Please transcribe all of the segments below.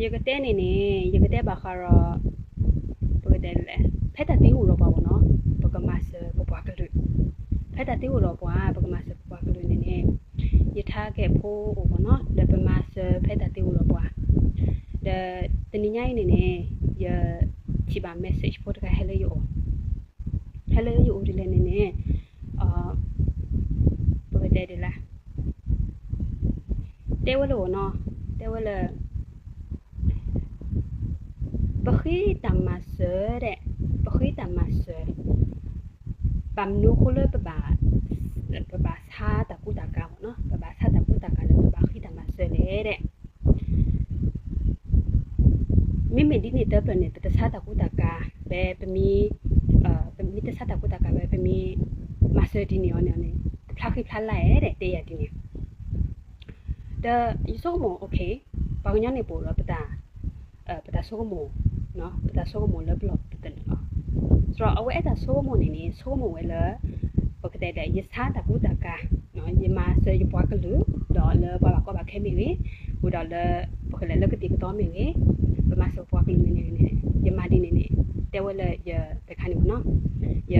ယကတဲန့ၣ်န့ၣ် ယကတဲဘၣ်ဃးဒီး ပကတဲလဲၣ် ဖဲတၢ်သံအိၣ်ဒီးပှၤဘၣ်နီၤ ပကမၤစၢၤပပှၤကလုာ်, ဖဲတၢ်သံအိၣ်ဒီးပှၤ ပကမၤစၢၤပပှၤကလုာ်န့ၣ်န့ၣ် ယ target ဖိအိၣ်ဘၣ်နီၤ ဒီးပမၤစၢၤဖဲတၢ်သံအိၣ်ဒီးပှၤ, ဒီးတနံၤညါအံၤန့ၣ်န့ၣ် ယထံၣ်ဘၣ် message ဖိတခါဟဲလၢယအိၣ်, ဟဲလၢယအိၣ်ဒ်လဲၣ်န့ၣ်န့ၣ် ပကတဲဒ်လဲၣ် တဲဝဲလၢအိၣ်နီၤ, တဲဝဲလၢ ပဃ့တၢ်မၤစၢၤဒဲး, ပဃ့တၢ်မၤစၢၤ, ဘၣ်မနုၤအဃိလၢပဘၣ်, ပဘၣ်ဆါတၢ်ကူတၢ်ကၤဘၣ်နီၤ, ပဘၣ်ဆါတၢ်ကူတၢ်ကၤဒီး ပဘၣ်ဃ့တၢ်မၤစၢၤလဲၣ်ဒဲး မ့မ့ၢ်ဒ်န့ၣ်တဖျၢၣ်န့ၣ် ပတဆါတၢ်ကူတၢ်ကၤ ဖဲပမ့ၢ်, ပမ့ၢ်တဆါတၢ်ကူတၢ်ကၤဝဲ ပမ့ၢ်မၤစၢၤဒ်န့ၣ်အီၤန့ၣ်န့ၣ် တဖျါဃံဖျါလၢ်ဧါဒဲး တဲယၤဒ်န့ၣ် ဒီးယဆိကမိၣ် okay ပှၤကညီန့ၣ်ပအိၣ်ဒီးပတၢ်, ပတၢ်ဆိကမိၣ်, ပတၢ်ဆိကမိၣ်လၢပလီၢ်ပတၢၢ်န့ၣ်လီၤ. ဒီးအဝဲအဲၣ်တၢ်ဆိကမိၣ်န့ၣ်န့ၣ် ဆိကမိၣ်ဝဲလၢ ပကတဲဒ်လဲၣ် ယဆါတၢ်ကူတၢ်ကၤ, ယမၤစၢၤယပှၤကလုာ် ဒီးလၢပှၤဘၣ်ကီဘၣ်ခဲမ့ၢ်ဂ့ၤ, အိၣ်ဒီးလၢ ပကတဲလဲၣ် လၢကသံၣ်ကသီမ့ၢ်ဂ့ၤ, ပမၤစၢၤပှၤကလုာ်မ့ၢ်ဂ့ၤန့ၣ်န့ၣ် ယမၤဒ်န့ၣ်န့ၣ် တဲဝဲလၢယတခါန့ၣ်မ့ၢ်နီၤ, ယ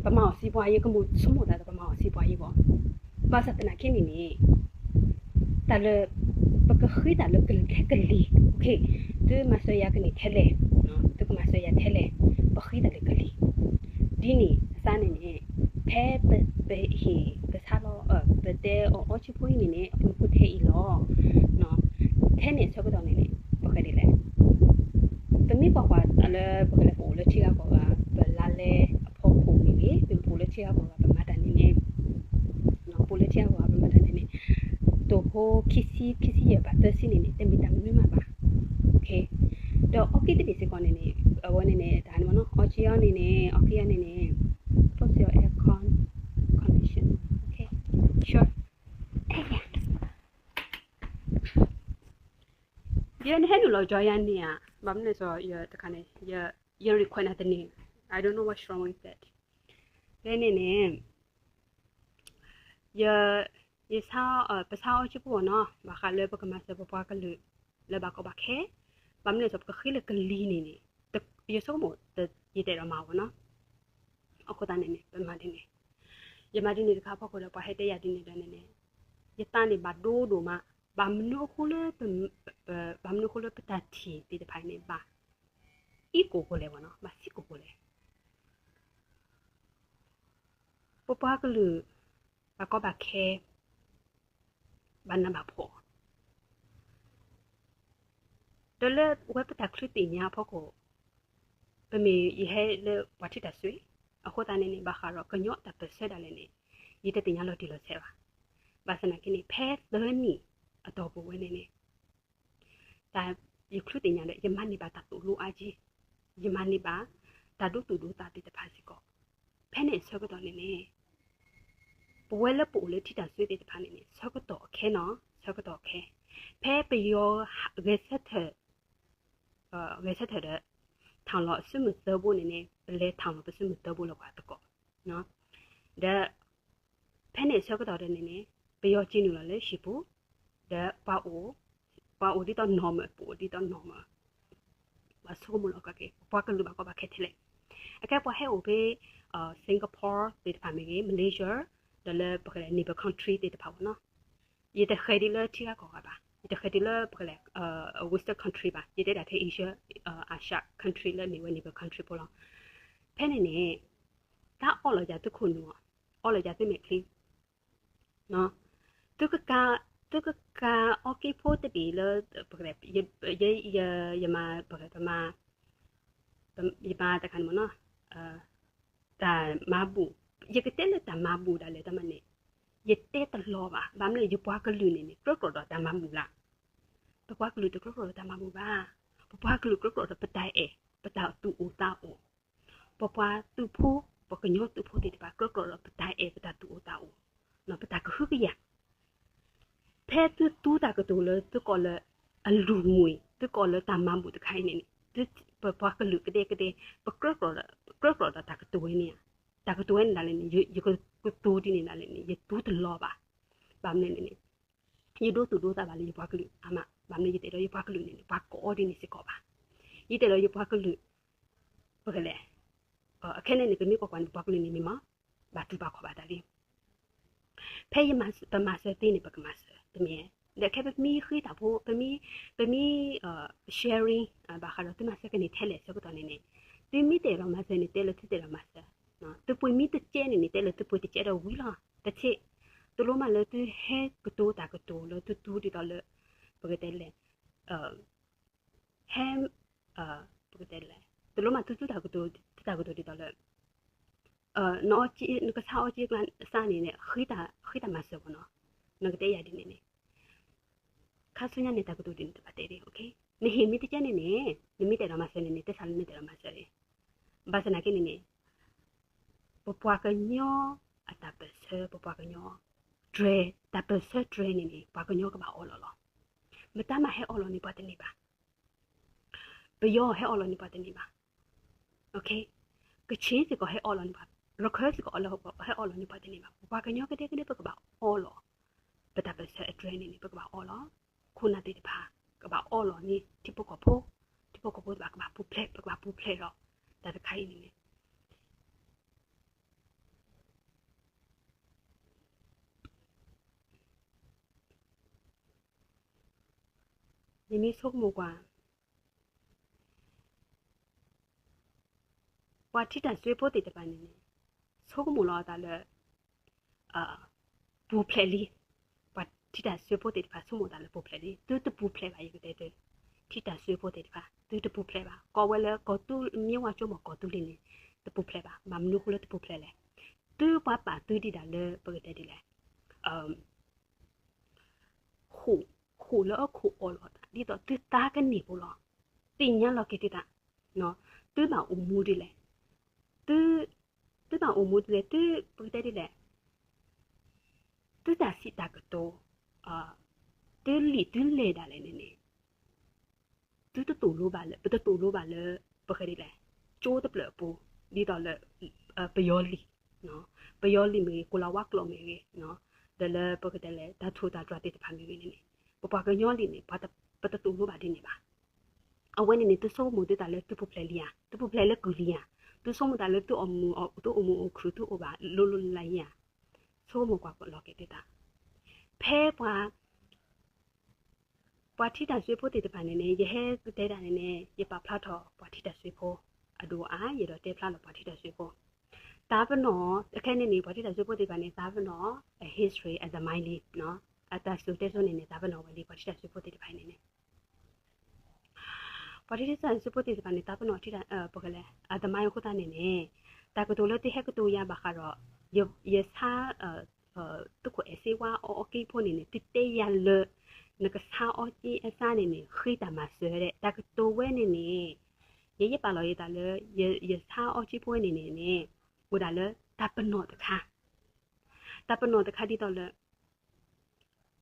ပမၤအီၤစံးပှၤယကမူးဆိကမိၣ်သးဒီး ပမၤအီၤစံးပှၤယဂီၢ်, ဘၣ်ဆၣ်သနာ်က့န့ၣ်န့ၣ် တၢ်လၢ ပကဃ့တၢ်လၢကလံၤ, သုမၤစၢၤယၤကန့ၢ်ထဲလဲၣ်, သုကမၤစၢၤယၤထဲလဲၣ်, ပဃ့တၢ်လၢကလံၤ, ဒ်န့ၣ်အသိးန့ၣ်န့ၣ် ဖဲပဟ့ၣ်ကဆါလီၤ ပတဲအီၤအီကၠံဖိအံၤန့ၣ်န့ၣ် အပူၤဖိထဲအံၤလီၤ, ထဲန့ၣ်အဆၢကတီၢ်န့ၣ်န့ၣ် ပကတဲဒ်လဲၣ် ပမ့ၢ်ကွၢ်ကွၢ်လၢ ပကတဲလဲၣ်ပအိၣ်လၢထံဂၤကီၢ်ဂၤ ပလါလဲအဖီခိၣ်မ့ၢ်ဂ့ၤ ပအိၣ်လၢထံဂၤကီၢ်ဂၤပမၤတၢ်န့ၣ်န့ၣ် ပအိၣ်လၢထံဂၤကီၢ်ဂၤပမၤတၢ်န့ၣ်န့ၣ် တိၢ်ဖိခံဆံ ခံဆံယဲၢ်ဘၣ်သၢဆံန့ၣ်န့ၣ် တမ့ၢ်တၢ်မနုၤမးဘၣ်, ဒီးအီက့တဘ့ၣ်စ့ၢ်ကီးန့ၣ်န့ၣ် အဝဲန့ၣ်န့ၣ် တၢ်န့ၣ်မ့ၢ်နီၤ အီက့အီၤန့ၣ်န့ၣ် အီက့အီၤန့ၣ်န့ၣ် post your aircon connection, okay, sure, ယနဟဲနုာ်လီၤကၠီယၤန့ၣ်ဧါ, ဘၣ်မနုၤလဲၣ်စီၤ ယတခါန့ၣ် ယ record နၤတန့ၢ်, I don't know what's wrong with that, ဖဲန့ၣ်န့ၣ် ယ ယဆါ, ပဆါအီကၠံဖိအီၤနီၤ ဘၣ်ဃးလၢပကမၤစၢၤပပှၤကလုာ် လၢဘၣ်ကီဘၣ်ခဲ, ဘၣ်မနုၤလဲၣ်စီၤ ပကဃ့လၢကလံၤန့ၣ်န့ၣ် ယဆိကမိၣ် ယတဲဒီးမၤဝဲနီၤ, အဃိသတးန့ၣ်န့ၣ် ပမၤဒ်န့ၣ်, ယမၤဒ်န့ၣ်တခါအဖီခိၣ်ဒီး ပှၤဟဲတဲယၤဒ်န့ၣ်ဒီးန့ၣ်န့ၣ် ယသးန့ၣ်ဘၣ်ဒိဒိၣ်မး, ဘၣ်မနုၤအဃိလၢ ဘၣ်မနုၤအဃိလၢပတၢ်ထံၣ်သ့ၣ်တဖၣ်န့ၣ် ဘၣ် echo ကိးလဲၣ်ဘၣ်နီၤ ဘၣ်စံးကိးကိးလဲၣ် ပပှၤကလုာ် ဘၣ်ကီဘၣ်ခဲ ဘၣ်နးဘၣ်ဖှီၣ်, ဒီးလၢဝဲပတၢ်ချုးသ့ၣ်ညါအဖီခိၣ်, ပမ့ၢ်ယဟဲလၢပှၤထံတၢ်စွ့, အဃိသတးန့ၣ်န့ၣ် ဘၣ်ဃးဒီးကညီတၢ်ပၢၢ်ဆၢဒၣ်လဲာ်န့ၣ် ယတသ့ၣ်ညါလီၤတံၢ်လီၤဆဲးဘၣ်. ဘၣ်ဆၣ်သနာ်က့န့ၣ် ဖဲသၢနံၣ်အတီၢ်ပူၤဝဲန့ၣ်န့ၣ် တၢ်ယချုးသ့ၣ်ညါဒီး ယမၤန့ၢ်ဘၣ်တၢ်သိၣ်လိအါက့, ယမၤန့ၢ်ဘၣ် တၢ်ဒိသူၣ်ဒိသးသ့ၣ်တဖၣ်စ့ၢ်ကီး, ဖဲန့ၣ်အဆၢကတီၢ်န့ၣ်န့ၣ် ပဝဲလၢပအိၣ်လၢထံတၢ်စွ့သ့ၣ်တဖၣ်န့ၣ်န့ၣ် ဆၢကတီၢ်အခဲနီၤ, ဆၢကတီၢ်အခဲ, ဖဲပယီၤဂဲၤဆၢထၢၣ်, ဂဲၤဆၢထၢၣ်ဒီး ထီၣ်လီၤအစုမုၢ်သၢဘိန့ၣ်န့ၣ် ပလဲၤထီၣ်လီၤပစုမုၢ်သၢဘိလၢပှၤသကိး, ဒီး ဖဲန့ၣ်အဆၢကတီၢ်ဒၣ်န့ၣ်န့ၣ် ပယီၤက့ၤနုာ်လီၤလၢဟံၣ်ပူၤ, ဒီးပှၤအိၣ်, ပှၤအိၣ်ဒ်သိး normal, ပအိၣ်ဒ်သိး normal, ပှၤဆိကမိၣ်လီၤက့ၤ ပှၤကလုာ်ဘၣ်ကီဘၣ်ခဲထဲလဲၣ်, အခဲပှၤဟဲအိၣ်ဖဲ Singapore သ့ၣ်တဖၣ်မ့ၢ်ဂ့ၤ Malaysia, ဒီးလၢပကလဲၤ neighbor country သ့ၣ်တဖၣ်ဝဲနီၤ, ယတဃဲၤဒ်လၢထံဂၤကီၢ်ဂၤဘၣ်, ယတဃဲၤဒ်လၢပကလဲၤ Western country ဘၣ်, ယတဲဒၣ်ထဲ Asia, Asia country လၢမ့ၢ်ဝဲ neighbor country ဖိလီၤ, ဖဲန့ၣ်န့ၣ် တၢ်အီၣ်လီၤယၤသုခိၣ်နူာ်, အီၣ်လီၤယၤသုမဲာ်ချံ, သုကကၤ, သုကကၤအီက့ဖိတဘ့ၣ်လၢ ပကလဲၤ, ယမၤ, ပမၤ, ယမၤတခါန့ၣ်မ့ၢ်နီၤ, တၢ်မၤဘူၣ်, ယကတဲလၢတၢ်မၤဘူၣ်ဒၣ်လဲာ်တမံၤန့ၣ် ယတဲတလီၤဘၣ်, ဘၣ်မနုၤလဲၣ် ယပှၤကလုာ်န့ၣ်န့ၣ် ကြၢးကြၢးဒီးတၢ်မၤဘူၣ်လၢ်, ပပှၤကလုာ်တကြၢးကြၢးဒီးတၢ်မၤဘူၣ်ဘၣ်, ပပှၤကလုာ်ကြၢးကြၢးဒီးပတၢ်အဲၣ်, ပတၢ်သူၣ်အိၣ်သးအိၣ် ပပှၤသုးဖိ, ပှၤကညီသုးဖိသ့ၣ်တဖၣ် ကြၢးကြၢးဒီးပတၢ်အဲၣ် ပတၢ်သူၣ်အိၣ်သးအိၣ်, ပတၢ်ကဟုကယာ်, ဖဲသုသူတၢ်ကတိၤလၢသုကိးလၢအလုၢ်မွံၤ, သုကိးလၢတၢ်မၤဘူၣ်တခါအံၤန့ၣ်န့ၣ်, ပပှၤကလုာ်ကဒဲကဒဲ, ပကြၢးကြၢးဒီးတၢ်ကတိၤဝဲန့ၣ်ဧါ, တၢ်ကတိၤဝဲန့ၣ်ဒၣ်လဲာ်န့ၣ် ယကတိၤဒ်န့ၣ်ဒၣ်လဲာ်န့ၣ် ယတိၤတလီၤဘၣ်, ဘၣ်မနုၤလဲၣ်န့ၣ် ယဒိသူၣ်ဒိသးဘၣ်လၢယပှၤကလုာ်အါမး, ဘၣ်မနုၤယတဲဒီးယပှၤကလုာ်န့ၣ်န့ၣ် ပှၤကိးအီၤဒ်န့ၣ်စ့ၢ်ကီးဘၣ်. ယတဲဒီးယပှၤကလုာ် ပကလဲၤ အခဲန့ၣ်န့ၣ် ပမ့ၢ်ကွၢ်ကွၢ်န့ၣ် ပပှၤကလုာ်န့ၣ်မ့ၢ်မး ဘၣ်တူၢ်ဘၣ်ခီၣ်ဘၣ်တၢ်လံ. ဖဲယမၤစၢၤ ပမၤစၢၤသ့န့ၣ် ပကမၤစၢၤတမ့ၢ်, ဒီးခဲပမ့ၢ်ဃ့တၢ်ဖိ ပမ့ၢ် ပမ့ၢ် sharing ဘၣ်ဃးဒီးသုမၤစၢၤကန့ၢ်ထဲလဲၣ်ဆၢကတီၢ်န့ၣ်န့ၣ် သုမ့ၢ်တဲလီၤမၤစၢၤန့ၣ် တဲလၢသုတဲလီၤမၤစၢၤ, သုပှ့ၤမ့ၢ်တကဲန့ၣ်န့ၣ် တဲလၢသုပှ့ၤတကဲဒီးဝံၤလီၤ. တထံၣ် တလိၣ်မးလၢသုဟဲကတိၤတၢ်ကတိၤလၢသုသူဒ်သိးလၢ ပကတဲလဲၣ် ဟဲ ပကတဲလဲၣ် တလိၣ်မးသုသူတၢ်ကတိၤ သုတၢ်ကတိၤဒ်သိးလၢ နအီက နကဆါအီက့ကျါစၢ်န့ၣ်န့ၣ် ဃ့တၢ်မၤစၢၤပနီၤ, နကတဲယၤဒ်န့ၣ်န့ၣ် ခါဆူညါန့ၣ် တၢ်ကတိၤဒ်န့ၣ်တဘၣ်တဲဒ်, နဟ့ၣ်မ့ၢ်တကဲန့ၣ်န့ၣ် နမ့ၢ်တဲလီၤမၤစၢၤန့ၣ်န့ၣ် တဲဆါလၢနတဲလီၤမၤစၢၤန့ၣ်, ဘၣ်ဆၣ်နာ်က့န့ၣ်န့ၣ် ပပှၤကညီအတၢ်ပၢၢ်ဆၢ ပပှၤကညီ တြဲၤ တၢ်ပၢၢ်ဆၢတြဲၤန့ၣ်န့ၣ် ပှၤကညီကဘၣ်အီလီၤလီၤ. မတၤမးဟဲအီလီၤန့ၢ်ပှၤတန့ၢ်ဘၣ်. ပယီၤဟဲအီလီၤန့ၢ်ပှၤတန့ၢ်ဘၣ်. ကခ့ၣ်စ့ၢ်ကီးဟဲအီလီၤန့ၢ်ပှၤ, ရခၢၣ်စ့ၢ်ကီးဟဲအီလီၤန့ၢ်ပှၤတန့ၢ်ဘၣ်. ပပှၤကညီကဒဲကဒဲ ပကဘၣ်အီလီၤ. ပတၢ်ပၢၢ်ဆၢအတြဲၤန့ၣ်န့ၣ် ပကဘၣ်အီလီၤ. ခိၣ်နၢ်သ့ၣ်တဖၣ် ကဘၣ်အီလီၤန့ၢ်ထံဖိကီၢ်ဖိ, ထံဖိကီၢ်ဖိတဖၣ်ကဘၣ်ပူၤဖျဲး, ပကဘၣ်ပူၤဖျဲးဒီး တၢ်တခါအံၤန့ၣ်န့ၣ် ယမ့ၢ်ဆိကမိၣ်ကွၢ် ပှၤထံတၢ်စွ့ဖိသ့ၣ်တဖၣ်န့ၣ်န့ၣ် ဆိကမိၣ်လီၤအသးလၢ ပူၤဖျဲးလံ. ပှၤထံတၢ်စွ့ဖိသ့ၣ်တဖၣ် ဆိကမိၣ်သးလၢပူၤဖျဲးလံ. သုတပူၤဖျဲးဘၣ် ယကတဲသု, ထံတၢ်စွ့ဖိသ့ၣ်တဖၣ် သုတပူၤဖျဲးဘၣ်. ကိးဝဲလၢကီၢ်သူလ့ၤ မ့ၢ်ဝဲကၠိမီၤကီၢ်သူလ့ၤန့ၣ် တပူၤဖျဲးဘၣ်. ဘၣ်မနုၤအဃိလၢတပူၤဖျဲးလဲၣ်. သုပှၤပာ်သုဒံးဒၣ်လၢ ပကတဲဒ်လဲၣ် ဃိၣ်, ဃိၣ်လၢအခိၣ်အီၣ်လီၤသး ဒ်သိးသုသးကန့ၢ်ဖိလီၤ. သ့ၣ်ညါလီၤက့ၤသုသး, သုဘၣ်အိၣ်မူဒ်လဲၣ်, သုဘၣ်အိၣ်မူဒ်လဲၣ်, သု ပကတဲဒ်လဲၣ်, သုတၢ်စံးတၢ်ကတိၤ, သုလံာ်သုလဲၢ်ဒၣ်လဲာ်န့ၣ်န့ၣ် သုတသိၣ်လိဘၣ်လၢ ပတသိၣ်လိဘၣ်လၢ ပကတဲဒ်လဲၣ်, ကၠိတဖျၢၣ်အပူၤ ဒ်သိးလၢ ပယီၤလံာ်, ပယီၤလံာ်မ့ၢ်ဂ့ၤ ကိလၤဝါကျိာ်မ့ၢ်ဂ့ၤ, ဒီးလၢပကတဲလဲၣ် တၢ်ထူးတၢ်တီၤသ့ၣ်တဖၣ်မ့ၢ်ဂ့ၤန့ၣ်န့ၣ် ပပှၤကညီလံာ်န့ၣ် ပတသိၣ်လိဘၣ်ဒ်န့ၣ်ဘၣ်. အဝဲန့ၣ်န့ၣ် သုဆိကမိၣ်သုသးလၢသုပူၤဖျဲးလံဧါ, သုပူၤဖျဲးလၢကုၢ်လံဧါ, သုဆိကမိၣ်သးလၢသုအိၣ်မူ သုအိၣ်မူအိၣ်ခုၣ် သုအိၣ်ဘၣ်လိၤလိၤလၢ်လၢ်ဧါ, ဆိကမိၣ်ကွၢ်လီၤက့ၤသုသး. ဖဲပှၤ ပှၤထံတၢ်စွ့ဖိသ့ၣ်တဖၣ်န့ၣ်န့ၣ် ယဟဲကတဲတၢ်န့ၣ်န့ၣ် ယပာ်ဖျါထီၣ်ပှၤထံတၢ်စွ့ဖိအဒိၣ်အါ ယအဲၣ်ဒိးတဲဖျါလီၤပှၤထံတၢ်စွ့ဖိ. တၢ်ပနီၣ် အခဲန့ၣ်န့ၣ် ပှၤထံတၢ်စွ့ဖိသ့ၣ်တဖၣ်န့ၣ် တၢ်ပနီၣ် အ history အသမိုင်းလံ, အတၢ်စံၣ်စိၤတဲစိၤန့ၣ်န့ၣ် တၢ်ပနီၣ်ဝဲလံ ပှၤထံတၢ်စွ့ဖိသ့ၣ်တဖၣ်န့ၣ်န့ၣ် ပှၤထံတၢ်စွ့ဖိသ့ၣ်တဖၣ်န့ၣ် တၢ်ပနီၣ်ထံ ပကလဲၣ် အသမိုင်းအဃိသတးန့ၣ်န့ၣ် တၢ်ကတိၤလၢသုဟဲကတိၤယၤဘၣ်ဃးဒီး ယ ယဆါ သုးခိၣ်အဲၣ်စ့ဝါအီအီက့ဖိန့ၣ်န့ၣ် သုတဲယၤလၢ နကဆါအီက့အစၢ်န့ၣ်န့ၣ် ဃ့တၢ်မၤစၢၤဒဲး တၢ်ကတိၤဝဲန့ၣ်န့ၣ် ယယပာ်လီၤယသးလၢ ယဆါအီက့ဖိဝဲန့ၣ်န့ၣ်န့ၣ် အိၣ်ဒၣ်လၢတၢ်ပနီၣ်တခါ တၢ်ပနီၣ်တခါဒ်သိးလၢ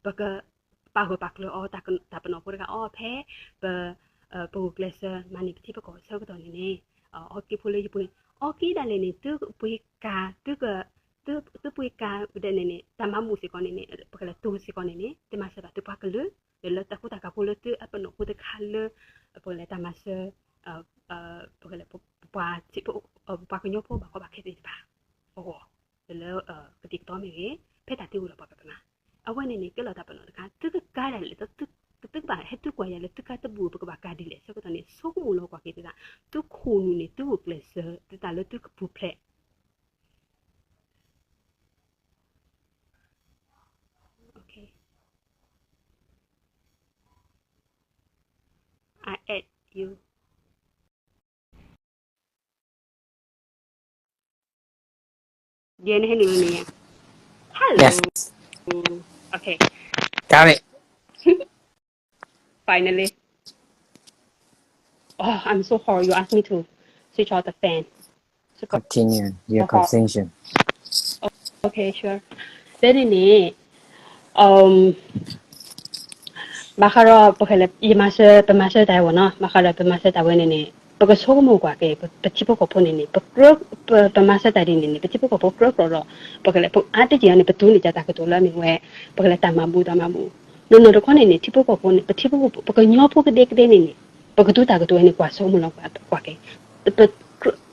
ပက ပာ်ဂၢၢ်ပာ်ကျၢၤအီၤ တၢ်ပနီၣ်ဖိတခါအီၤဖဲ ပ ပဂုာ်ကျဲးစၢးမၤန့ၢ်ပထံပကီၢ်ဆၢကတီၢ်န့ၣ်န့ၣ် အီက့ဖိလၢယပှ့ၤ အီက့ဒၣ်လဲာ်န့ၣ် သုပှ့ၤကၤ သုက သုပှ့ၤကၤဒဲးန့ၣ်န့ၣ် တၢ်မၤဘူၣ်စ့ၢ်ကီးန့ၣ်န့ၣ် ပကလဲၤတိၤစ့ၢ်ကီးန့ၣ်န့ၣ် သုမၤစၢၤဘၣ်သုပှၤကလုာ် ဒီးလၢတၢ်ကူတၢ်ကၤဖိလၢသုအပနီၣ်ဖိတခါလၢ ပကလဲၤတၢ်မၤစၢၤ ပကလဲၤ ပှၤ ပှၤကညီဖိဘၣ်ကီဘၣ်ခဲသ့ၣ်တဖၣ် အဂီၢ် ဒီးလၢ ကသံၣ်ကသီမ့ၢ်ဂ့ၤ ဖဲတၢ်သံဝံၤလီၤပှၤကပမၤ အဝဲန့ၣ်န့ၣ် ကဲလီၤတၢ်ပနီၣ်တခါ သုကကါဒၣ်လဲာ် သုကဘၣ်ဟဲသုကွၢ်ယၤလၢသုကါတဘူၣ် ပကဘၣ်ကါဒ်လဲၣ် ဆၢကတီၢ်န့ၣ် ဆိကမိၣ်လီၤကွၢ်က့ၤသုသး သုခိၣ်နူာ်န့ၣ် သုဂုာ်ကျဲးစၢးသုသးလၢသုကပူၤဖျဲး Okay. I add you. ယဲန့ၣ်ဟဲနုာ်လီၤန့ၣ် Hello. Yes. Okay. Got it. Finally. Oh, I'm so hot. You asked me to switch off the fan. Continue your conversation. Okay, sure. ဖဲန့ၣ်န့ၣ် ဘၣ်ဃးဒီး ပကလဲၤ ယမၤစၢၤ ပမၤစၢၤတၢ်ဝဲနီၤ ဘၣ်ဃးဒီးပမၤစၢၤတၢ်ဝဲန့ၣ်န့ၣ် ပကဆိကမိၣ်ကွၢ်က့ၤ ပထံဖိကီၢ်ဖိန့ၣ်န့ၣ် ပကြၢး ပမၤစၢၤတၢ်ဒ်န့ၣ်န့ၣ် ပထံဖိကီၢ်ဖိကြၢးကြၢးဒီး ပကလဲၤ အါတက့ၢ်အံၤန့ၣ် ပတူၢ်န့ၢ်တၢ်ကတိၤလၢအမ့ၢ်ဝဲ ပကလဲၤတၢ်မၤဘူၣ်တၢ်မၤဘူၣ် နီၢ်နီၢ်တခီန့ၣ်န့ၣ် ထံဖိကီၢ်ဖိန့ၣ် ပထံဖိကီၢ်ဖိ ပကညီဖိကဒဲကဒဲန့ၣ်န့ၣ် ပကဒုးတၢ်ကတိၤဝဲန့ၣ် ကွၢ်ဆိကမိၣ်လီၤ ကွၢ်က့ၤ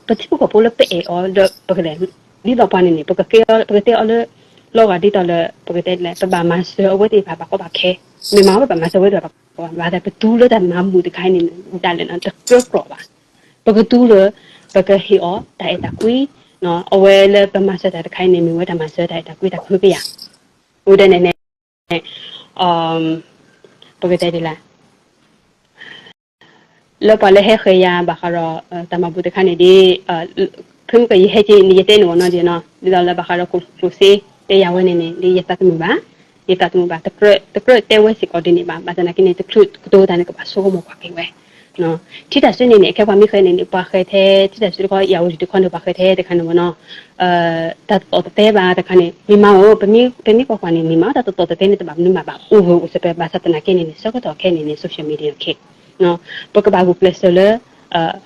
ပထံဖိကီၢ်ဖိလၢပအဲၣ်အီၤလၢပကလဲၤ ဒ်သိးပှၤန့ၣ်န့ၣ် ပကတဲအီၤလၢ လီၤဂာ်ဒ်သိးလၢ ပကတဲလဲၣ် ပဘၣ်မၤစၢၤအဝဲသ့ၣ်တဖၣ်ဘၣ်ကီဘၣ်ခဲ မ့ၢ်မးဝဲပဘၣ်မၤစၢၤအဝဲသ့ၣ်တဖၣ်ဘၣ်ကီဘၣ်ခဲ ပသူလၢတၢ်မၤမုာ်တခါအံၤန့ၣ် ဒၣ်လဲာ်န့ၣ် တကြၢးကြၢးဘၣ် ပကသူလၢ ပကဟ့ၣ်အီၤတၢ်အဲၣ်တၢ်ကွံ အဝဲလၢပမၤစၢၤတၢ်တခါအံၤန့ၣ် မ့ၢ်ဝဲတၢ်မၤစၢၤတၢ်အဲၣ်တၢ်ကွံတၢ်ကဟုကယာ် ဝဲဒၣ်န့ၣ်န့ၣ် ပကတဲဒ်လဲၣ် လၢပှၤလၢဟဲဃဲၤယၤဘၣ်ဃးဒီး တၢ်မၤဘူၣ်တခါန့ၣ်ဒ် ဖဲမ့ၢ်ကယဟဲက့ၤန့ၣ် ယတဲန့ၣ်ဝဲနီၤဒ်နီၤ ဒ်သိးလၢဘၣ်ဃးဒီးကျိၣ်စ့တဲယၤဝဲန့ၣ်န့ၣ် ဒ်ယသးတမုာ်ဘၣ် ယသးတမုာ်ဘၣ် တကြၢးတဲဝဲစ့ၢ်ကီးဒ်န့ၣ်ဘၣ် ဘၣ်ဆၣ်သနာ်က့န့ၣ် တချုးကတိၤတၢ်န့ၣ် ကဘၣ်ဆိကမိၣ်ကွၢ်က့ၤဝဲ ထံတၢ်စုန့ၣ်န့ၣ် ခဲပှၤမ့ၢ်ဃဲၤန့ၣ်န့ၣ် ပှၤဃဲၤထဲ ထံတၢ်စုတခီ ယအိၣ်တခီန့ၣ် ပှၤဃဲၤထဲတခါန့ၣ်ဝဲနီၤ တၢ်တသီၣ်တသဲဘၣ်တခါန့ၣ် မ့ၢ်မးဧိၤ ပမ့ၢ်ကွၢ်ကွၢ်န့ၣ် မ့ၢ်မးတၢ်တသီၣ်တသဲန့ၣ် တဘၣ်မနုၤမးဘၣ် အိၣ်ဂၢၢ်အိၣ်စၢၤ ဘၣ်ဆၣ်သနာ်က့န့ၣ်န့ၣ် ဆၢကတီၢ်ခဲအံၤန့ၣ်န့ၣ် social media ခဲ ပကဘၣ်ဂုာ်ကျဲးစၢးလၢ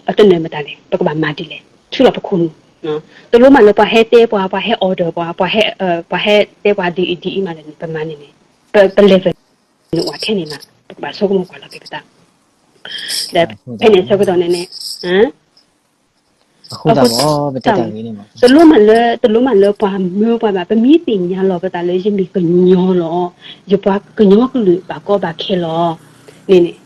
အတနၢၤမတၤလဲၣ် ပကဘၣ်မၤဒ်လဲၣ် ထုးလီၤပခိၣ်နူာ် တလိၣ်မးလၢပှၤဟဲတဲပှၤ ပှၤဟဲ order ပှၤ ပှၤဟဲ ပှၤဟဲတဲပှၤဒ်အံၤဒ်အံၤမးလဲၣ်န့ၣ် ပမၤန့ၣ်န့ၣ် ပ ပ level န့ၣ်အိၣ်ထဲန့ၣ်မး ပကဘၣ်ဆိကမိၣ်ကွၢ်လီၤက့ၤပသး ဒီးဖဲန့ၣ်ဆၢကတီၢ်န့ၣ်န့ၣ် အဃိသတး တလိၣ်မးလၢ တလိၣ်မးလၢပှၤမၢပှၤဘၣ် ပမ့ၢ်သ့ၣ်ညါလီၤပသးလၢယမ့ၢ်ကညီလီၤ ယပှၤကညီကလုာ်ဘၣ်ကီဘၣ်ခဲလီၤ န့ၣ်န့ၣ်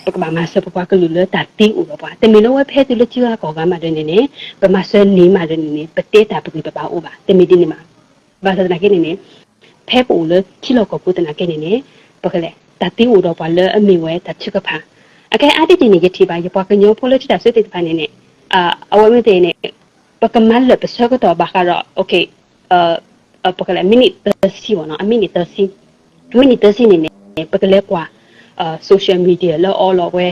ပကဘၣ်မၤစၢၤပပှၤကလုာ်လၢတၢ်သ့အိၣ်ဒီးပှၤ တမ့ၢ်လၢဝဲဖဲတုၤလၢထံဂၤကီၢ်ဂၤမးဒီးန့ၣ်န့ၣ် ပမၤစၢၤန့ၣ်မးဒီးန့ၣ်န့ၣ် ပတဲတၢ်ပဂံၢ်ပဘါအိၣ်ဘၣ် တမ့ၢ်ဒ်န့ၣ်မး ဘၣ်ဆၣ်သနာ်က့န့ၣ်န့ၣ် ဖဲပအိၣ်လၢထံလီၢ်ကီၢ်ပူၤသနာ်က့န့ၣ်န့ၣ် ပကလဲၤ တၢ်သ့အိၣ်ဒီးပှၤလၢအမ့ၢ်ဝဲတၢ်ထုကဖၣ် အခဲအါတက့ၢ်န့ၣ် ယထံၣ်ဘၣ် ယပှၤကညီဖိလၢထံတၢ်စုသ့ၣ်တဖၣ်န့ၣ်န့ၣ် အဝဲမ့ၢ်သ့ၣ်န့ၣ် ပကမၤလၢာ်ပဆၢကတီၢ်ဘၣ်ဃးဒီး ပကလဲၤ မံးနံးသၢဆံဘၣ်နီၤ အမံးနံးသၢဆံ မံးနံးသၢဆံန့ၣ်န့ၣ် ပကလဲၤကွၢ် social media လၢအီလီၤဝဲ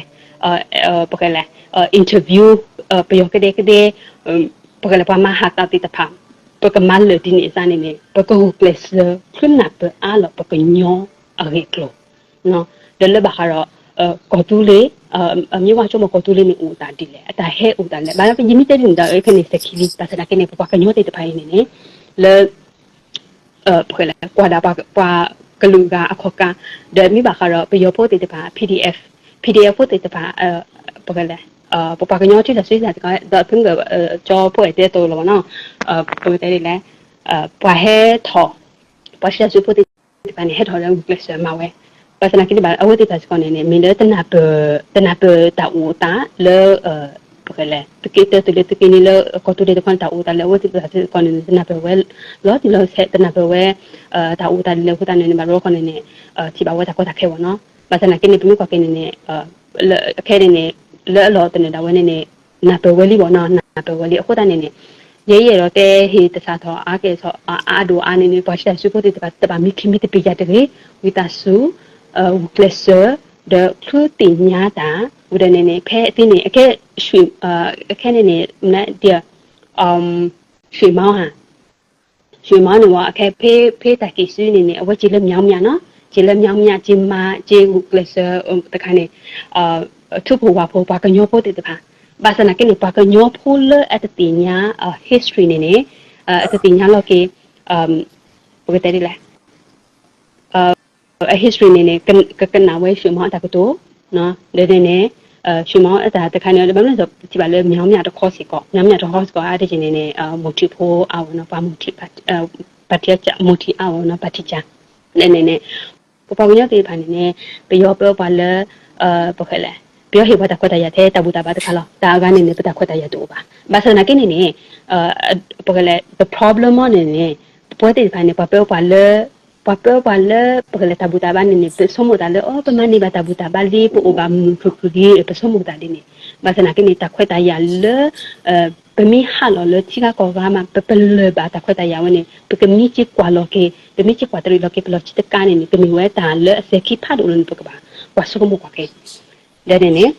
ပကလဲၤ interview ပယီၤကဒဲကဒဲ ပကလဲၤပှၤမၤဟးသးသ့ၣ်တဖၣ် ပကမၤလၢာ်ဒ်န့ၣ်အသိးန့ၣ်န့ၣ် ပကဂုာ်ကျဲးစၢး ချုးနၢ်ပၢၢ်အါလီၤပကညီအဂ့ၢ်အကျိၤ ဒီးလၢဘၣ်ဃးဒီး ကီၢ်သူလ့ၤ မ့ၢ်ဝဲဆိကမိၣ်ကီၢ်သူလ့ၤန့ၣ်အိၣ်သးဒ်လဲၣ် အတၢ်ဟဲအိၣ်သးလဲၣ် ဘၣ်ယမ့ၢ်တဲဒ်န့ၣ်ဒီး ဖဲန့ၣ် security ဘၣ်ဆၣ်သနာ်က့န့ၣ် ပပှၤကညီသ့ၣ်တဖၣ်အံၤန့ၣ်န့ၣ် လၢ ပကလဲၤ ကွၢ်ဒၣ်ပှၤကလုာ်ဂၤအခီၣ်ကါ ဒီးမ့ၢ်ဘၣ်ဃးဒီးပယီၤဖိသ့ၣ်တဖၣ် PDF PDF ဖိသ့ၣ်တဖၣ် ပကလဲၤ ပပှၤကညီထံၣ်တၢ်စုတၢ်ကါ ဒီးဖဲမ့ၢ်ကၠီဖိအဲၣ်တဲသိးလီၤဘၣ်နီၤ ပကတဲဒ်လဲၣ် ပှၤဟဲထီၣ် ပှၤထံၣ်တၢ်စုဖိသ့ၣ်တဖၣ်န့ၣ် ဟဲထီၣ်လၢဂုာ်ကျဲးစၢးမၤဝဲ ဘၣ်ဆၣ်သနာ်က့န့ၣ်ဘၣ် အဝဲသ့ၣ်တဖၣ်စ့ၢ်ကီးန့ၣ်န့ၣ် မ့ၢ်လၢ တနၢ်ပၢၢ်တၢ်အိၣ်အသးလၢ ပကလဲၤ သုးက့တၢ သုးလၢသုးက့နွံလၢကီၢ်သူလ့ၤတခီန့ၣ် တၢ်အိၣ်အသးလၢအဝဲသ့ၣ်တဖၣ်စ့ၢ်ကီးန့ၣ် တနၢ်ပၢၢ်ဝဲ လီၤတံၢ်လီၤဆဲး တနၢ်ပၢၢ်ဝဲ တၢ်အိၣ်အသးဒ်လဲၣ်အဃိသတးန့ၣ်န့ၣ် ဘၣ်တဘျီခီန့ၣ်န့ၣ် ထံၣ်ဘၣ်ဝဲတၢ်ကီတၢ်ခဲဘၣ်နီၤ ဘၣ်ဆၣ်သနာ်က့န့ၣ် ပမ့ၢ်ကွၢ်က့ၤန့ၣ်န့ၣ် ခဲန့ၣ်န့ၣ် လၢအလီၢ်တနၢၤဒၣ်ဝဲန့ၣ်န့ၣ် နၢ်ပၢၢ်ဝဲလံဘၣ်နီၤ နၢ်ပၢၢ်ဝဲလံ အဃိသတးန့ၣ်န့ၣ် ယဲယအဲၣ်ဒိးတဲဟ့ၣ်တၢ်ဆၢကတီၢ်အါကဲၣ်ဆိးအါဒိၣ်အါန့ၣ်န့ၣ် ပှၤထံၣ်တၢ်စုဖိသ့ၣ်တဖၣ် တဘၣ်မံခံမံသပ့ၤယၤတဂ့ၤ ဝံသးစူၤ ဂုာ်ကျဲးစၢး ဒီးချုးသ့ၣ်ညါတၢ် ဝံၤဒီးန့ၣ်န့ၣ် ဖဲအသ့န့ၣ် အခဲ အခဲန့ၣ်န့ၣ် ဒီး ဆွေမောင်ဟါ ဆွေမောင်န့ၣ်ဝဲ အခဲဖဲ ဖဲတၢ်ကံၢ်စုန့ၣ်န့ၣ် အဝဲက့ၤလၢ မြောင်းမြနီၤ က့ၤလၢ မြောင်းမြ က့ၤမၤ က့ၤဂုာ်ကျဲးစၢး တခါန့ၣ် ထူဖိဝါဖိ ပှၤကညီဖိသ့ၣ်တဖၣ် ဘၣ်ဆၣ်သနာ်က့န့ၣ် ပှၤကညီဖိလၢအတသ့ၣ်ညါ history န့ၣ်န့ၣ် အတသ့ၣ်ညါလီၤက့ၤ ပကတဲဒ်လဲၣ် အ history န့ၣ်န့ၣ် ကကနၣ်ဝဲ ဆွေမောင် အတၢ်ကတိၤ ဒီးန့ၣ်န့ၣ် ဆွေမောင် အတၢ်တခါန့ၣ် ဘၣ်မနုၤလဲၣ် ပထံၣ်ဘၣ်လၢ မြောင်းမြ တခီစ့ၢ်ကီး မြောင်းမြ တခီစ့ၢ်ကီး အါတက့ၢ်န့ၣ်န့ၣ် မူထံဖိအါဝဲနီၤ ပှၤမူထံ ပှၤထံ မူထံအါဝဲနီၤ ပှၤထံကၢ် န့ၣ်န့ၣ်န့ၣ် ပပှၤကညီသ့ၣ်တဖၣ်န့ၣ်န့ၣ် ပယီၤပၢပှၤလၢ ပကလဲၣ် ပယီၤဟ့ၣ်ပှၤတၢ်ခွဲးတၢ်ယာ်ထဲတၢ်ဘူၣ်တၢ်ဘါတခါလီၤ တၢ်အဂၤန့ၣ်န့ၣ် ပတၢ်ခွဲးတၢ်ယာ်တအိၣ်ဘၣ် ဘၣ်ဆၣ်သနာ်က့န့ၣ်န့ၣ် ပကလဲၣ် the problem န့ၣ်န့ၣ် ပဝဲသ့ၣ်တဖၣ်န့ၣ် ပှၤပၢပှၤလၢ ပှၤပၢပှၤလၢ ပကလဲၣ်တၢ်ဘူၣ်တၢ်ဘါန့ၣ်န့ၣ် ပဆိကမိၣ်သးလၢ အိ ပမၤန့ၢ်ဘၣ်တၢ်ဘူၣ်တၢ်ဘါလံ ပအိၣ်ဘၣ်မုာ်ခုၣ်ခုၣ်လံ ပဆိကမိၣ်သးဒ်န့ၣ် ဘၣ်ဆၣ်သနာ်က့န့ၣ် တၢ်ခွဲးတၢ်ယာ်လၢ ပမ့ၢ်ဟးလီၤလၢထံဂၤကီၢ်ဂၤမး ပပလၢၢ်ဘၣ်တၢ်ခွဲးတၢ်ယာ်ဝဲန့ၣ် ပကမံက့ၤကွၢ်လီၤက့ၤ ပမံက့ၤကွၢ်တရံးလီၤက့ၤ ပလီၢ်ခံတကါန့ၣ်န့ၣ် ကမ့ၢ်ဝဲတၢ်လၢအစဲၤခံဖးဒိၣ်လီၤန့ၣ် ပကဘၣ်ကွၢ်ဆိကမိၣ်ကွၢ်က့ၤ ဒီးန့ၣ်န့ၣ်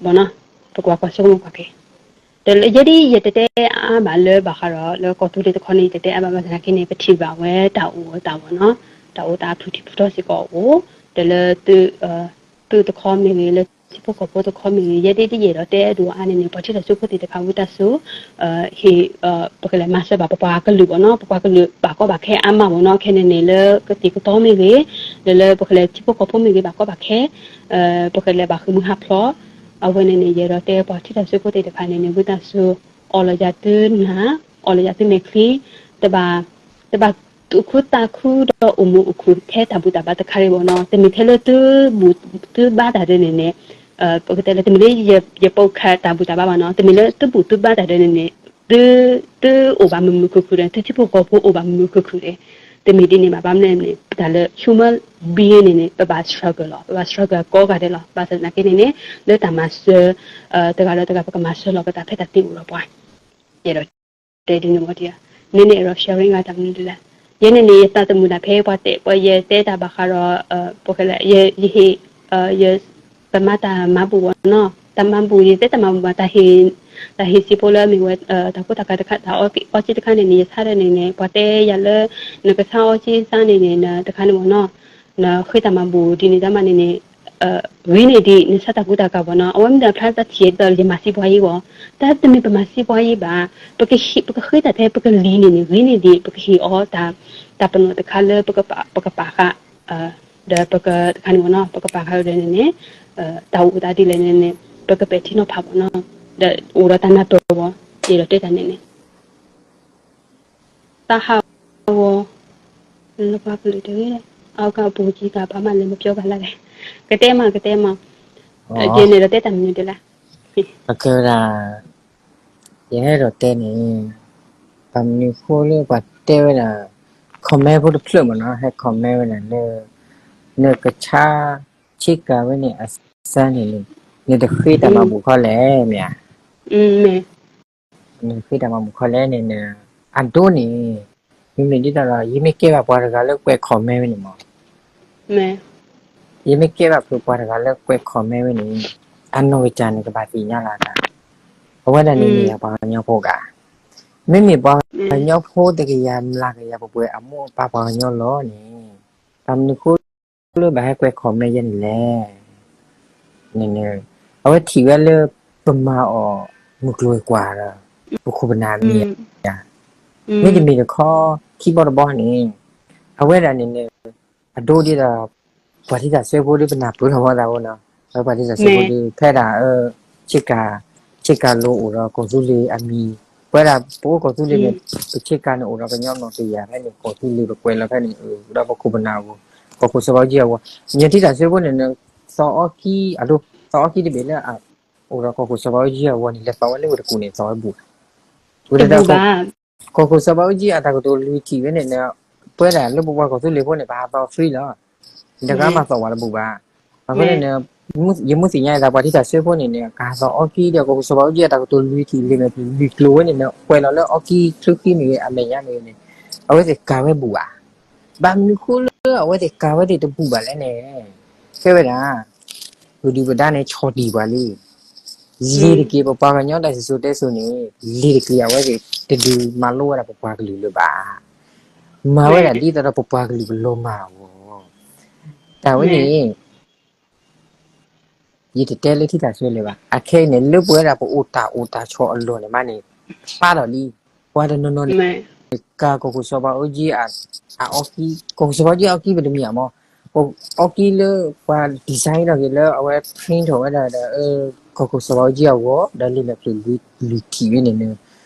ဘၣ်နီၤ ပကဘၣ်ကွၢ်ဆိကမိၣ်ကွၢ်က့ၤ ဒီးယဲဒ် ယတတဲအါဘၣ်လၢဘၣ်ဃးဒီး လၢကီၢ်သူလ့ၤတခီန့ၣ် ယတတဲအါဘၣ်ဘၣ်ဆၣ်သနာ်က့န့ၣ် ပထံၣ်ဘၣ်ဝဲတၢ်အိၣ်အသးဘၣ်နီၤ တၢ်အိၣ်သးဖုၣ်ထံၣ်ဖုၣ်ထီစ့ၢ်ကီးအိၣ် ဒီးလၢ သုးတခီမ့ၢ်ဂ့ၤလၢ ထံဖိကီၢ်ဖိတခီမ့ၢ်ဂ့ၤ, ယဲဒ်ယအဲၣ်ဒိးတဲဒိၣ်အါန့ၣ်န့ၣ် ပှၤထံၣ်တၢ်စိဖိသ့ၣ်တဖၣ်ဝံသးစူၤ ဟ့ၣ် ပကလဲၤမၤစၢၤဘၣ်ပပှၤကလုာ်ဘၣ်နီၤ, ပပှၤကလုာ်ဘၣ်ကီဘၣ်ခဲအါမးဘၣ်နီၤ, ခဲန့ၣ်န့ၣ် လၢကသံၣ်ကသီမ့ၢ်ဂ့ၤ, လၢလၢပကလဲၤထံဖိကီၢ်ဖိမ့ၢ်ဂ့ၤ ဘၣ်ကီဘၣ်ခဲ, ပကလဲၤဘၣ်ဃ့ၢ်မှံဟးဖျိး, အဝဲန့ၣ်န့ၣ် ယအဲၣ်ဒိးတဲပှၤထံၣ်တၢ်စိဖိသ့ၣ်တဖၣ်န့ၣ်န့ၣ် ဝံသးစူၤ အီၣ်လီၤယၤသုနၢ်, အီၣ်လီၤယၤသုမဲာ်ချံ, တဘၣ် တဘၣ်သူၣ်ခုသးခုဒီးအိၣ်မုာ်အိၣ်ခုၣ်ထဲတၢ်ဘူၣ်တၢ်ဘါတခါတဂ့ၤဘၣ်နီၤ, တမ့ၢ်ထဲလၢသုဘူၣ်သုဘါတၢ်ဒၢးန့ၣ်န့ၣ်, ပကတဲလၢတမ့ၢ်လၢယပိာ်ခါတၢ်ဘူၣ်တၢ်ဘါဘၣ်နီၤ, တမ့ၢ်လၢသုဘူၣ်သုဘါတၢ်ဒၢးန့ၣ်န့ၣ်, သုအိၣ်ဘၣ်မုာ်မုာ်ခုၣ်ခုၣ်ဒီး သုထံဖိကီၢ်ဖိအိၣ်ဘၣ်မုာ်မုာ်ခုၣ်ခုၣ်ဒီး, တမ့ၢ်ဒ်န့ၣ်ဘၣ်ဘၣ်မနုၤန့ၣ် ပတၢ်လၢ human being န့ၣ်န့ၣ် ပဘၣ် struggle လီၤ, ပဘၣ် struggle ကိးဂၤဒဲးလီၤ, ဘၣ်ဆၣ်သနာ်က့န့ၣ်န့ၣ် လၢတၢ်မၤစၢၤ တဂၤဒီးတဂၤ ပကမၤစၢၤလီၤပသးဖဲတၢ်သ့အိၣ်ဒီးပှၤ, ယအဲၣ်ဒိး တဲဒ်န့ၣ်မ့ၢ်ဒံးဧါ, နန့ၣ်အဲၣ်ဒိး sharing ဂၤတၢ်မနုၤဒ်လဲၣ်, ယဲန့ၣ်န့ၣ် ယသးသမူတၢ်ဖဲပှၤတဲ ပှၤယတဲတၢ်ဘၣ်ဃးဒီး ပကလဲၣ် ယဟ့ၣ် ပမၤတၢ်မၤဘူၣ်ဘၣ်နီၤ, တၢ်မၤဘူၣ် ယတဲတၢ်မၤဘူၣ်ဘၣ် တၢ်ဟ့ၣ်စံးဖိလၢအမ့ၢ်ဝဲ တၢ်ကိၢ်တၢ်ဂီၤတခါ တၢ်အီက့တခါန့ၣ်န့ၣ် ယဆါဒီးန့ၣ်န့ၣ် ပှၤတဲယၤလၢ နကဆါအီက့ဆါန့ၣ်န့ၣ် တခါန့ၣ်ဘၣ်နီၤ, နဃ့တၢ်မၤဘူၣ်ဒ်န့ၣ်တၢ်မၤန့ၣ်န့ၣ် ဂ့ၤန့ၢ်ဒံး နဆါတၢ်ကူတၢ်ကၤဘၣ်နီၤ, အဝဲမ့ၢ်ဒၣ်ဖျါတၢ်ထံၣ်ဒီး ယမၤစံးပှၤယံၤဘၣ်, တၢ်တမ့ၢ်ပမၤစံးပှၤယံၤဘၣ်, ပကဃ့တၢ်ဖဲပကလံၤန့ၣ်န့ၣ် ဂ့ၤန့ၢ်ဒံး ပကဟ့ၣ်အီၤ တၢ်ပနီၣ်တခါလၢ ပကပာ်ဃာ် ဒီးပကတခါန့ၣ်ဘၣ်နီၤ ပကပာ်ဃာ်ဒီးန့ၣ်န့ၣ် တၢ်အိၣ်သးဒ်လဲၣ်န့ၣ်န့ၣ် ပကပဲာ်ထံနီၤဖးဘၣ်နီၤ, ဒီးအိၣ်ဒီးတၢ်နၢ်ပၢၢ်ဘၣ်, ယအဲၣ်ဒိးတဲတၢ်န့ၣ်န့ၣ် တၢ်ဟးဂီၤ လၢပှၤကလုာ်တဂ့ၤ, အကပူၤကံကပၤမးလဲၤမၤပျီကလါလဲၣ်, ကတဲမး ကတဲမး, ယန့ၣ်ဒီးတဲတၢ်မနုၤဒ်လဲၣ်, အကဲဝဲဒၣ် ယဟဲဒိးတဲန့ၣ် ဘၣ်မနုၤဃိလၢပှၤတဲဝဲဒၣ် comment ဖိတဖျၢၣ်မ့ၢ်နီၤ ဟဲ comment ဝဲဒၣ်လၢ နကဆါ ဆ့ကၤဝဲန့ၣ်အစၢန့ၣ် နတဃ့တၢ်မၤဘူၣ်ခီလဲၣ်မ့ၢ်ဧါ နဃ့တၢ်မၤဘူၣ်ခီလဲၣ်န့ၣ် အဒိန့ၣ် မ့မ့ၢ်ဒ်သိးဒီး ယမ့ၢ်ကဲဘၣ်ပှၤတဂၤလၢကွဲး comment ဝဲန့ၣ်မ့ၢ် ယမ့ၢ်ကဲဘၣ်ဖုးပှၤတဂၤလၢကွဲး comment ဝဲန့ၣ် အနီၢ်ကစၢ်န့ၣ် ကဘၣ်သ့ၣ်ညါလီၤအသး, အဝဲဒၣ်န့ၣ်မ့ၢ်ယၤပှၤကညီဖိဂၤ, မ့မ့ၢ်ပှၤကညီဖိတကယၤမျးကယၤပှဲၤပှဲၤအမိၢ်အပၢ်ပှၤကညီလီၤန့ၣ်, ဘၣ်မနုၤဃိလၢဘၣ်ဟဲကွဲး comment ယဲန့ၣ်လဲၣ် အဝဲထံၣ်ဝဲလၢ ပမၤအီၤမုၢ်ကျိၤဝဲၤကွာ်ဒီး ပခိၣ်ပနၢ်မ့ၢ်ဧါ, မ့တမ့ၢ်တခီ ခံဘီတဘီန့ၣ် အဝဲဒၣ်န့ၣ်န့ၣ် အဒိဒ်ဒီး ပှၤထံၣ်တၢ်စွဲဖိဒီး ပနၢ်ပၢၢ်ထီၣ်ဝဲသးဖိနီၤ, ပှၤထံၣ်တၢ်စွဲဖိဒီး ဖဲဒၣ် ဆ့ကၤ ဆ့ကၤလိၤအိၣ်ဒီးကီၢ်သူလ့ၤအမံၤ, ပဝဲဒၣ်ပအိၣ်ကီၢ်သူလ့ၤန့ၣ် ပဆ့ကၤန့ၣ်အိၣ်ဒီးကညီနီၢ်တယၤဖဲန့ၣ် ကီၢ်သူလ့ၤပကွဲးလီၤဖဲန့ၣ် ဒီးပခိၣ်ပနၢ်အဂီၢ် ကီၢ်ခိၣ်စီၤဘးအူကၠံအဂီၢ်, ယထံၣ်တၢ်စွဲဖိန့ၣ် သီအီကံ အဒိ သီအီကံတဘ့ၣ်လၢ အိၣ်ဒီးကီၢ်ခိၣ်စီၤဘးအူကၠံအဂီၢ်န့ၣ် လဲၤသီဝဲလၢဝဲတကူၣ်န့ၣ် သီဝဲဘူၣ်, ဝဲဒၣ် ကီၢ်ခိၣ်စီၤဘးအူကၠံအတၢ်ကတိၤလွံၢ်ထံၣ်ဝဲန့ၣ် ပဝဲဒၣ်လၢပပှၤကီၢ်သူလ့ၤဖိန့ၣ် ပဟးသီ free လီၤ, တဂၤမၤသီၣ်ဝဲတဘူၣ်ဘၣ်, အဃိန့ၣ် ယမ့ၢ်သ့ၣ်ညါအသးပှၤထံၣ်တၢ်စွဲဖိန့ၣ်န့ၣ် ကဟးသီအီကံဒီးကီၢ်ခိၣ်စီၤဘးအူကၠံအတၢ်ကတိၤလွံၢ်ထံၣ်လံာ်မဲာ်ဖျၢၣ်လွံၢ်ကျိၤဝဲန့ၣ် ကွဲးလီၤလၢအီကံချၢဃံမ့ၢ်ဂ့ၤ အမဲာ်ညါမ့ၢ်ဂ့ၤန့ၣ် အဝဲသ့ၣ်ကၤဝဲဘူၣ်ဘၣ်, ဘၣ်မနုၤဃိလၢအဝဲသ့ၣ်ကၤဝဲသ့ၣ်တဘူၣ်ဘၣ်လဲၣ်န့ၣ်, ကဲဝဲဒၣ် ပဒုၣ်ပဒါန့ၣ် ဆီၣ်တံၢ်ပှၤလံ, လ့ၤတက့ၢ် ပပှၤကညီတၢ်စံၣ်စိၤတဲစိၤန့ၣ် လ့ၤတက့ၢ် အဝဲသ့ၣ်တဒုးမၤလိဝဲဒၣ်ပပှၤကလုာ်လၢၤဘၣ်, မၤဝဲဒၣ်ဒ်သိးဒီးပပှၤကလုာ်ပလီၤမၢ်အဂီၢ်, တၢ်ဝဲန့ၣ် ယတတဲလၢထံၣ်တၢ်စွဲလၢၤဘၣ်, အခဲအံၤန့ၣ် လၢပဝဲဒၣ်ပအိၣ်တၢ်အိၣ်တၢ်ဆိးအလီၢ်န့ၣ်မးန့ၣ် ဖျါထီၣ်လံ, ပှၤတနီၤနီၤန့ၣ် ကၤကီၢ်ခိၣ်စီၤဘးအူကၠံအအီကံ, ကီၢ်ခိၣ်စီၤဘးအူကၠံအီကံပတမံၤဧါမး, အီကံလၢပှၤ design ထီၣ်က့ၤလၢအဝဲ print ထီၣ်ဝဲဒၣ်ဒီး ကီၢ်ခိၣ်စီၤဘးအူကၠံအဂီၢ် ဒီးလံာ်မဲာ်ဖျၢၣ်လွံၢ်ထံၣ်ဝဲန့ၣ်န့ၣ်,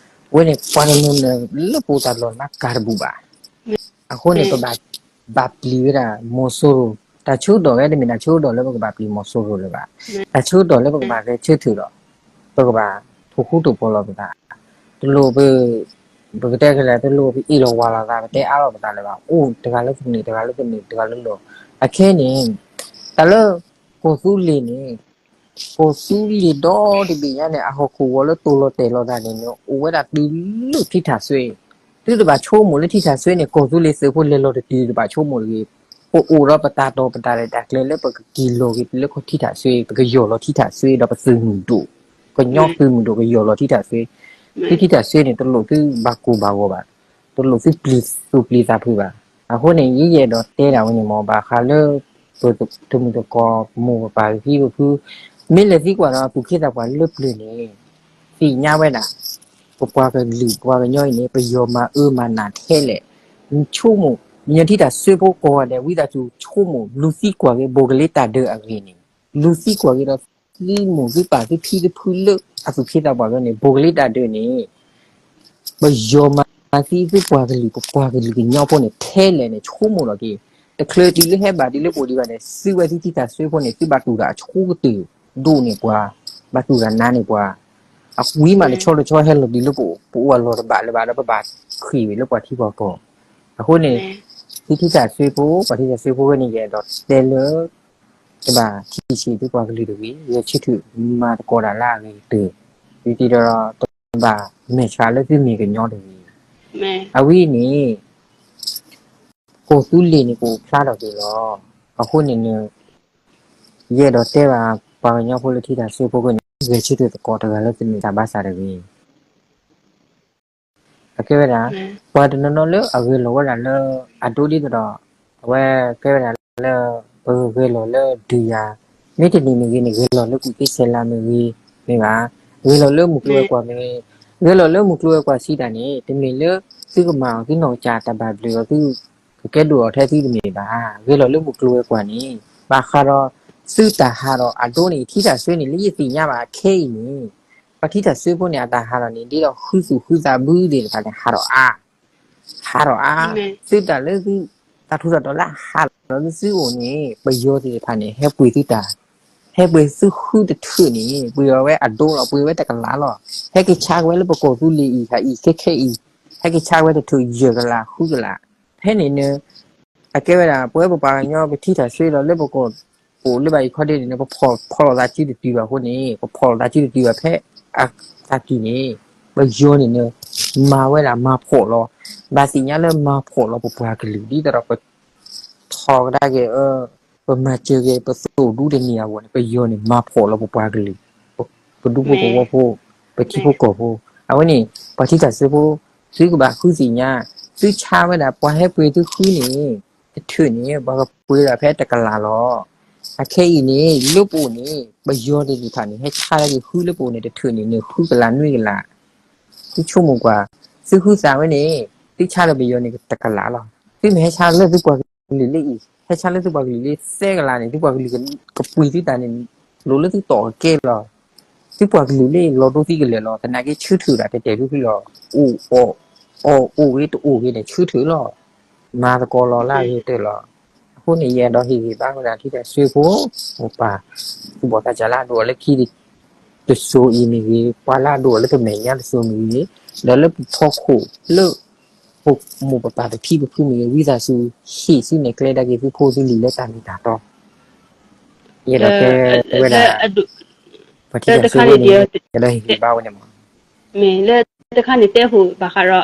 အဝဲန့ၣ် ပှၤတနီၤန့ၣ် လၢပအိၣ်တၢ်လီၢ်န့ၣ် ကၤတဘူၣ်ဘၣ်, အဃိန့ၣ် ပဘၣ် ဘၣ်ပျံၤဝဲဒၣ် မီၤစိရိၤ, တၢ်ဆၢကတီၢ်ဝဲတမ့ၢ်တၢ်ဆၢကတီၢ်လၢပကဘၣ်ပျံၤမီၤစိရိၤလၢၤဘၣ်, တၢ်ဆၢကတီၢ်လၢပကဘၣ်ဂဲၤဆၢထၢၣ်ဒီး ပကဘၣ်ထိၣ်ဃူထိၣ်ဖိးလီၤပသး, တလိၣ်ပ ပကတဲခဲလၢာ် တလိၣ်ပအ့ၣ်လိာ်ဝါလိာ်သး ပတဲအါထီၣ်ပသးလၢၤဘၣ်, အိၣ်တဂၤလၢသနၢၣ် တဂၤလၢသနၢၣ် တဂၤလၢလီၢ်, အခဲန့ၣ် တၢ်လၢ ကီၢ်သူလ့ၤန့ၣ် ကီၢ်သူလ့ၤဒီတဘ့ၣ်ညါန့ၣ် အဟီၣ်ခိၣ်ဂီၤလၢတိၢ်လီၤတဲာ်လီၤသးန့ၣ်န့ၣ် အိၣ်ဝဲဒၣ်တုၤလၢထံထၣ်စွ့, သုတဘၣ်ဆိကမိၣ်လၢထံထၣ်စွ့န့ၣ် ကီၢ်သူလ့ၤသုးဖိလဲၤလီၤတတုၤတဘၣ်ဆိကမိၣ်တဂ့ၤ, ပအိၣ်ဒီးပတၢ်တီၢ်ပတၢ်ရဲၣ်တၢ်ကျဲၤလၢပကက့ၤလီၤက့ၤလၢကီၢ်ထံထၣ်စွ့ ပကယီၢ်လီၤထံထၣ်စွ့ဒီးပသုးမုၢ်ဒိၣ်, ကညီသုးမုၢ်ဒိၣ်ကယီၢ်လီၤထံထၣ်စွ့, သုထံထၣ်စွ့န့ၣ် တလိၣ်သုဘၣ်ကိၢ်ဘၣ်ဂီၤဘၣ်, တလိၣ်သုပျံၤသူၣ်ပျံၤသးဖုးဘၣ်, အဃိန့ၣ် ယယအဲၣ်ဒိးတဲဒၣ်ဝဲန့ၣ်မ့ၢ် ဘၣ်ဃးလၢ ပတမုၢ်တကိး မိၢ်ပပၢ်ကဖံပဖု မ့ၢ်လဲၤသံကွၢ်ဒီးသူၣ်က့သးပှၢ်လၢပျၢၤန့ၣ် သ့ၣ်ညါဝဲဒၣ် ပပှၤကလုာ်ပှၤကညီအံၤန့ၣ် ပယီၤမၤအၢမၤနးထဲလဲၣ်, ဆိကမိၣ် မ့ၢ်ထံၣ်တၢ်စၢဖိကိးဂၤဒဲး ဝံသးစူၤဆိကမိၣ် လူၤသံကွၢ်က့ၤ ဘိၣ်ကလ့တၢ်ဒၢးအဂ့ၢ်န့ၣ်, လူၤသံကွၢ်က့ၤဒီး သုမိၢ်သုပၢ်သုဖံသုဖုလၢအသူၣ်က့သးပှၢ်ကန့ၣ် ဘိၣ်ကလ့တၢ်ဒၢးန့ၣ် ပယီၤမၤသံသုပှၤကလုာ် ပပှၤကလုာ်ကညီဖိန့ၣ် ထဲလဲၣ်န့ၣ် ဆိကမိၣ်လီၤက့ၤ, တချုးတုၤလၢဟဲဘၣ်တုၤလၢပအိၣ်ဒံးဘၣ်န့ၣ် သုဝဲသုထံၣ်တၢ်စၢဖိန့ၣ် သုဘၣ်တူၢ်တၢ်အဆိကတၢၢ်ဒိၣ်န့ၢ်ပှၤ, ဘၣ်တူၢ်တၢ်နါန့ၢ်ပှၤ, အဝံၤမးတဆီတဆီဟဲလီၤတုၤလၢပအိၣ်အလီၢ်တဘၣ်လၢၤဘၣ်ဒီး ပဘၣ်ဃ့ၢ်ဝဲလၢပှၤထံပှၤကီၢ်, အဃိန့ၣ် သုထံၣ်တၢ်စၢဖိ ပှၤထံၣ်တၢ်စၢဖိဝဲန့ၣ် ယအဲၣ်ဒိးတဲလၢ တဘၣ်ထံၣ်ဆံးသုပှၤကလုာ်တဂ့ၤ, ယဆၢထၢၣ်မၤသကိးတၢ်လၢအဂ့ၤကတၢၢ်, ဒ်သိးဒီး တဘၣ်မဲာ်ဆှးလၢသုမ့ၢ်ကညီတဂ့ၤ, အဝဲန့ၣ် ကီၢ်သူလ့ၤန့ၣ် ကအိၣ်ဖျါထီၣ်က့ၤလီၤ, အဃိန့ၣ် ယအဲၣ်ဒိးတဲဘၣ် ပှၤကညီဖိလၢထံၣ်တၢ်စၢဖိကန့ၣ် ဂဲၤဆၢထၢၣ်သကိးတဂၤလၢတမ့ၢ်တၢ်ဘၣ်ဆၣ်တဂ့ၤ အကဲဝဲဒၣ် ပှၤတနီၤနီၤလၢအဂဲၤလီၤဝဲဒၣ်လၢ အဒိဒ်သိးဒီး အဝဲကဲဝဲဒၣ်လၢ ပဂဲၤလီၤလၢဒုးယၤ, မ့ၢ်တနံၤမ့ၢ်ဂ့ၤန့ၣ် ဂဲၤလီၤလၢကူၣ်သ့ဆဲးလၤမ့ၢ်ဂ့ၤ, မ့ၢ်ဘၣ်, ဂဲၤလီၤလၢမုၢ်ကျိၤဝဲၤကွာ်မ့ၢ်ဂ့ၤ, ဂဲၤလီၤလၢမုၢ်ကျိၤဝဲၤကွာ်စံးတၢ်န့ၣ် တမ့ၢ်လၢသုကမၤအီၤသုနီၢ်ကစၢ်တၢ်ဘၣ်ဘျုးအီၤသု ကကဲဒိၣ်အီၤထဲသုတမ့ၢ်ဘၣ်, ဂဲၤလီၤလၢမုၢ်ကျိၤဝဲၤကွာ်န့ၣ် ဘၣ်ဃးဒီး သုတၢ်ဟးထီၣ်အဒိန့ၣ် ထံၣ်တၢ်စၢန့ၣ် လၢယသ့ၣ်ညါဘၣ်အခဲအံၤန့ၣ် ပှၤထံၣ်တၢ်စၢဖိန့ၣ် အတၢ်ဟးထီၣ်န့ၣ် ဒ်သိးဃုသူၣ်ဃုသးဘုသ့ၣ်တဖၣ်န့ၣ် ဟးထီၣ်အါ, ဟးထီၣ်အါ, သုတၢ်လၢသု တၢ်ထူးတၢ်တီၤလၢဟးထီၣ်လၢသုအိၣ်န့ၣ် ပယီၤသ့ၣ်တဖၣ်န့ၣ် ဟဲပှ့ၤသုတၢ်, ဟဲပှ့ၤသုဃုတထၢၣ်န့ၣ် ပှ့ၤအီၤဝဲအဒိလီၤ, ပှ့ၤဝဲတကလးလီၤ, ဟဲက့ၤဆါဝဲလၢပကီၢ်သူလ့ၤအံၤ ဟးအံၤခဲခဲအံၤ, ဟဲက့ၤဆါဝဲတထၢၣ်ယဲၢ်ကလးဃုကလး, ဖဲန့ၣ်န့ၣ် အကဲဝဲဒၣ် ပဝဲပပှၤကညီပထံၣ်တၢ်စၢဒီးလၢပကီၢ်အိၣ်လၢဘၣ်အံၤခီဒ့န့ၣ် ပဖီၣ်လီၤသးစုတတုၤဘၣ်အဃိန့ၣ် ပဖီၣ်လီၤသးစုတတုၤဘၣ်ဖဲအသးကံၢ်န့ၣ် ပယီၤန့ၣ်န့ၣ် မၤဝဲဒၣ်မၤဖှီၣ်လီၤ, ဘၣ်သ့ၣ်ညါလၢမၤဖှီၣ်လီၤပပှၤကလုာ် ဒ်သိးဒီးပ ထီၣ်ကဒါက့ၤ ပမၤစၢၤက့ၤ ပသိၣ်ဒူတန့ၢ်အဂီၢ်န့ၣ် ပယီၤန့ၣ် မၤဖှီၣ်လီၤပပှၤကလုာ်, ပဒူဖိပဝီဖိ, ပထံဖိကီၢ်ဖိ, အဝဲန့ၣ် ပှၤထံၣ်တၢ်စၢဖိ သုကဘၣ်ဃုသ့ၣ်ညါ, သုဆါဝဲဒၣ် ပှၤဟဲပှ့ၤသုဃုန့ၣ် တထၢၣ်န့ၣ် ပှၤကပှ့ၤဒၣ်ဖဲတကလးလီၤ. အခဲအံၤန့ၣ် လၢပအိၣ်န့ၣ် ပယီၤသ့ၣ်တဖၣ်န့ၣ် ဟဲဆါလၢက့ၤဃုလၢပအိၣ်န့ၣ် တထၢၣ်န့ၣ်န့ၣ် ဃုကလးနွံကလး သုဆိကမိၣ်ကွၢ်, သုဃုသးဝဲန့ၣ် သုဆါလၢပယီၤန့ၣ်တကလးလီၤ. သုမ့ၢ်ဟဲဆါလၢသုပှၤကလုာ်လၢအံၤ, ဟဲဆါလၢသုပှၤကလုာ်လၢသၢကလးန့ၣ် သုပှၤကလုာ်ကပှ့ၤသုတၢ်န့ၣ် လိၣ်လၢသုတီၢ်ကကဲလီၤ. သုပှၤကလုာ်လၢလီၤဒိသံကလဲာ်လီၤ. သနာ်က့ဆၢထၢၣ်ဒၣ်တဲာ်တဲာ်ဖုဖုလီၤ. အိၣ်အီၣ်, အီၣ်အိၣ်ဂ့ၤတအိၣ်ဂ့ၤန့ၣ် ဆၢထၢၣ်လီၤ. မၤသကိးလီၤလၢအဂ့ၤကတၢၢ်လီၤ. အဃိန့ၣ် ယအဲၣ်ဒိးဟ့ၣ်ဂံၢ်ဘါဝဲဒၣ်ထံၣ်တၢ်စၢဖိ မိၢ်ပၢ် သူၣ်ဘီၣ်သးစၢ်လၢအဒိၣ်အီၤလၢခံ တစိၤအံၤမ့ၢ်ဂ့ၤ, ပှၤလၢအဒိၣ်အီၤလၢပမဲာ်ညါတစိၤမ့ၢ်ဂ့ၤ, ဒီးလၢပဖီခိၣ်လၢ ပမိၢ်ပပၢ်ပဖံပဖုမ့ၢ်ဂ့ၤ, ဝံသးစူၤ ဟ့ၣ်ဆူၣ်နဲၣ်ကျဲဒၣ်က့ၤသုဖိသုလံၤလၢတၢ်မ့ၢ်တၢ်တီ, ယအဲၣ်ဒိးတဲဝဲဒၣ် ပှၤထံၣ်တၢ်စၢဖိန့ၣ် ယအဲၣ်ဒိးဟ့ၣ်ဂံၢ်ဘါဝဲန့ၣ်မး မ့ၢ်လၢတခါန့ၣ်တဲဟိၣ်ဘၣ်ဃးဒီး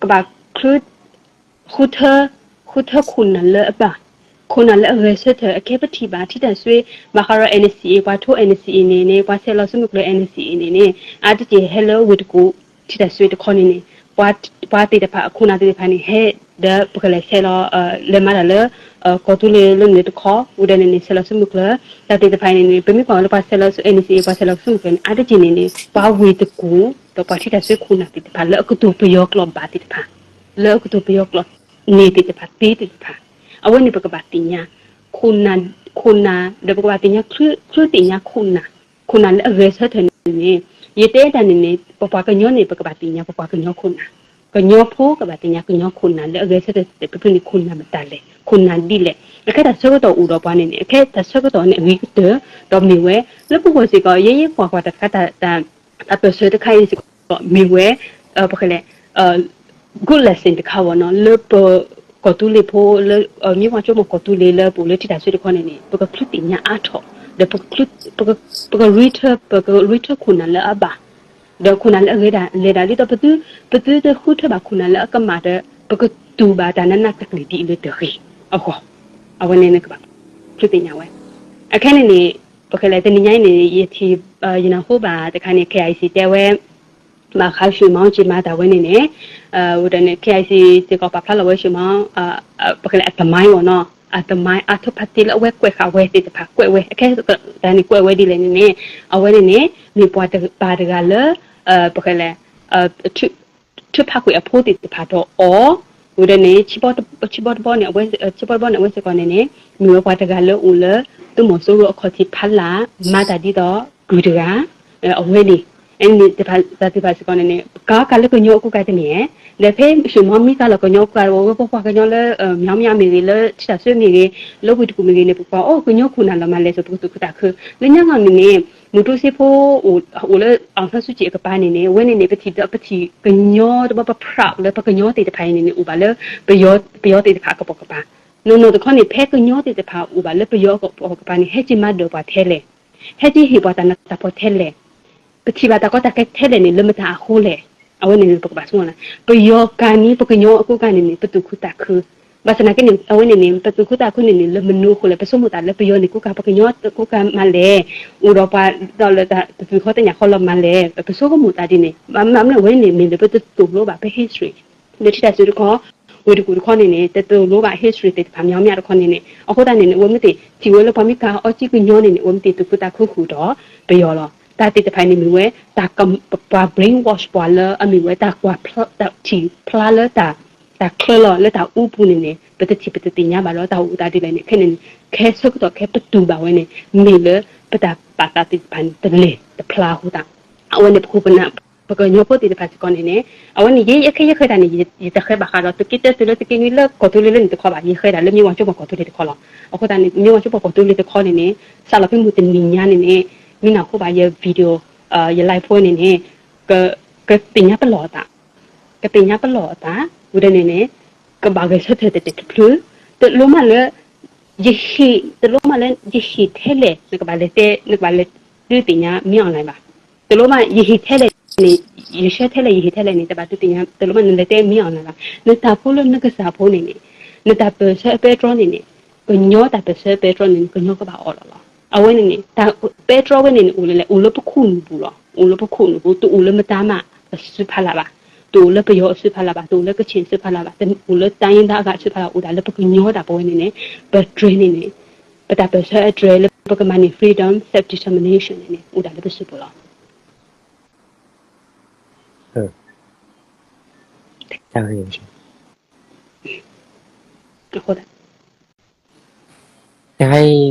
ကဘၣ် ဃုထၢ, ဃုထၢခိၣ်နၢ်လၢအဘၣ်, ခိၣ်နၢ်လၢအဂဲၤဆၢထၢၣ် အခဲပထံၣ်ဘၣ် ထံၣ်တၢ်စၢ ဘၣ်ဃးဒီး NCA ပှၤထိ NCA န့ၣ်န့ၣ် ပှၤဆဲးလီၤဆူမုၢ်ကျၢၤ NCA န့ၣ်န့ၣ် အါတက့ၢ်ဟဲလၢဝ့ၢ်တကူၣ် ထံၣ်တၢ်စၢတခီန့ၣ်န့ၣ် ပှၤသ့ၣ်တဖၣ် အခိၣ်နၢ်သ့ၣ်တဖၣ်န့ၣ် ဟဲဒီးပကလဲၤဆဲးလီၤ လဲၤမၤတၢ်လၢ ကီၢ်သူလ့ၤလၢန့ၣ်တခီ ဝံၤဒီးန့ၣ်န့ၣ် ဆဲးလီၤဆူမုၢ်ကျၢၤ တၢ်သ့ၣ်တဖၣ်န့ၣ်န့ၣ် ပမ့ၢ်ကွၢ်လၢပှၤဆဲးလီၤဆူ NCA ပှၤဆဲးလီၤဆူမုၢ်ကျၢၤန့ၣ် အါတက့ၢ်န့ၣ်န့ၣ် ပှၤဝ့ၢ်တကူၣ် ဒီးပှၤထံၣ်တၢ်စၢခိၣ်နၢ်သ့ၣ်တဖၣ် လၢအကတိၤပယီၤကျိာ်ဘၣ်သ့ၣ်တဖၣ် လၢအကတိၤပယီၤကျိာ်န့ၣ်သ့ၣ်တဖၣ် သ့သ့ၣ်တဖၣ် အဝဲန့ၣ်ပကဘၣ်သ့ၣ်ညါ ခိၣ်နၢ် ဒီးပကဘၣ်သ့ၣ်ညါ ချုးသ့ၣ်ညါခိၣ်နၢ် ခိၣ်နၢ်လၢအဂဲၤဆၢထၢၣ်န့ၣ်န့ၣ် ယတဲတၢ်န့ၣ်န့ၣ် ပပှၤကညီန့ၣ် ပကဘၣ်သ့ၣ်ညါ ပပှၤကညီခိၣ်နၢ်, ကညီဖိကဘၣ်သ့ၣ်ညါ ကညီခိၣ်နၢ်လၢအဂဲၤဆၢထၢၣ်တဲာ်တဲာ်ဖုဖုန့ၣ် ခိၣ်နၢ်မတၤလဲၣ် ခိၣ်နၢ်ဒ်လဲၣ် အခဲတၢ်ဆၢကတီၢ်အိၣ်ဒီးပှၤန့ၣ်န့ၣ် အခဲတၢ်ဆၢကတီၢ်န့ၣ်အဂ့ၤကတၢၢ် ဒီးမ့ၢ်ဝဲ လၢပဂီၢ်စ့ၢ်ကီး ယဲယဲကွၢ်ကွၢ်တၢ်တခါ တၢ်ပၢၢ်ဆၢတခါအံၤစ့ၢ်ကီး မ့ၢ်ဝဲ ပကလဲၤ good lesson တခါဝဲနီၤ လၢပကီၢ်သူလ့ၤဖိ လၢမ့ၢ်ပှၤကၠိမီၤကီၢ်သူလ့ၤလၢပအိၣ်လၢထံတၢ်စၢတခီန့ၣ်န့ၣ် ပကချုးသ့ၣ်ညါအါထီၣ် ဒီး ပကရ့ထၢ ပကရ့ထၢခိၣ်နၢ်လၢအဘၣ် ဒီးခိၣ်နၢ်လၢအဂ့ၤဒၣ်လဲၤဒၣ် ဒ်သိးပသု ပသုတဃုထၢဘၣ်ခိၣ်နၢ်လၢအကမၣ်ဒီး ပကတူၢ်ဘၣ်တၢ်နးနးကျံၤကျံၤဒ်အံၤလၢတဂ့ၤအဂီၢ် အဝဲန့ၣ်နကဘၣ်ချုးသ့ၣ်ညါဝဲ အခဲန့ၣ်န့ၣ် ပကလဲၤတနံၤညါအံၤန့ၣ် ယထံၣ် ယနၢ်ဟူဘၣ်တခါန့ၣ် KIC တဲဝဲ ဘၣ်ဃး ရွှေမောင် ကၠ့မၤတၢ်ဝဲန့ၣ်န့ၣ် ဝဲဒၣ်န့ၣ် KIC စ့ၢ်ကီးပာ်ဖျါလီၤဝဲ ရွှေမောင် ပကလဲၤအသမိုင်းဝဲနီၤ အတမါအါထီၣ်ဖးတ့ၢ်လၢအဝဲကွဲးဃာ်ဝဲသ့ၣ်တဖၣ် ကွဲးဝဲ အခဲတၢ်န့ၣ်ကွဲးဝဲဒ်လဲၣ်န့ၣ်န့ၣ် အဝဲန့ၣ်န့ၣ် မ့ၢ်ပှၤတပၤတဂၤလၢ ပဃဲလဲၣ် ထုးဖးကွံာ်အဖိသ့ၣ်တဖၣ်ဒီးအီၤ, ဝံၤဒီးန့ၣ် ဆံဘီတဘီန့ၣ် အဝဲ ဆံဘီတဘီန့ၣ် အဝဲစ့ၢ်ကီးန့ၣ်န့ၣ် မ့ၢ်ဝဲပှၤတဂၤလၢအိၣ်လၢ သုးမီၤစိရိၤအခီၣ်ထံးဖီလာ် မၤတၢ်ဒ်သိး ကုၢ်တဂၤ အဝဲန့ၣ် တၢ်သ့ၣ်တဖၣ်စ့ၢ်ကီးန့ၣ်န့ၣ် ကးကးလၢကညီအကူအကၤတမ့ၢ်ဧါ, ဒီးဖဲ ရွှေမီမံကးလီၤကညီအကူအကၤ ဝဲပှၤကညီလၢ မၠီမၠီမ့ၢ်ဂ့ၤ လၢထံတၢ်စၢမ့ၢ်ဂ့ၤ လၢဝ့ၢ်တကူၣ်မ့ၢ်ဂ့ၤန့ၣ် ပကွၢ်အီၤ ကညီခိၣ်နၢ်လီၤမၤလဲၣ် ဆိပကသူၣ်ခုသးခု, လၢညါလီၤန့ၣ်န့ၣ် မူတူစ့ဖိ အိၣ်လၢ အောင်ဆန်းစုကြည် အကပၤန့ၣ်န့ၣ် အဝဲန့ၣ်န့ၣ် ပထံၣ်ဒီး ပထံၣ်ကညီတဘီ ပ proud လၢပကညီသ့ၣ်တဖၣ်အံၤန့ၣ်န့ၣ် အိၣ်ဘၣ်လၢ ပယီၤသ့ၣ်တဖၣ်အကပိာ်ကပၤ, နီၢ်နီၢ်တခီန့ၣ် ဖဲကညီသ့ၣ်တဖၣ်အိၣ်ဘၣ်လၢပယီၤအကပိာ်ကပၤန့ၣ် ဟဲက့ၤမၤဒၢးပှၤထဲလဲၣ်, ဟဲက့ၤဟ့ၣ်ပှၤတၢ်နးတၢ်ဖှီၣ်ထဲလဲၣ်, ပထံၣ်ဘၣ်တၢ်ကီတၢ်ခဲထဲလဲၣ်န့ၣ် လၢမတၤအဃိလဲၣ်, အဝဲန့ၣ်န့ၣ် ပကဘၣ်ဆိကမိၣ်, ပယီၤကးန့ၣ် ပကညီအကူအကၤန့ၣ်န့ၣ် ပသူၣ်ခုသးခု, ဘၣ်ဆၣ်သနာ်က့န့ၣ် အဝဲန့ၣ်န့ၣ် ပသူၣ်ခုသးခုန့ၣ်န့ၣ် လၢမနုၤအဃိလဲၣ်, ပဆိကမိၣ်သးလၢပယီၤန့ၣ် ကူကၤပကညီကူကၤမၤလဲၣ်, အိၣ်ဒီးပှၤဒီးလၢတၢ်တသူၣ်ခီတညၣ်ခီလီၤမၤလဲၣ်, ပဆိကမိၣ်သးဒ်န့ၣ်, ဘၣ်မနုၤအဝဲန့ၣ် မ့ၢ်လၢပတသိၣ်လိဘၣ်ပ history လၢထံတၢ်စၢတခီ, ဝ့ၢ်တကူၣ်တခီန့ၣ်န့ၣ် တသိၣ်လိဘၣ် history သ့ၣ်တဖၣ်မၠီမၠီတခီန့ၣ်န့ၣ် အဃိသတးန့ၣ်န့ၣ် အဝဲမ့ၢ်သ့ၣ်ထံၣ်ဝဲလၢပှၤမ့ၢ်ကးအီၤက့ၤကညီန့ၣ်န့ၣ် အဝဲမ့ၢ်သ့ၣ်သူၣ်ခုသးခုဃုာ်ဒီးပယီၤလီၤ. တၢ်သ့ၣ်တဖၣ်န့ၣ်မ့ၢ်ဝဲ တၢ်ပှၤ brainwash ပှၤလၢအမ့ၢ်ဝဲတၢ်ကွၢ်ဖျါ တၢ်ထံၣ်ဖျါလၢတၢ် တၢ်ချၢလီၤလၢတၢ်အူပူၤန့ၣ်န့ၣ် ပတထံၣ်ပတသ့ၣ်ညါဘၣ်ဒီးတၢ်အိၣ်သးဒ်လဲၣ်န့ၣ် ခဲန့ၣ်န့ၣ် ခဲဆၢကတီၢ်ခဲပတုာ်ဘၣ်ဝဲန့ၣ် မ့ၢ်လၢပတၢ်ပာ်သးသ့ၣ်တဖၣ်န့ၣ် တလဲၤတဖျါအဃိသတး အဝဲန့ၣ်ပခိၣ်ပနၢ် ပကညီဖိသ့ၣ်တဖၣ်စ့ၢ်ကီးန့ၣ်န့ၣ် အဝဲန့ၣ် ယဲယဲခဲယဲဃဲတၢ်န့ၣ် ယတဃဲဘၣ်ဃးဒီးသုးက့တၢသုးလၢသုးက့နွံလၢကီၢ်သူလ့ၤလၢန့ၣ်တခီဘၣ်, ယဃဲဒၣ်လၢမ့ၢ်ဝဲကၠိပှၤကီၢ်သူလ့ၤတခီလီၤ. အဃိသတးန့ၣ် မ့ၢ်ဝဲကၠိပှၤကီၢ်သူလ့ၤတခီန့ၣ်န့ၣ် စးလီၤဖဲမုၢ်တနံၤညါန့ၣ်န့ၣ် မ့ၢ်နၢ်ဟူဘၣ်ယ video ယ live ဖိန့ၣ်န့ၣ် ကသ့ၣ်ညါပလီၢ်အသး ကသ့ၣ်ညါပလီၢ်အသး ဝံၤဒီးန့ၣ်န့ၣ် ကဘၣ်ဂဲၤဆၢထၢၣ်တတဲာ်တဖျၢၣ် တလိၣ်မးလၢ ယဟ့ၣ် တလိၣ်မးလၢ ယဟ့ၣ်ထဲလဲၣ် နကဘၣ်လဲၤတဲ နကဘၣ်လဲၤဒုးသ့ၣ်ညါ မ့ၢ် online ဘၣ်. တလိၣ်မး ယဟ့ၣ်ထဲလဲၣ်န့ၣ် ယဆှၢထဲလဲၣ် ယဟ့ၣ်ထဲလဲၣ်န့ၣ် တဘၣ်ဒုးသ့ၣ်ညါ တလိၣ်မး နလဲၤတဲ မ့ၢ် online ဘၣ်. နတၢ်ဖိလၢနကစၢ်ဖိန့ၣ်န့ၣ် နတၢ်ပၢၢ်ဆၢအပဲတြီန့ၣ်န့ၣ် ကညီတၢ်ပၢၢ်ဆၢအပဲတြီန့ၣ်န့ၣ် ကညီကဘၣ်အီၣ်လီၤလီၤ. အဝဲန့ၣ်န့ၣ် တၢ်ပဲတြီဝဲန့ၣ်န့ၣ် အိၣ်လၢလဲၣ် အိၣ်လၢပခိၣ်နူာ်ပူၤလီၤ. အိၣ်လၢပခိၣ်နူာ်ပူၤ တအိၣ်လၢမတၤမးအစုဖီလာ်ဘၣ်. တအိၣ်လၢပယီၤအစုဖီလာ်ဘၣ်, တအိၣ်လၢကခ့ၣ်အစုဖီလာ်ဘၣ်, တအိၣ်လၢတိုင်းရင်းသားအဂၤအစုဖီလာ်, အိၣ်ဒၣ်လၢပကညီတၢ်ပဝဲန့ၣ်န့ၣ် ပတြဲၤန့ၣ်န့ၣ် ပတၢ်ပၢၢ်ဆၢအတြဲၤလၢပကမၤန့ၢ် freedom, self determination န့ၣ်န့ၣ် အိၣ်ဒၣ်လၢပစုပူၤလီၤ. အဃိ တခါအံၤ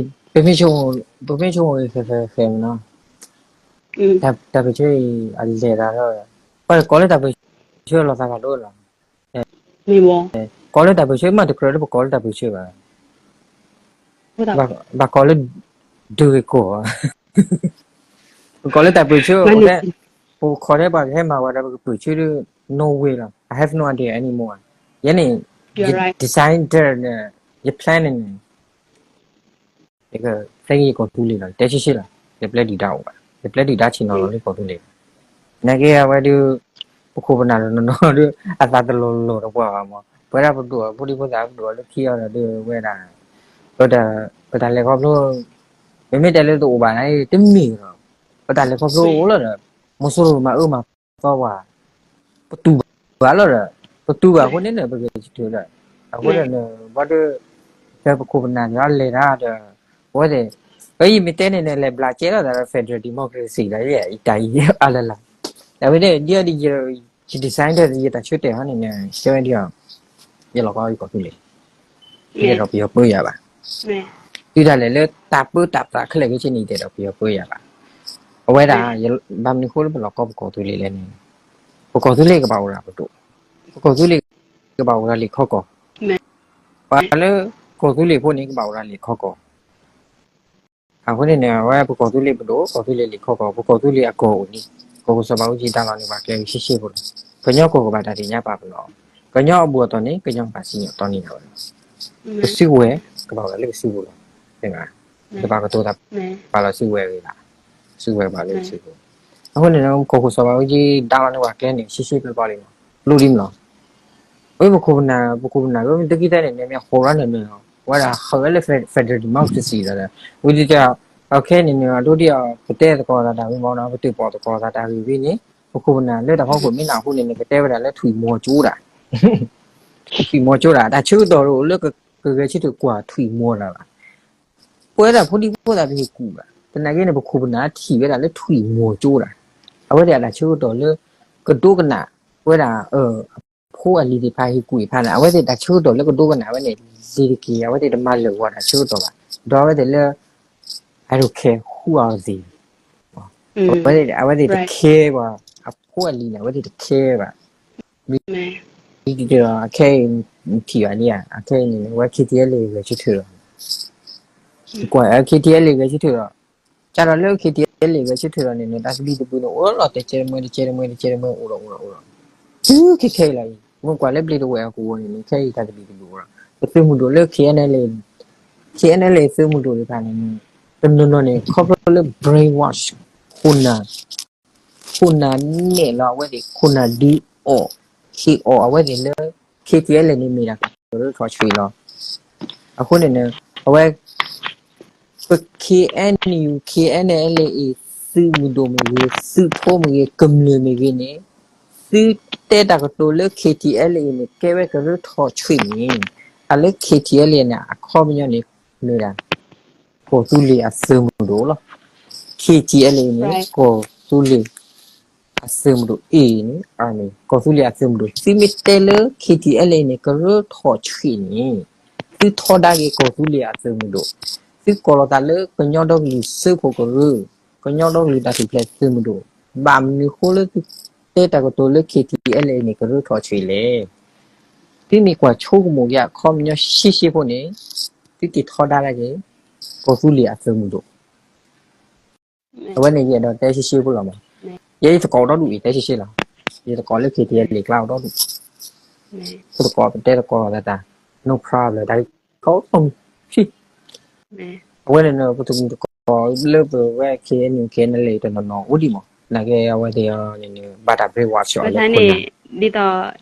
ပမ့ၢ်ဆိကမိၣ် ပမ့ၢ်ဆိကမိၣ်ဂ့ၤဃဲဃဲဃဲမးနီၤ, တၢ်ပၢၢ်ဆၢအံၤ အလဲၤသးထီၣ်ဝဲ, ပှၤကိးလၢတၢ်ပၢၢ်ဆၢလီၤသးဂၤဒိၣ်လီၤ. ကိးလၢတၢ်ပၢၢ်ဆၢ မ့ၢ်တကြၢးလၢပကိးလၢတၢ်ပၢၢ်ဆၢဘၣ်. ဘၣ်ကိးလၢ ဒုးဂ့ၤကိး ပကိးလၢတၢ်ပၢၢ်ဆၢ အိၣ်ထဲ ပခိးထဲပှၤကဟဲမၤဝဲဒီးပကပၢၢ်ဆၢဒ် no way လီၤ. I have no idea anymore. ယဲန့ၣ် ယ design ဒီး ယ plan န့ၣ်န့ၣ် ယကသ့ယကီၢ်သူလ့ၤလီၤ, ယတဲဆှံဆှံလီၤ, ယပျဲဒုၣ်ဒါအိၣ်ဘၣ်, ယပျဲဒုၣ်ဒါဆ့ၣ်နီၤလီၤလၢကီၢ်သူလ့ၤ. နာ်က့အဝဲဒုး ပခိၣ်ပနၢ်တနီၤနီၤဒုး အသးတလီၤလီၤတပှၢ်ဘၣ်မး, ပဝဲဒၣ်ပဒိၣ်ဖိဒံဖိသၣ်ပဒိၣ်လၢခံအီၤဒီးဒုး ဝဲဒၣ် ပတၢ်လဲၤခီဖျိ မ့မ့ၢ်တဲလၢတအိၣ်ဘၣ်န့ၣ် တမ့ၢ်လီၤ. ပတၢ်လဲၤခီဖျိအိၣ်လီၤဒီး မီၤစိရိၤမၤအၢမၤသီပှၤ ပတူၢ်ဘၣ်လီၤဒီး ပတူၢ်ဘၣ်အဃိန့ၣ်န့ၣ် ပဂဲၤဆၢထၢၣ်ဒီး အဃိန့ၣ်န့ၣ် ဘၣ်ဒီး ဖဲပခိၣ်ပနၢ်န့ၣ်လဲၤတၢ်ဒီး အဝဲသ့ၣ် ပယမ့ၢ်တဲန့ၣ်န့ၣ် လဲၤဘျးကဲထီၣ်သးဒီး federal democracy ဒီး ယတၢ်အံၤအါလၢ်လၢ် အဝဲန့ၣ် ဒ်အံၤဒီး ယ design ဒီး ယတၢ်ဆၢတဲာ်ဟီန့ၣ်န့ၣ် တဲဝဲဒ်အံၤ ယလီၤကီယကီၢ်သူလ့ၤ ယတအဲၣ်ဒိးပယီၤပၢယၤဘၣ်. တုၤဒၣ်လဲာ်လၢတၢ်ပၢတၢ်ပြးခဲလၢာ်ခဲဆ့န့ၣ် ယတအဲၣ်ဒိးပယီၤပၢယၤဘၣ်. အဝဲဒၣ် ဘၣ်မနုၤအဃိလၢပလီၤကီပကီၢ်သူလ့ၤလဲၣ်န့ၣ် ပကီၢ်သူလ့ၤကဘၣ်အိၣ်ဒၣ်ပဒိၣ်, ပကီၢ်သူလ့ၤကဘၣ်အိၣ်ဒၣ်လံာ်ခီကီၢ်, ပှၤလၢကီၢ်သူလ့ၤဖိန့ၣ် ကဘၣ်အိၣ်ဒၣ်လံာ်ခီကီၢ်. အဃိန့ၣ်န့ၣ် အဝဲပကီၢ်သူလ့ၤပဒိၣ် ကီၢ်သူလ့ၤလံာ်ခီကီၢ် ပကီၢ်သူလ့ၤအကီၢ်အိၣ်န့ၣ် ကီၢ်ခိၣ်စီၤဘးအူကၠံဒါလီၤန့ၢ်ပှၤကျဲဂ့ၤဆ့ဆ့ဖိလီၤ. ကညီကီၢ်ကဘၣ်တၢ်သ့ၣ်ညါပာ်ပနီၣ်, ကညီအဘူၣ်အတီၢ်န့ၣ် ကညီကဘၣ်စံၣ်ညီၣ်တီန့ၢ်ဒၣ်ဝဲလီၤ. ကစုကဝဲၤကဘၣ်အိၣ်ဒၣ်လၢကစုပူၤလီၤ. တဘၣ်ကတိၤတၢ်ပာ်လီၤစုကဝဲၤဂ့ၤဘၣ်, စုကဝဲၤကဘၣ်လၢကစုပူၤ. အဃိန့ၣ် ကီၢ်ခိၣ်စီၤဘးအူကၠံဒါလီၤန့ၢ်ပှၤကျဲန့ၣ် ဆံးဆံးပျီပျီလံမး, လိၣ်ဒံးမးလီၤ. ဝဲပခိၣ်ပနၢ် ပခိၣ်ပနၢ် ဝဲမ့ၢ်တကံၢ်သဲန့ၣ် မ့ၢ်အဃိရၣ်န့ၣ်န့ၣ် ဝဲဒၣ်ဃုာ်ဝဲလၢ federal democracy လီၤဒီး ဝံၤဒ်တၢ် အခဲန့ၣ်န့ၣ် အဒိဒ်အီၤ ပတဲသကိးသးတၢ်ဂ့ၢ်မးနီၤ ပတၢၣ်ပီၣ်သကိးသးတၢ်ဂ့ၢ်ဝံၤန့ၣ် ပခိၣ်ပနၢ်လၢတၢ်ဖီခိၣ်မ့ၢ်နၢ်ဟူန့ၣ်န့ၣ် ကတဲဝဲဒၣ်လၢထွံၣ်မီၤကၠိဒၣ် ထွံၣ်မီၤကၠိဒၣ် တၢ်ဆၢကတီၢ်အိၣ်လၢ ပဂဲၤဆၢထၢၣ်ကွၢ်ထွံၣ်မီၤတၢ်ဘၣ်. ပဝဲဒၣ်ဖိဒံဖိသၣ်ပဟ့ၣ်ကူၣ်ဘၣ်. သနာ်က့န့ၣ် ပခိၣ်ပနၢ်ထံၣ်ဝဲဒၣ်လၢထွံၣ်မီၤကၠိဒၣ်. အဝဲသ့ၣ်အတၢ်ဆၢကတီၢ်လၢ ကဒိကနၣ်ဝဲဒၣ် အဖိအလံၤသ့ၣ်တဖၣ်ဟ့ၣ်ကူၣ်သ့ၣ်တဖၣ်န့ၣ် အဝဲသ့ၣ်တၢ်ဆၢကတီၢ်လၢကဒိကနၣ်ဝဲန့ၣ် လ့ၤတက့ၤ အဝဲသ့ၣ်တမၤလၢာ်ဂီၤတၢ်ဆၢကတီၢ်ဘၣ်. ဒီးအဝဲသ့ၣ်လၢ I don't care who are they. အဝဲသ့ၣ်တ care ဘၣ်. အဖိအလံၤန့ၣ် အဝဲသ့ၣ်တ care ဘၣ်. မ့ၢ် အခဲအံၤထံၣ်ဘၣ်န့ၣ်ဧါ, အခဲအံၤန့ၣ် အဝဲ K T L A ဂဲၤဆၢထၢၣ်လီၤ. ကွၢ် K T L A ဂဲၤဆၢထၢၣ်လီၤ. ကၢ်ဒီးလၢ K T L A ဂဲၤဆၢထၢၣ်လီၤန့ၣ် တၢ်သဘံၣ်သဘုၣ်န့ၣ် အိၣ်လီၤတကဲတမှဲ တကဲတမှဲ တကဲတမှဲ အိၣ်ဒီးအိၣ်ဒီးအိၣ်ဒီး တုၤခဲခဲအံၤလီၤအံၤ မ့ၢ်ကွၢ်လၢဘျ့ဒဝဲၢ်အကဝီၤန့ၣ်န့ၣ် ခဲအံၤတၢ်သဘံၣ်သဘုၣ်အိၣ်လီၤ. ပသုးမုၢ်ဒိၣ်လၢ K N L A, K N L A သုးမုၢ်ဒိၣ်သ့ၣ်တဖၣ်န့ၣ် တနီၤနီၤန့ၣ် ခီဖျိလၢ brainwash ခိၣ်နၢ် ခိၣ်နၢ်နဲၣ်လီၤအဝဲသ့ၣ် ခိၣ်နၢ်ဒုးအီၣ် ဟ့ၣ်အီၣ်အဝဲသ့ၣ်လၢ K T L A န့ၣ်မ့ၢ်ဒၣ်ကရၢထီၣ်ဆွံၣ်လီၤ. အဃိန့ၣ် အဝဲ ပ K N U K N L A သုးမုၢ်ဒိၣ်မ့ၢ်ဂ့ၤ သုးဖိမ့ၢ်ဂ့ၤ ကမျၢၢ်မ့ၢ်ဂ့ၤန့ၣ် သုတဲတၢ်ကတိၤလၢ K T L A န့ၣ် ကဲဝဲကရၢထီၣ်ဆွံၣ်န့ၣ် အလၢ K T L A န့ၣ် အခီပညီန့ၣ် မ့ၢ်ဒၣ် ကီၢ်သူလ့ၤအသုးမုၢ်ဒိၣ်လီၤ. K T L A န့ၣ် ကီၢ်သူလ့ၤအသုးမုၢ်ဒိၣ် A န့ၣ် army ကီၢ်သူလ့ၤအသုးမုၢ်ဒိၣ် သုမ့ၢ်တဲလၢ K T L A န့ၣ် ကရၢထီၣ်ဆွံၣ်န့ၣ် သုထီဒါက့ၤကီၢ်သူလ့ၤအသုးမုၢ်ဒိၣ်, သုကိးလီၤသးလၢကညီဒီကလုာ်စၢဖှိၣ်ကရၢ, ကညီဒီကလုာ်တၢ်ထူၣ်ဖျဲးသုးမုၢ်ဒိၣ်, ဘၣ်မနုၤဃိလၢသုတဲတၢ်ကတိၤလၢ K T L A န့ၣ် ကရၢထီၣ်ဆွံၣ်လဲၣ်. သုမ့ၢ်ကွၢ်ဆိကမိၣ်က့ၤအခီပညီရှဲရှဲဖိန့ၣ် သုက့ၤထီဒါက့ၤ ကီၢ်သူလ့ၤအသုးမုၢ်ဒိၣ် အဝဲန့ၣ်ယအဲၣ်ဒိးတဲရှဲရှဲဖိလီၤမး. ယဲယသကိးဒီဒူၣ်အံၤတဲရှဲရှဲလီၤ. ယသကိးလၢ K T L A ကျါအီၤဒီဒူၣ်, ဖိသကိးပတဲသကိးလိာ်သးတၢ် no problem တၢ်ကီ အဝဲန့ၣ် ပတမုၢ်သကိးလၢပဝဲ K N U K N L A တနီၤနီၤအိၣ်ဒံးမး နာ်က့အဝဲသ့ၣ်အီၤန့ၣ် ဘၣ်တၢ် brainwash အီၤလၢခိၣ်နၢ် ဒ်သိး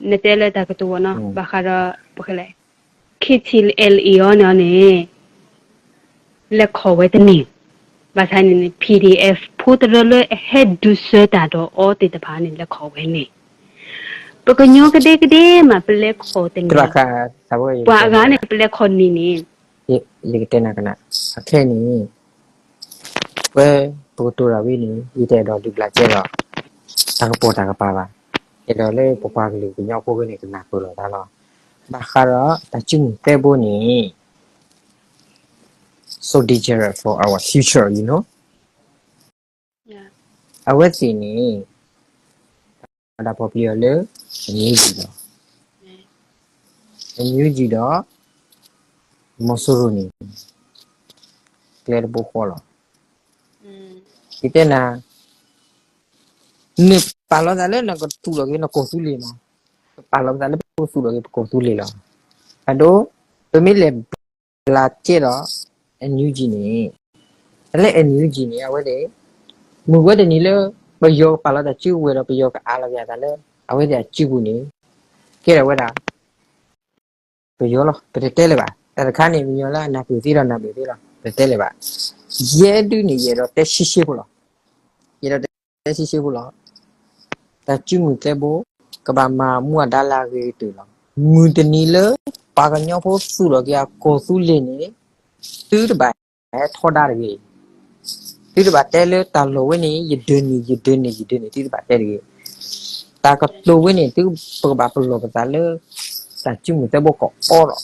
နတဲလၢတၢ်ကတိၤဝဲနီၤ ဘၣ်ဃးဒီး ပကလဲၣ် K T L A အီၤန့ၣ်န့ၣ် လဲၤခိးဝဲတန့ၢ်, ဘၣ်ဆၣ်န့ၣ်န့ၣ် P D F ဖိတရၢလၢအဟဲဒုးဆၢတၢ်ဒီးအီၤသ့ၣ်တဖၣ်န့ၣ် လဲၤခိးဝဲန့ၣ်, ပကညီကဒဲကဒဲမး ပလဲၤခိးတန့ၢ်, ပှၤအဂၤန့ၣ် ပလဲၤခိးန့ၢ်န့ၣ် ယကတဲနၤကနၣ်, အခဲအံၤန့ၣ် ဝဲ ပကတိၤတၢ်ဝံၤန့ၣ် ယတအဲၣ်ဒိးဒုးဘျးကဲဒီး တၢ်ကပိာ်တၢ်ကပၤဘၣ်. အဲၣ်ဒိးလၢပပှၤကလုာ်ကညီဖိဂ့ၤန့ၣ် ကနၢ်ပၢၢ်လိာ်သးလီၤ. ဘၣ်ဃးဒီးတၢ်စုမုၢ်သဲဘိန့ၣ် so dangerous for our future, you know. အဝဲသ့ၣ်န့ၣ် ဒၣ်ပီၤပျံၤအီၤလၢ NUG ဒီး NUG ဒီး မီၤစိရိၤန့ၣ် ကျဲတဘိဃီလီၤ. ယတဲနၤ နပာ်လီၤသးလၢနကသူၣ်ထီၣ်က့ၤနကီၢ်သူလ့ၤမး, ပာ်လီၤသးလၢပကသူၣ်ထီၣ်က့ၤပကီၢ်သူလ့ၤလီၤ. အဒိ ပမ့ၢ်လဲၤဘျးကဲဒီး NUG န့ၣ် တၢ်လၢ NUG န့ၣ် အဝဲသ့ၣ် မုၢ်ဝဲတနံၤလၢ ပယီၤကပာ်လီၤတၢ်စုကဝဲၤဒီး ပယီၤကအးလီၤက့ၤအသးလၢ အဝဲသ့ၣ်အစုပူၤန့ၣ် ကဲထီၣ်ဝဲဒၣ် ပယီၤလီၤ. ပတတဲလၢၤဘၣ်. တၢ်တခါန့ၣ် ပယီၤလၢအနၢ်ပၢၢ်သ့ဒီးနၢ်ပၢၢ်သ့လီၤ. ပတတဲလၢၤဘၣ်. ယဲဒုန့ၣ် ယအဲၣ်ဒိးတဲရှဲရှဲဖိလီၤ. ယအဲၣ်ဒိးတဲရှဲရှဲဖိလီၤ. တၢ်စုမုၢ်သဲဘိ ကဘၣ်မၤမူအဒါလၢအဂ့ၤကတၢၢ်လီၤ. မုၢ်တနံၤလၢ ပှၤကညီဖိသူၣ်ထီၣ်က့ၤအကီၢ်သူလ့ၤန့ၣ် သုတဘၣ်ဟဲထီဒါတဂ့ၤ. သုတဘၣ်တဲလၢတၢ်လီၢ်ဝဲန့ၣ် ယဒၢန့ၢ် ယဒၢန့ၢ် ယဒၢန့ၢ် သုတဘၣ်တဲတဂ့ၤ. တၢ်ကတိၤဝဲန့ၣ် သုပကဘၣ်ပလီၢ်ပသးလၢ တၢ်စုမုၢ်သဲဘိကအီလီၤ.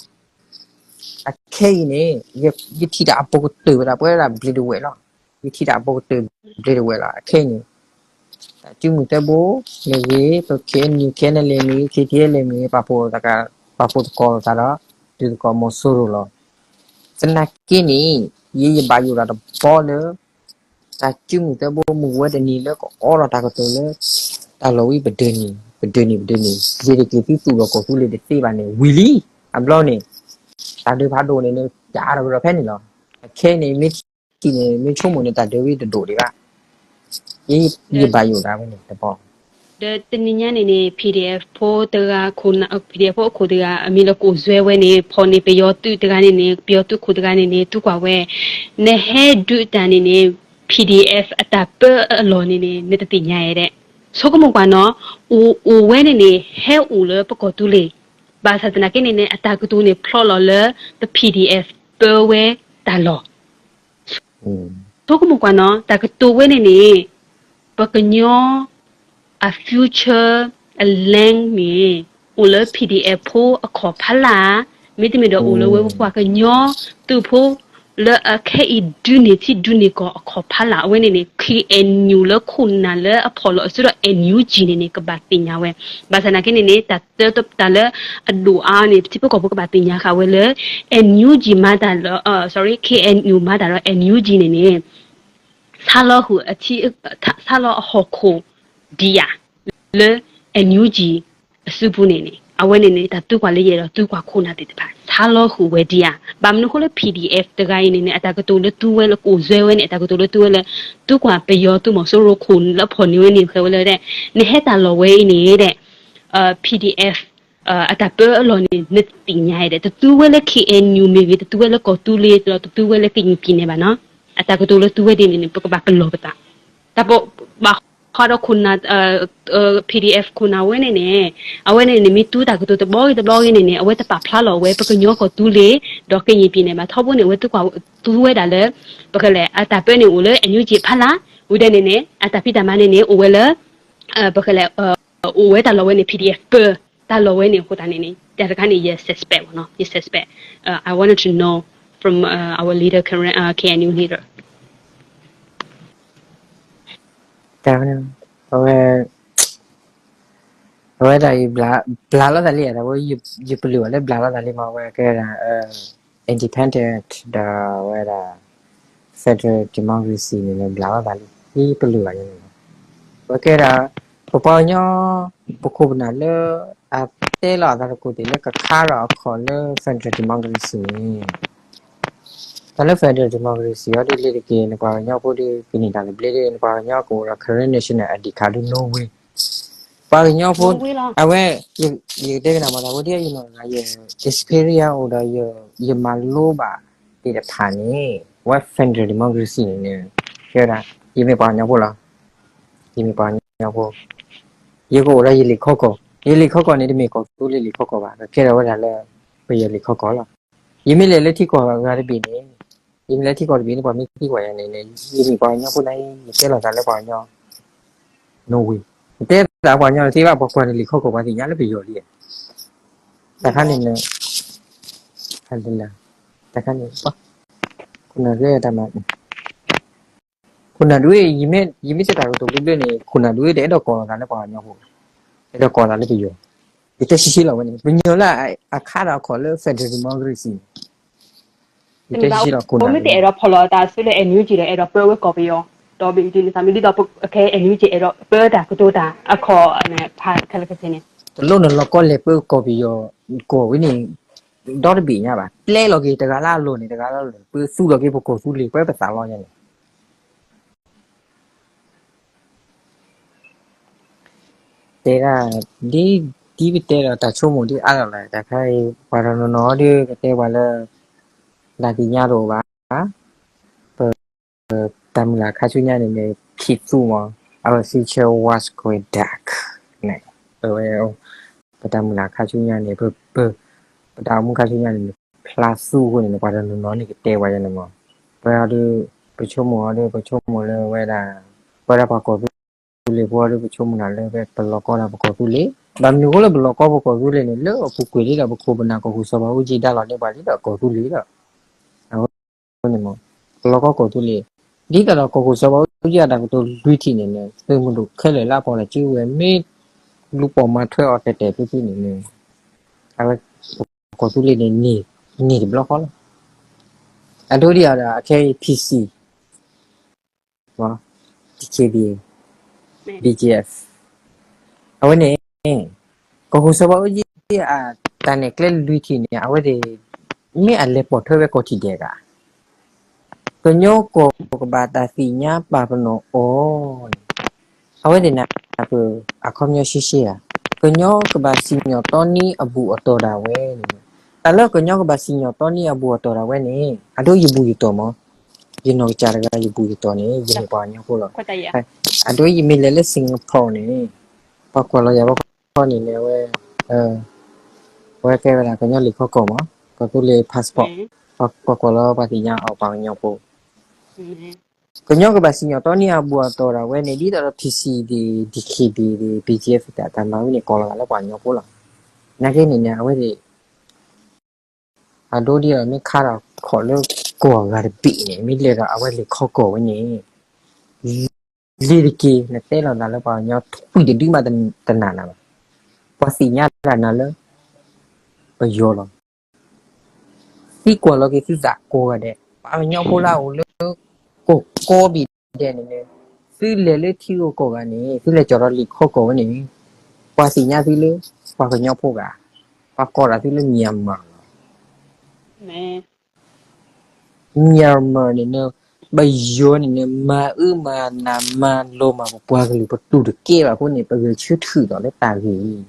အခဲအံၤန့ၣ် ယထံၣ်တၢ်အပိာ်ကတၢၢ်ဝဲဒၣ် ပဝဲဒၣ်ဘျ့ဒဝဲၢ်လီၤ. ယထံၣ်တၢ်အပိာ်ကတၢၢ်ဘျ့ဒဝဲၢ်လီၤ. အခဲအံၤန့ၣ် တၢ်စုမုၢ်သဲဘိမ့ၢ်ဂ့ၤ ပ K N U K N L A မ့ၢ်ဂ့ၤ K T L A မ့ၢ်ဂ့ၤ ပာ်ဖှိၣ်သကိးလိာ်သးဒီး ဒုးသကိးမီၤစိရိၤလီၤ. သနာ်က့န့ၣ် ယဲယဘၣ်ယိၣ်တၢ်တဘီလၢ တၢ်စုမုၢ်သဲဘိမုၢ်ဝဲတနံၤလၢကအီလီၤတၢ်ကတိၤလၢ တၢ်လီၢ်ဝံၤပဒၢန့ၢ် ပဒၢန့ၢ် ပဒၢန့ၢ် ယဲတက့ၤသုသူၣ်လီၤကီၢ်သူလ့ၤတသ့ဘၣ်န့ၣ် ဝံၤလံ. အဘျီန့ၣ် တၢ်ဒုးဖးဒိၣ်န့ၣ် တအါထီၣ်ကဒီးဖဲန့ၣ်လီၤ. အခဲအံၤန့ၣ် မ့ၢ်ထံၣ်န့ၣ် မ့ၢ်ဆိကမိၣ်န့ၣ် တၢ်ဒုးဝံၤတဒိၣ်ဒံးဘၣ်. ယဲယဘၣ်ယိၣ်တၢ်ဝဲန့ၣ်တဘီ ဒီးတနံၤညါန့ၣ်န့ၣ် PDF ဖိတဂၤ PDF ဖိအခိၣ်တဂၤ အမံၤလၢကိၣ်စွဲဝဲန့ၣ် ဖီၣ်န့ၢ်ပယီၤသုးတဂၤန့ၣ်န့ၣ် ပယီၤသုးခိၣ်တဂၤန့ၣ်န့ၣ် သံကွၢ်ဝဲ နဟဲဒုးတၢ်န့ၣ်န့ၣ် PDF အတၢ်ပၢအလီၢ်န့ၣ်န့ၣ် နတသ့ၣ်ညါဧါဒဲး. ဆိကမိၣ်ကွၢ်နီၤ အိၣ်ဝဲန့ၣ်န့ၣ် ဟဲအိၣ်လၢပကီၢ်သူလ့ၤ ဘၣ်ဆၣ်သနာ်က့န့ၣ်န့ၣ် အတၢ်ကတိၤန့ၣ်ဖျါလီၤလၢ ပ PDF ပၢဝဲတၢ်လီၢ် ဆိကမိၣ်ကွၢ်နီၤ တၢ်ကတိၤဝဲန့ၣ်န့ၣ် ပကညီ အ future အ land န့ၣ် အိၣ်လၢ PDF ဖိအခီၣ်ဖီလာ်, မ့တမ့ၢ်ဒီးအိၣ်လၢဝဲပပှၤကညီသုးဖိ လၢအခဲအံၤဒုးန့ၢ်ထံဒုးန့ၢ်ကီၢ်အခီၣ်ဖီလာ် အဝဲန့ၣ်န့ၣ် KNU လၢခိၣ်နၢ်လၢအဖီၣ်လီၤအစုဒီး NUG န့ၣ်န့ၣ် ကဘၣ်သ့ၣ်ညါဝဲ. ဘၣ်ဆၣ်သနာ်က့န့ၣ်န့ၣ် တၢ်တၢတၢ်လၢ အဒိၣ်အါန့ၣ် ပထံဖိကီၢ်ဖိကဘၣ်သ့ၣ်ညါဃာ်ဝဲလၢ NUG မၤတၢ်လၢ sorry KNU မၤတၢ်ဒီး NUG န့ၣ်န့ၣ် ဆါလီၤဃုာ်အထံ ဆါလီၤအဟီၣ်ခိၣ်ဒံးဧါ လၢ NUG အစုပူၤန့ၣ်န့ၣ် အဝဲန့ၣ်န့ၣ် တၢ်သံကွၢ်လၢယအဲၣ်ဒိးသံကွၢ်ခိၣ်နၢ်သ့ၣ်တဖၣ် ဆါလီၤဃုာ်ဝဲဒံးဧါ. ဘၣ်မနုၤအဃိလၢ PDF တဂၤအံၤန့ၣ်န့ၣ် အတၢ်ကတိၤလၢသူဝဲလၢကအိၣ်စဲဝဲန့ၣ် အတၢ်ကတိၤလၢသူဝဲလၢ သံကွၢ်ပယီၤသုးမီၤစိရိၤခိၣ်လၢအဖီၣ်န့ၢ်ဝဲန့ၣ် ဃဲဝဲလၢဒဲး နဟဲတၢ်လီၢ်ဝဲအံၤန့ၣ်ဒဲး PDF အတၢ်ပၢအလီၢ်န့ၣ် နသ့ၣ်ညါဒဲး တသူဝဲလၢ KNU မ့ၢ်ဂ့ၤ တသူဝဲလၢကီၢ်သူလ့ၤဒီး တသူဝဲလၢကရင်ပြည်နယ်ဘၣ်နီၤ. အတၢ်ကတိၤလၢသူဝဲဒ်န့ၣ်န့ၣ် ပကဘၣ်ကလီၤပသး တၢ်ပဘၣ်ဃးဒီးခိၣ်နၢ် PDF ခိၣ်နၢ်ဝဲန့ၣ်န့ၣ် အဝဲန့ၣ်န့ၣ် မ့ၢ်သူတၢ်ကတိၤတဘျီဂ့ၤတဘျီဂ့ၤန့ၣ်န့ၣ် အဝဲတပာ်ဖျါလီၤဝဲ ပကညီကီၢ်သူလ့ၤ ဒီးကရင်ပြည်နယ်ဘၣ် ထီဘိန့ၣ် အဝဲသံကွၢ်သူဝဲဒၣ်လၢ ပကလဲၣ် အတၢ်ပၢန့ၣ်အိၣ်လၢ NUG ဖီလာ် ဝံၤဒဲးန့ၣ်န့ၣ် အတၢ်ဖံးတၢ်မၤန့ၣ်န့ၣ် အိၣ်ဝဲလၢ ပကလဲၣ် အိၣ်ဝဲတၢ်လီၢ်ဝဲန့ၣ် PDF ပၢ တၢ်လီၢ်ဝဲန့ၣ်အဃိသတးန့ၣ်န့ၣ် တၢ်တခါန့ၣ် ယ suspect ဘၣ်နီၤ ယ suspect. I wanted to know from our leader, K N U leader. အဝဲ အဝဲဒၣ် ဘျးလိာ်သးလံ တၢ်ဝဲ ယပလုာ်အီၤလၢဘျးလိာ်သးလံမး အဝဲကဲဒၣ် independent ဒီးဝဲဒၣ် federal democracy န့ၣ်န့ၣ် ဘျးလိာ်သးလံ ယပလုာ်ဘၣ်န့ၣ်လီၤ. အဝဲကဲဒၣ် ပပှၤကညီ ပခိၣ်ပနၢ်လၢ အတဲလီၤအသးသကိးသ့ၣ်လၢကခါဒီးအခီၣ်လၢ federal democracy န့ၣ် တၢ်လၢ federal democracy အီၤဒ်လဲၣ်တက့ၢ် နပှၤကညီဖိဒီး ကန့ၢ်တၢ်သဘျ့ဒီး နပှၤကညီကအိၣ်ဒီး Karen national I D card ဒီး Norway ပှၤကညီဖိ အဝဲ ယကတဲကနၣ်မး တၢ်ဖိဒ်ယနီၢ်တဂၤ ယ experience အိၣ်ဒီး ယမၤလိဘၣ်သ့ၣ်တဖၣ်န့ၣ် ဝဲ federal democracy န့ၣ်န့ၣ် ကဲဝဲဒၣ် ယမ့ၢ်ပှၤကညီဖိလီၤ. ယမ့ၢ်ပှၤကညီဖိ ယကအိၣ်ဒီးယလံာ်ခီကီၢ် ယလံာ်ခီကီၢ်န့ၣ် တမ့ၢ်ကီၢ်သူလ့ၤလံာ်ခီကီၢ်ဘၣ် ကဲထီၣ်ဝဲဒၣ်လၢ ပယီၤလံာ်ခီကီၢ်လီၤ. ယမ့ၢ်လဲၤလၢထံကီၢ်ဂၤတဘ့ၣ်န့ၣ် ယမ့ၢ်လဲၤထံကီၢ်တဘ့ၣ်န့ၣ် ပှၤမ့ၢ်သံကွၢ်ယၤန့ၣ်န့ၣ် ယမ့ၢ်ပှၤကညီဖိန့ၣ် ယတဲလီၤသးလၢပှၤကညီ Norway ယတဲသးပှၤကညီတသ့ဘၣ် ပှၤကွၢ်န့ၣ်လံာ်ခီကီၢ် ပှၤသ့ၣ်ညါလၢပယီၤလံ. တၢ်ခါန့ၣ်န့ၣ် တၢ်ခါန့ၣ် ခိၣ်နၢ်ဒုးတၢ်မၤ ခိၣ်နၢ်ဒုး ယမ့ၢ်တဲတၢ်ကတိၤဘျၢဘျၢန့ၣ် ခိၣ်နၢ်ဒုး တအဲၣ်ဒိးကိးလီၤသးလၢပှၤကညီဖိဘၣ်, အဲၣ်ဒိးကိးသးလၢပယီၤ, ယတဲဆှံဆှံလီၤဝဲန့ၣ် ပညီလၢအခါဒီးအခီၣ်လၢ federal democracy န့ၣ် ယတဲဆှံဆှံလီၤခိၣ်နၢ်ဒုး ပမ့ၢ်တအဲၣ်ဒိးဖီၣ်လီၤအသးဆူလၢ NUG ဒီးအဲၣ်ဒိးပၢဝဲကီၢ်ပယီၤ, ဒီးဘၣ်ဒ်န့ၣ်သးမ့ၢ်ဒ်သိး ခဲ NUG အဲၣ်ဒိးပၢတၢ်ကတိၤတၢ်အခီၣ်ဖးခဲလၢာ်ခဲဆ့န့ၣ် တလိၣ်နလီၤကီလဲၤပၢကီၢ်ပယီၤ ကီၢ်ဝဲန့ၣ် ဒီတဘ့ၣ်ညါဘၣ်, ပျဲလီၤက့ၤတဂၤလၢအလီၢ်န့ၣ် တဂၤလၢအလီၢ်န့ၣ် ပသူလီၤက့ၤပကီၢ်သူလ့ၤ ပှဲၤပသးလီၤညါန့ၣ် တဲဒၣ် ဒ် ဒ်ပတဲဒီးတၢ်ဆိကမိၣ်ဒ်အါလီၤလီၤ တၢ်ခါအံၤ ပှၤတနီၤနီၤဒီးကတဲပှၤလၢ တၢ်သ့ၣ်ညါတအိၣ်ဘၣ်, ပ တၢ်မုၢ်လၢ်ခါဆူညါန့ၣ်န့ၣ် ခံသူမး, our future was going dark န့ၣ်, ပဝဲ ပတၢ်မုၢ်လၢ်ခါဆူညါန့ၣ် ပ ပ ပတၢ်အိၣ်မူခါဆူညါန့ၣ်န့ၣ် ဖျါသူအဃိန့ၣ်န့ၣ် ပှၤတနီၤနီၤန့ၣ်ကတဲပှၤယဲန့ၣ်မး, ပဝဲအီၤဒီး ပဆိကမိၣ်အီၤဒီး ပဆိကမိၣ်လၢဝဲဒၣ် ပဝဲဒၣ်ပှၤကီၢ်သူလ့ၤဖိအီၤဒီး ပဆိကမိၣ်တၢ်လၢပလီၤကီတၢ်ပကီၢ်သူလ့ၤ, ဘၣ်မနုၤအဃိလၢပလီၤကီပကီၢ်သူလ့ၤန့ၣ် လၢအပူၤကွံာ်လံဒီး ပခိၣ်ပနၢ်ကီၢ်ခိၣ်စီၤဘးအူကၠံဒါလီၤန့ၢ်ပှၤလံဒီးကီၢ်သူလ့ၤလီၤ အဃိန့ၣ်မး ပလီၤကီကီၢ်သူလ့ၤ, ဒ်သိးဒီးကီၢ်ခိၣ်စီၤဘးအူကၠံအတၢ်ကတိၤလွံၢ်ထံၣ်န့ၣ်န့ၣ် သုးမုၢ်ဒိၣ်ခဲလၢာ်လၢအဖီၣ်လီၤစုဝဲ မ့ၢ်လူၤပိာ်မၤထွဲအီၤတဲာ်တဲာ်ဖျုးဖျုးန့ၣ်န့ၣ် အဝဲ ကီၢ်သူလ့ၤန့ၣ် န့ၢ်တဘျီဃီလီၤ. အဒိဒ်အီၤဒီး အခဲအံၤ P C, D K B A, B G F အဝဲန့ၣ် ကီၢ်ခိၣ်စီၤဘးအူကၠံ အတၢ်နဲၣ်ကျဲလွံၢ်ထံၣ်န့ၣ် အဝဲသ့ၣ် မ့ၢ်အလဲၤပိာ်ထွဲဝဲကီၢ်ထံၣ်ဒဲးဂၤ ကညီကီၢ်ကဘၣ်တၢ်သ့ၣ်ညါပာ်ပနီၣ်အီၤန့ၣ် အဝဲသ့ၣ်န့ၣ် ပအခီပညီရှဲရှဲဧါ, ကညီကဘၣ်စံၣ်ညီၣ်တီနံအဘူၣ်အတီၢ်ဒၣ်ဝဲန့ၣ်, တၢ်လၢကညီကဘၣ်စံၣ်ညီၣ်တီနံအဘူၣ်အတီၢ်ဒၣ်ဝဲန့ၣ် အဒိယဘူၣ်ယတီၢ်မး, ယနီၢ်ကစၢ်တဂၤယဘူၣ်ယတီၢ်န့ၣ် ယမ့ၢ်ပှၤကညီဖိလီၤ. အဒိယမ့ၢ်လဲၤလၢ Singapore န့ၣ် ပှၤကွၢ်လီၤယၤဘၣ်ခီန့ၣ်န့ၣ် အဝဲ အဝဲကဲဝဲဒၣ်ကညီလံာ်ခီကီၢ်မး, ကီၢ်သူလ့ၤ passport, ပှၤကိးလၢပှၤသ့ၣ်ညါအီၤပှၤကညီဖိ, ကညီကဘၣ်စံၣ်ညီၣ်တီန့ၢ်အဘူၣ်အတီၢ်ဒၣ်ဝဲန့ၣ် ဒ်သိးဒီး P C ဒံး D K B ဒံး B G F တၢ်မၤဝဲန့ၣ် ကိးလီၤသးလၢပှၤကညီဖိလီၤ. နာ်က့န့ၣ်န့ၣ် အဝဲသ့ၣ် အဒိဒ်သိးမ့ၢ်ခါထီၣ်ခီၣ်လၢကီၢ်အဂၤတဘ့ၣ်န့ၣ် မ့ၢ်လဲၤဒီးအဝဲလံာ်ခီကီၢ်ဝဲန့ၣ် လံာ်တက့ၢ် နတဲလီၤသးလၢပှၤကညီထွံၣ်တဒုမးတနာ်နၤဘၣ်. ပှၤသ့ၣ်ညါတၢ်နၤလၢ ပယီၤလီၤ. သံကွၢ်လီၤက့ၤသုသးကိးဂၤဒဲး, ပှၤကညီဖိလၢအအိၣ်လၢ ကီၢ်ကိးဘ့ၣ်ဒဲးန့ၣ်န့ၣ်, သုလဲၤလၢထံဂုၤကီၢ်ဂၤန့ၣ် သုလဲၤကၠီၤဒီးလံာ်ခီကီၢ်ဝဲန့ၣ်, ပှၤသ့ၣ်ညါသုလၢ ပှၤကညီဖိဂၤ, ပှၤကိးဒၣ်သုလၢ Myanmar လီၤ. Myanmar န့ၣ်န့ၣ်, ပယီၤန့ၣ်န့ၣ် မၤအၢမၤနးမၤလီၤမၢ်ပပှၤကလုာ် ပတူၢ်တကဲဘၣ်အဃိန့ၣ် ပဂဲၤဆၢထၢၣ်ဒီးလၢတၢ်ဂ့ၢ်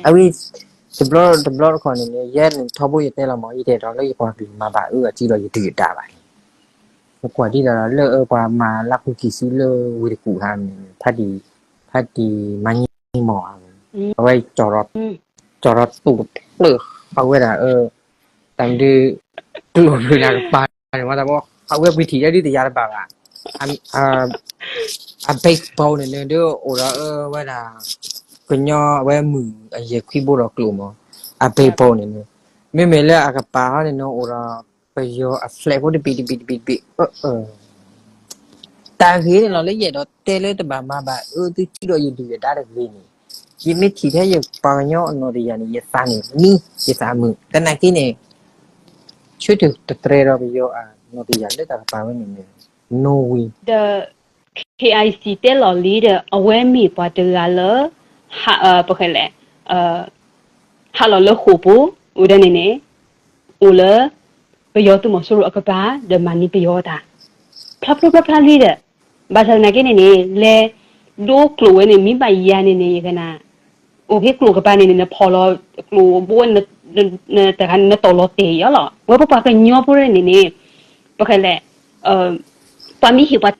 အဝဲ တဘျီတဘျီတခီၣ်န့ၣ်န့ၣ် ယဲန့ၣ်ထီဘိယတဲလီၤမး ယတဲဒီးလၢယပှၤကလုာ်မၤဘၣ်အၢအစုဒီးယဒုၣ်ယဒါဘၣ်န့ၣ်, နကွၢ်ဒ်သိးဒီးလၢပှၤမၤလၢ်ခူကံၤစုလၢဝ့ၢ်တကူၣ်ဟါန့ၣ် ဖါတံၢ်မၤညံမီၢ်ဧါ, အဝဲ ကၠီၤထီၣ်တူၢ်တဖျၢၣ် အဝဲဒၣ် တၢ်မနုၤ ကျိၣ်ဖျၢၣ်န့ၣ်ကပၤန့ၣ်မ့ၢ်တဘၣ် အဝဲပှ့ၤထံၣ်ဒ်တယၤတဘၣ်ဘၣ်, အ backbone န့ၣ်န့ၣ် ဒ်အိၣ်ဒီးအဝဲဒၣ် ကညီအဝဲမုၢ်အယဲၢ်ခွံဘိဒီးကျိၣ်မး, အ backbone န့ၣ်န့ၣ် မ့မ့ၢ်လၢအကပၤဟီန့ၣ်န့ၣ် အိၣ်ဒီးပယီၤအ flag ဖိတဘ့ၣ်တဘ့ၣ်တဘ့ၣ်တဘ့ၣ် တၢ်ဂ့ၢ်န့ၣ်လီၤလၢယအဲၣ်ဒိးတဲလၢတဘၣ်မၤဘၣ်အၢသုစုဒီးယဒုၣ်ယဒါတဂ့ၤန့ၣ်, ယမ့ၢ်ထံၣ်ထဲယပှၤကညီအနီၢ်တယၢ်န့ၣ် ယသးန့ၣ်မံ ယသးမုာ် သနာ်က့န့ၣ် ဆၢထၢၣ်တတြဲၤဒီးပယီၤအနီၢ်တယၢ်လၢတၢ်ကပၤဝဲန့ၣ်န့ၣ် no way ဒီး K I C တဲလီၤလံဒီး အဝဲမ့ၢ်ပှၤတဂၤလၢ ပကလဲၣ် ဟးလီၤလၢဃိာ်ပူၤ အိၣ်ဒၣ်န့ၣ်န့ၣ် အိၣ်လၢ ပယီၤသုးမီၤစိရိၤအကပၤ ဒီးမၤန့ၢ်ပယီၤတၢ် ဖျါဖျါဖျါဖျါလံဒီး ဘၣ်ဆၣ်သနာ်က့န့ၣ်န့ၣ် လဲၤဒိကျိာ်ဝဲန့ၣ် မ့ၢ်ဘၣ်ယၤန့ၣ်န့ၣ် ယကနၣ် အိၣ်ဖဲကျိာ်ကပၤန့ၣ်န့ၣ် နဖီၣ်လီၤကျိာ်ဘိဝဲ တဂၤန့ၣ် နတီၢ်လီၤတဲာ်အီၤလီၤ. ဝဲပပှၤကညီဖိန့ၣ်န့ၣ် ပကလဲၣ် ပှၤမ့ၢ်ဟ့ၣ်ပှၤ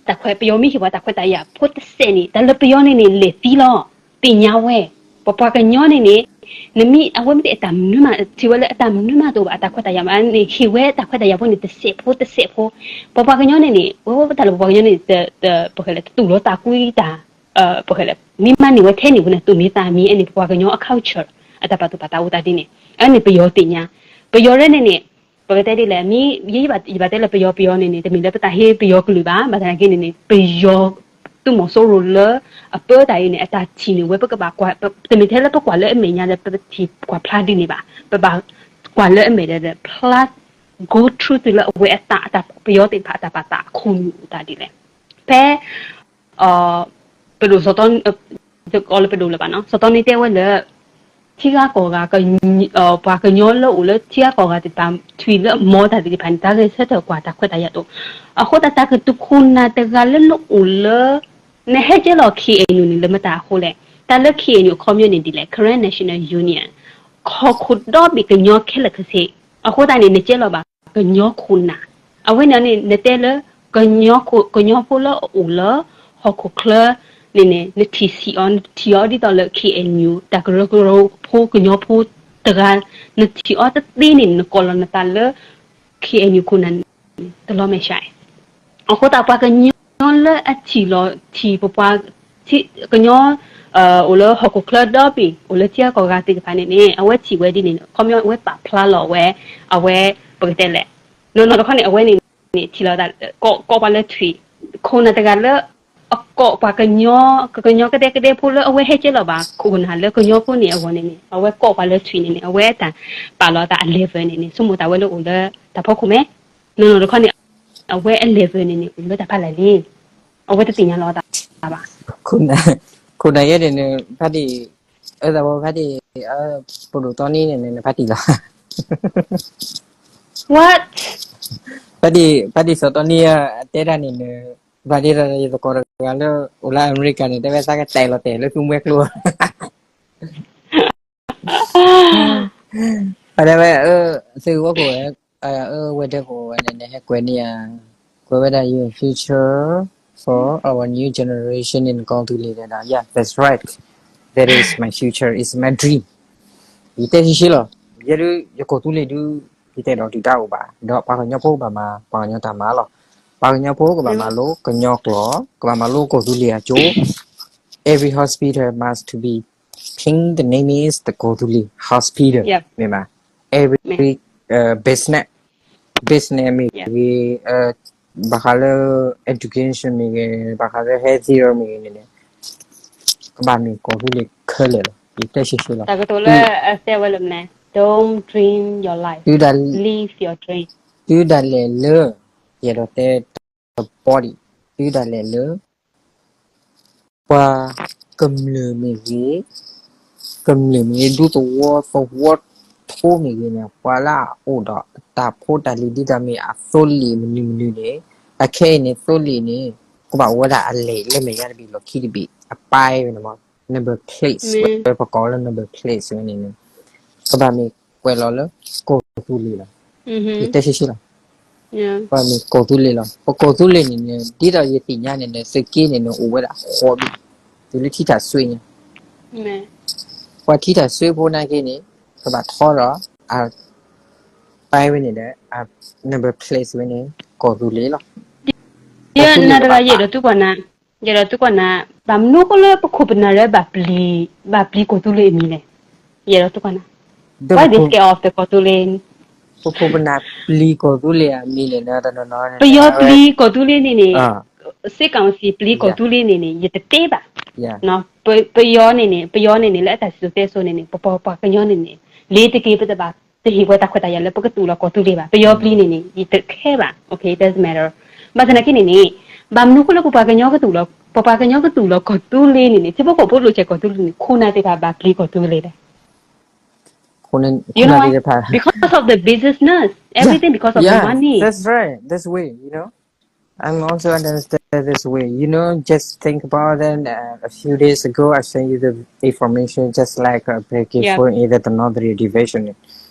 တၢ်ခွဲး ပယီၤမ့ၢ်ဟ့ၣ်ပှၤတၢ်ခွဲးတၢ်ယာ်ဖိတစဲးန့ၣ် တၢ်လၢပယီၤန့ၣ်န့ၣ် လဲၤသံလီၤ. သ့ၣ်ညါဝဲ ပပှၤကညီန့ၣ်န့ၣ် နမ့ၢ်အဝဲမ့ၢ်တအတၢ်မနုၤမး ထံၣ်ဝဲလၢအတၢ်မနုၤမးတအိၣ်ဘၣ် အတၢ်ခွဲးတၢ်ယာ်မးန့ၣ် ဟ့ၣ်ဝဲတၢ်ခွဲးတၢ်ယာ်ဖိန့ၣ် တစဲးဖိတစဲးဖိ ပပှၤကညီန့ၣ်န့ၣ် ဝဲဝဲပတၢ်လၢပပှၤကညီန့ၣ် ပကလဲၣ် တတူၢ်လိာ်သးကွံတၢ် ပကလဲၣ် မ့ၢ်မၤန့ၢ်ဝဲထဲန့ၣ်ဝဲန့ၣ် သူၣ်မံသးမံ အန့ၣ် ပပှၤကညီအ culture အတၢ်ပာ်သူၣ်ပာ်သးအိၣ်သးဒ်န့ၣ် အန့ၣ်ပယီၤသ့ၣ်ညါ ပယီၤရဲန့ၣ်န့ၣ် ပကတဲဒ်လဲၣ် မ့ၢ် ယဘၣ်တဲလၢပယီၤ ပယီၤန့ၣ်န့ၣ် တမ့ၢ်လၢပတၢ်ဟ့ၣ်ပယီၤကလုာ်ဘၣ် ဘၣ်ဆၣ်သနာ်က့န့ၣ်န့ၣ် ပယီၤသုးမီၤစိရိၤလၢ အပၢတၢ်အံၤန့ၣ် အတၢ်ထံၣ်န့ၣ် ဝဲပကဘၣ်ကွၢ် တမ့ၢ်ထဲလၢပကွၢ်လၢအမဲာ်ညါဒီး ပထံၣ်ကွၢ်ဖျါဒ်န့ၣ်ဘၣ် ပဘၣ်ကွၢ်လၢအမဲာ်ဒီး ဖျါ go through သုလၢအဝဲအတၢ် အတၢ်ပယီၤသ့ၣ်တဖၣ်အတၢ်ပာ်သးအခိၣ်နူာ်အိၣ်သးဒ်လဲၣ် ဖဲ ပဒိၣ်စီၤတီ တကိးလၢပဒိၣ်လၢၤဘၣ်နီၤ စီၤတီနံတဲဝဲလၢ ထံဂၤကီၢ်ဂၤ ပှၤကညီလၢအိၣ်လၢထံဂၤကီၢ်ဂၤသ့ၣ်တဖၣ် ထွံၣ်လၢအမီၤတၢ်သ့ၣ်တဖၣ်န့ၣ် တၢ်ဂဲၤဆၢထၢၣ်ကွၢ်တၢ်ခွဲးတၢ်ယာ်တအိၣ် အဃိသတးတၢ်ကတုၤခိၣ်နၢ်တဂၤလၢနအိၣ်လၢ နဟဲကဲလီၤ K N U န့ၣ် လၢမတၤအဃိလဲၣ် တၢ်လၢ K N U အခီပညီန့ၣ်ဒ်လဲၣ် Karen National Union ဟီၣ်ခိၣ်ဒီဘ့ၣ်ကညီခဲလၢာ်ခဲဆ့ အဃိသတးန့ၣ် နကဲလီၤဘၣ် ကညီခိၣ်နၢ် အဝဲန့ၣ်န့ၣ် နတဲလၢ ကညီဖိလၢအအိၣ်လၢ ဟီၣ်ခိၣ်ချၢန့ၣ်န့ၣ် နထံၣ်ဆံးအီၤ နထံၣ်အီၤဒ်သိးလၢ K N U တၢ်ကရၢကရိဖိကညီဖိတဂၤ နထံၣ်အီၤတသ့န့ၣ် နကိးလီၤနသးလၢ K N U ခိၣ်နၢ်န့ၣ် တလီၤမဲာ်ဆှး အဃိသတးပှၤကညီလၢအထံၣ်လီၤထံၣ်ပပှၤ ကညီ အိၣ်လၢဟီၣ်ခိၣ်ချၢဒီဘ့ၣ် အိၣ်လၢထံဂၤကီၢ်ဂၤသ့ၣ်တဖၣ်န့ၣ်န့ၣ် အဝဲထံၣ်ဝဲဒ်န့ၣ် ခီပညီအဝဲပာ်ဖျါလီၤဝဲ အဝဲ ပကတဲလဲၣ် နီၢ်နီၢ်တခီန့ၣ် အဝဲန့ၣ်န့ၣ် ထံၣ်လီၤသး ကိးကွၢ်လၢထွံၣ် ခိၣ်နၢ်တဂၤလၢ အကိးပှၤကညီ ကကညီကဒဲကဒဲဖိလၢအဝဲဟဲကဲလီၤဘၣ် ခိၣ်နၢ်လၢကညီဖိန့ၣ်အဂီၢ်န့ၣ်န့ၣ် အဝဲကိးကွၢ်လၢထွံၣ်န့ၣ်န့ၣ် အဝဲတၢ်ပာ်လီၤသးအ level န့ၣ်န့ၣ် ဆိကမိၣ်သးဝဲလၢအိၣ်လၢတၢ်ဖီခိၣ်မဲ နီၢ်နီၢ်တခီန့ၣ် အဝဲအ level န့ၣ်န့ၣ် အိၣ်လၢတၢ်ဖးလဲၢ်လံ အဝဲတသ့ၣ်ညါလီၤသးဘၣ် ခိၣ်နၢ်ယဲန့ၣ်န့ၣ် ဖါတံၢ် အၢသးဝဲဖါတံၢ် ပဒိၣ်တီနံန့ၣ်န့ၣ် နဖါတံၢ်လီၤ What ဖါတံၢ် ဖါတံၢ်စီၤတီနံ အတဲတၢ်န့ၣ်န့ၣ် ဘၣ်ဒ်ဒီးယသကိးတဂၤလၢ အိၣ်လၢအမဲရကၤန့ၣ် တဲဝဲသးကတဲာ်လီၤတဲာ်လၢသူမှဲကျိ တဲဝဲ သုဝဲခိၣ်ဝဲ အဝဲဒၢးခိၣ်ဝဲ နဟဲကွဲးန့ၢ်ယၤ ကွဲးဝဲဒၣ် your future for our new generation in ကီၢ်သူလ့ၤ တဲဒၣ် yeah, that's right, that is my future, it's my dream. ယတဲရှဲရှဲလီၤ, ယဲဒုး ယကီၢ်သူလ့ၤဒုး ယတဲဒီးဒုၣ်ဒါအိၣ်ဘၣ်, ဒီးပှၤကညီဖိကဘၣ်မၤပှၤကညီတၢ်မၤလီၤ. ပှၤကညီဖိကဘၣ်မၤလိကညီကျိာ်, ကဘၣ်မၤလိကီၢ်သူလ့ၤအကၠိ. Every hospital must to be pink, the name is the ကီၢ်သူလ့ၤ hospital, မ့ၢ်မး. Every business, business မ့ၢ်ဂ့ၤ, ဘၣ်ဃးလၢ education မ့ၢ်ဂ့ၤ, ဘၣ်ဃးလၢ healthier မ့ၢ်ဂ့ၤန့ၣ်န့ၣ် ကဘၣ်မ့ၢ်ကီၢ်သူလ့ၤခဲလၢာ်လီၤ. ယတဲရှဲရှဲလီၤ. တၢ်ကတိၤလၢအတဲဝဲလၢမနုၤ, don't dream your life, live your dream. တုၤဒၣ်လဲာ်လၢ, ယအဲၣ်ဒိးတဲတဘီဒံး, တုၤဒၣ်လဲာ်လၢ ပှၤကမျၢၢ်မ့ၢ်ဂ့ၤ, ကမျၢၢ်မ့ၢ်ဂ့ၤ, ဒူသဝီသဝီဖိမ့ၢ်ဂ့ၤန့ၣ်, ပှၤလၢအအိၣ်ဒီးတၢ်ဖိတၢ်လံၤဒ်သိးမ့ၢ်အသိလ့ၣ်မနုၤမနုၤန့ၣ်, အခဲအံၤန့ၣ် သိလ့ၣ်န့ၣ် ကဘၣ်အိၣ်ဝဲဒၣ်အလဲၤလၢမဲာ်ညါတဘ့ၣ်လီၢ်ခံတဘ့ၣ်အပၢ်ဝဲန့ၣ်မး, number place ဝဲ ပကိးလၢ number place ဝဲန့ၣ်န့ၣ်, ကဘၣ်မ့ၢ်ကွဲးလီၤလၢ ကီၢ်သူလ့ၤလီၤ. ယတဲရှဲရှဲလီၤ. ပမ့ၢ်ကီၢ်သူလ့ၤလီၤ. ပကီၢ်သူလ့ၤန့ၣ်န့ၣ် ဒ်သိးယသ့ၣ်ညါန့ၣ်န့ၣ် သုးက့န့ၣ်န့ၣ် အိၣ်ဝဲဒၣ်ဃီဘ့ၣ်, တုၤလၢထံထၣ်စွ့ညါ, ပှၤထံထၣ်စွ့ဖိနာ်က့န့ၣ် ကဘၣ်ထီဒီး အပၢ်ဝဲန့ၣ်ဒီး number place ဝဲန့ၣ် ကီၢ်သူလ့ၤလီၤ. ယနၤတဂၤယအဲၣ်ဒိးသုကွၢ်နၤ, ယအဲၣ်ဒိးသုကွၢ်နၤ, ဘၣ်မနုၤဃိလၢပခိၣ်ပနၢ်လၢ ဘၣ်ပျံၤကီၢ်သူလ့ၤအမံၤလဲၣ်. ယအဲၣ်ဒိးသုကွၢ်နၤ, why they scared of the ကီၢ်သူလ့ၤ. ပခိၣ်ပနၢ်ပျံၤကီၢ်သူလ့ၤအမံၤန့ၣ် ပယီၤပျံၤကီၢ်သူလ့ၤန့ၣ်န့ၣ်, စ့ကၤမစံၣ်ပျံၤကီၢ်သူလ့ၤန့ၣ်န့ၣ် ယတတဲဘၣ်. ပယီၤန့ၣ်န့ၣ်, ပယီၤန့ၣ်န့ၣ် လၢအတၢ်စံၣ်စိၤတဲစိၤန့ၣ်န့ၣ် ပပှၤကညီန့ၣ်န့ၣ် လ့ၤတက့ၤ ပတဘၣ်တဟ့ၣ်ပှၤတၢ်ခွဲးတၢ်ယာ်လၢပကသူၣ်လီၤကီၢ်သူလ့ၤဘၣ်. ပယီၤပျံၤန့ၣ်န့ၣ် ယတခဲဘၣ်. Okay, doesn't matter. ဘၣ်ဆၣ်သနာ်က့န့ၣ်န့ၣ်, ဘၣ်မနုၤဃိလၢပပှၤကညီကသူၣ်လီၤ, ပပှၤကညီကသူၣ်လီၤကီၢ်သူလ့ၤန့ၣ်န့ၣ်, ထံဖိကီၢ်ဖိလိာ်ကီၢ်သူလ့ၤန့ၣ် ခိၣ်နၢ်သ့ၣ်တဖၣ်ဘၣ်ပျံၤကီၢ်သူလ့ၤလဲၣ်. You know why? Because of the business, everything because of the money. That's right. That's way, you know. I'm also understand this way. You know, just think about that. Uh, a few days ago, I sent you the information, just like a breaking phone in the Northern Division.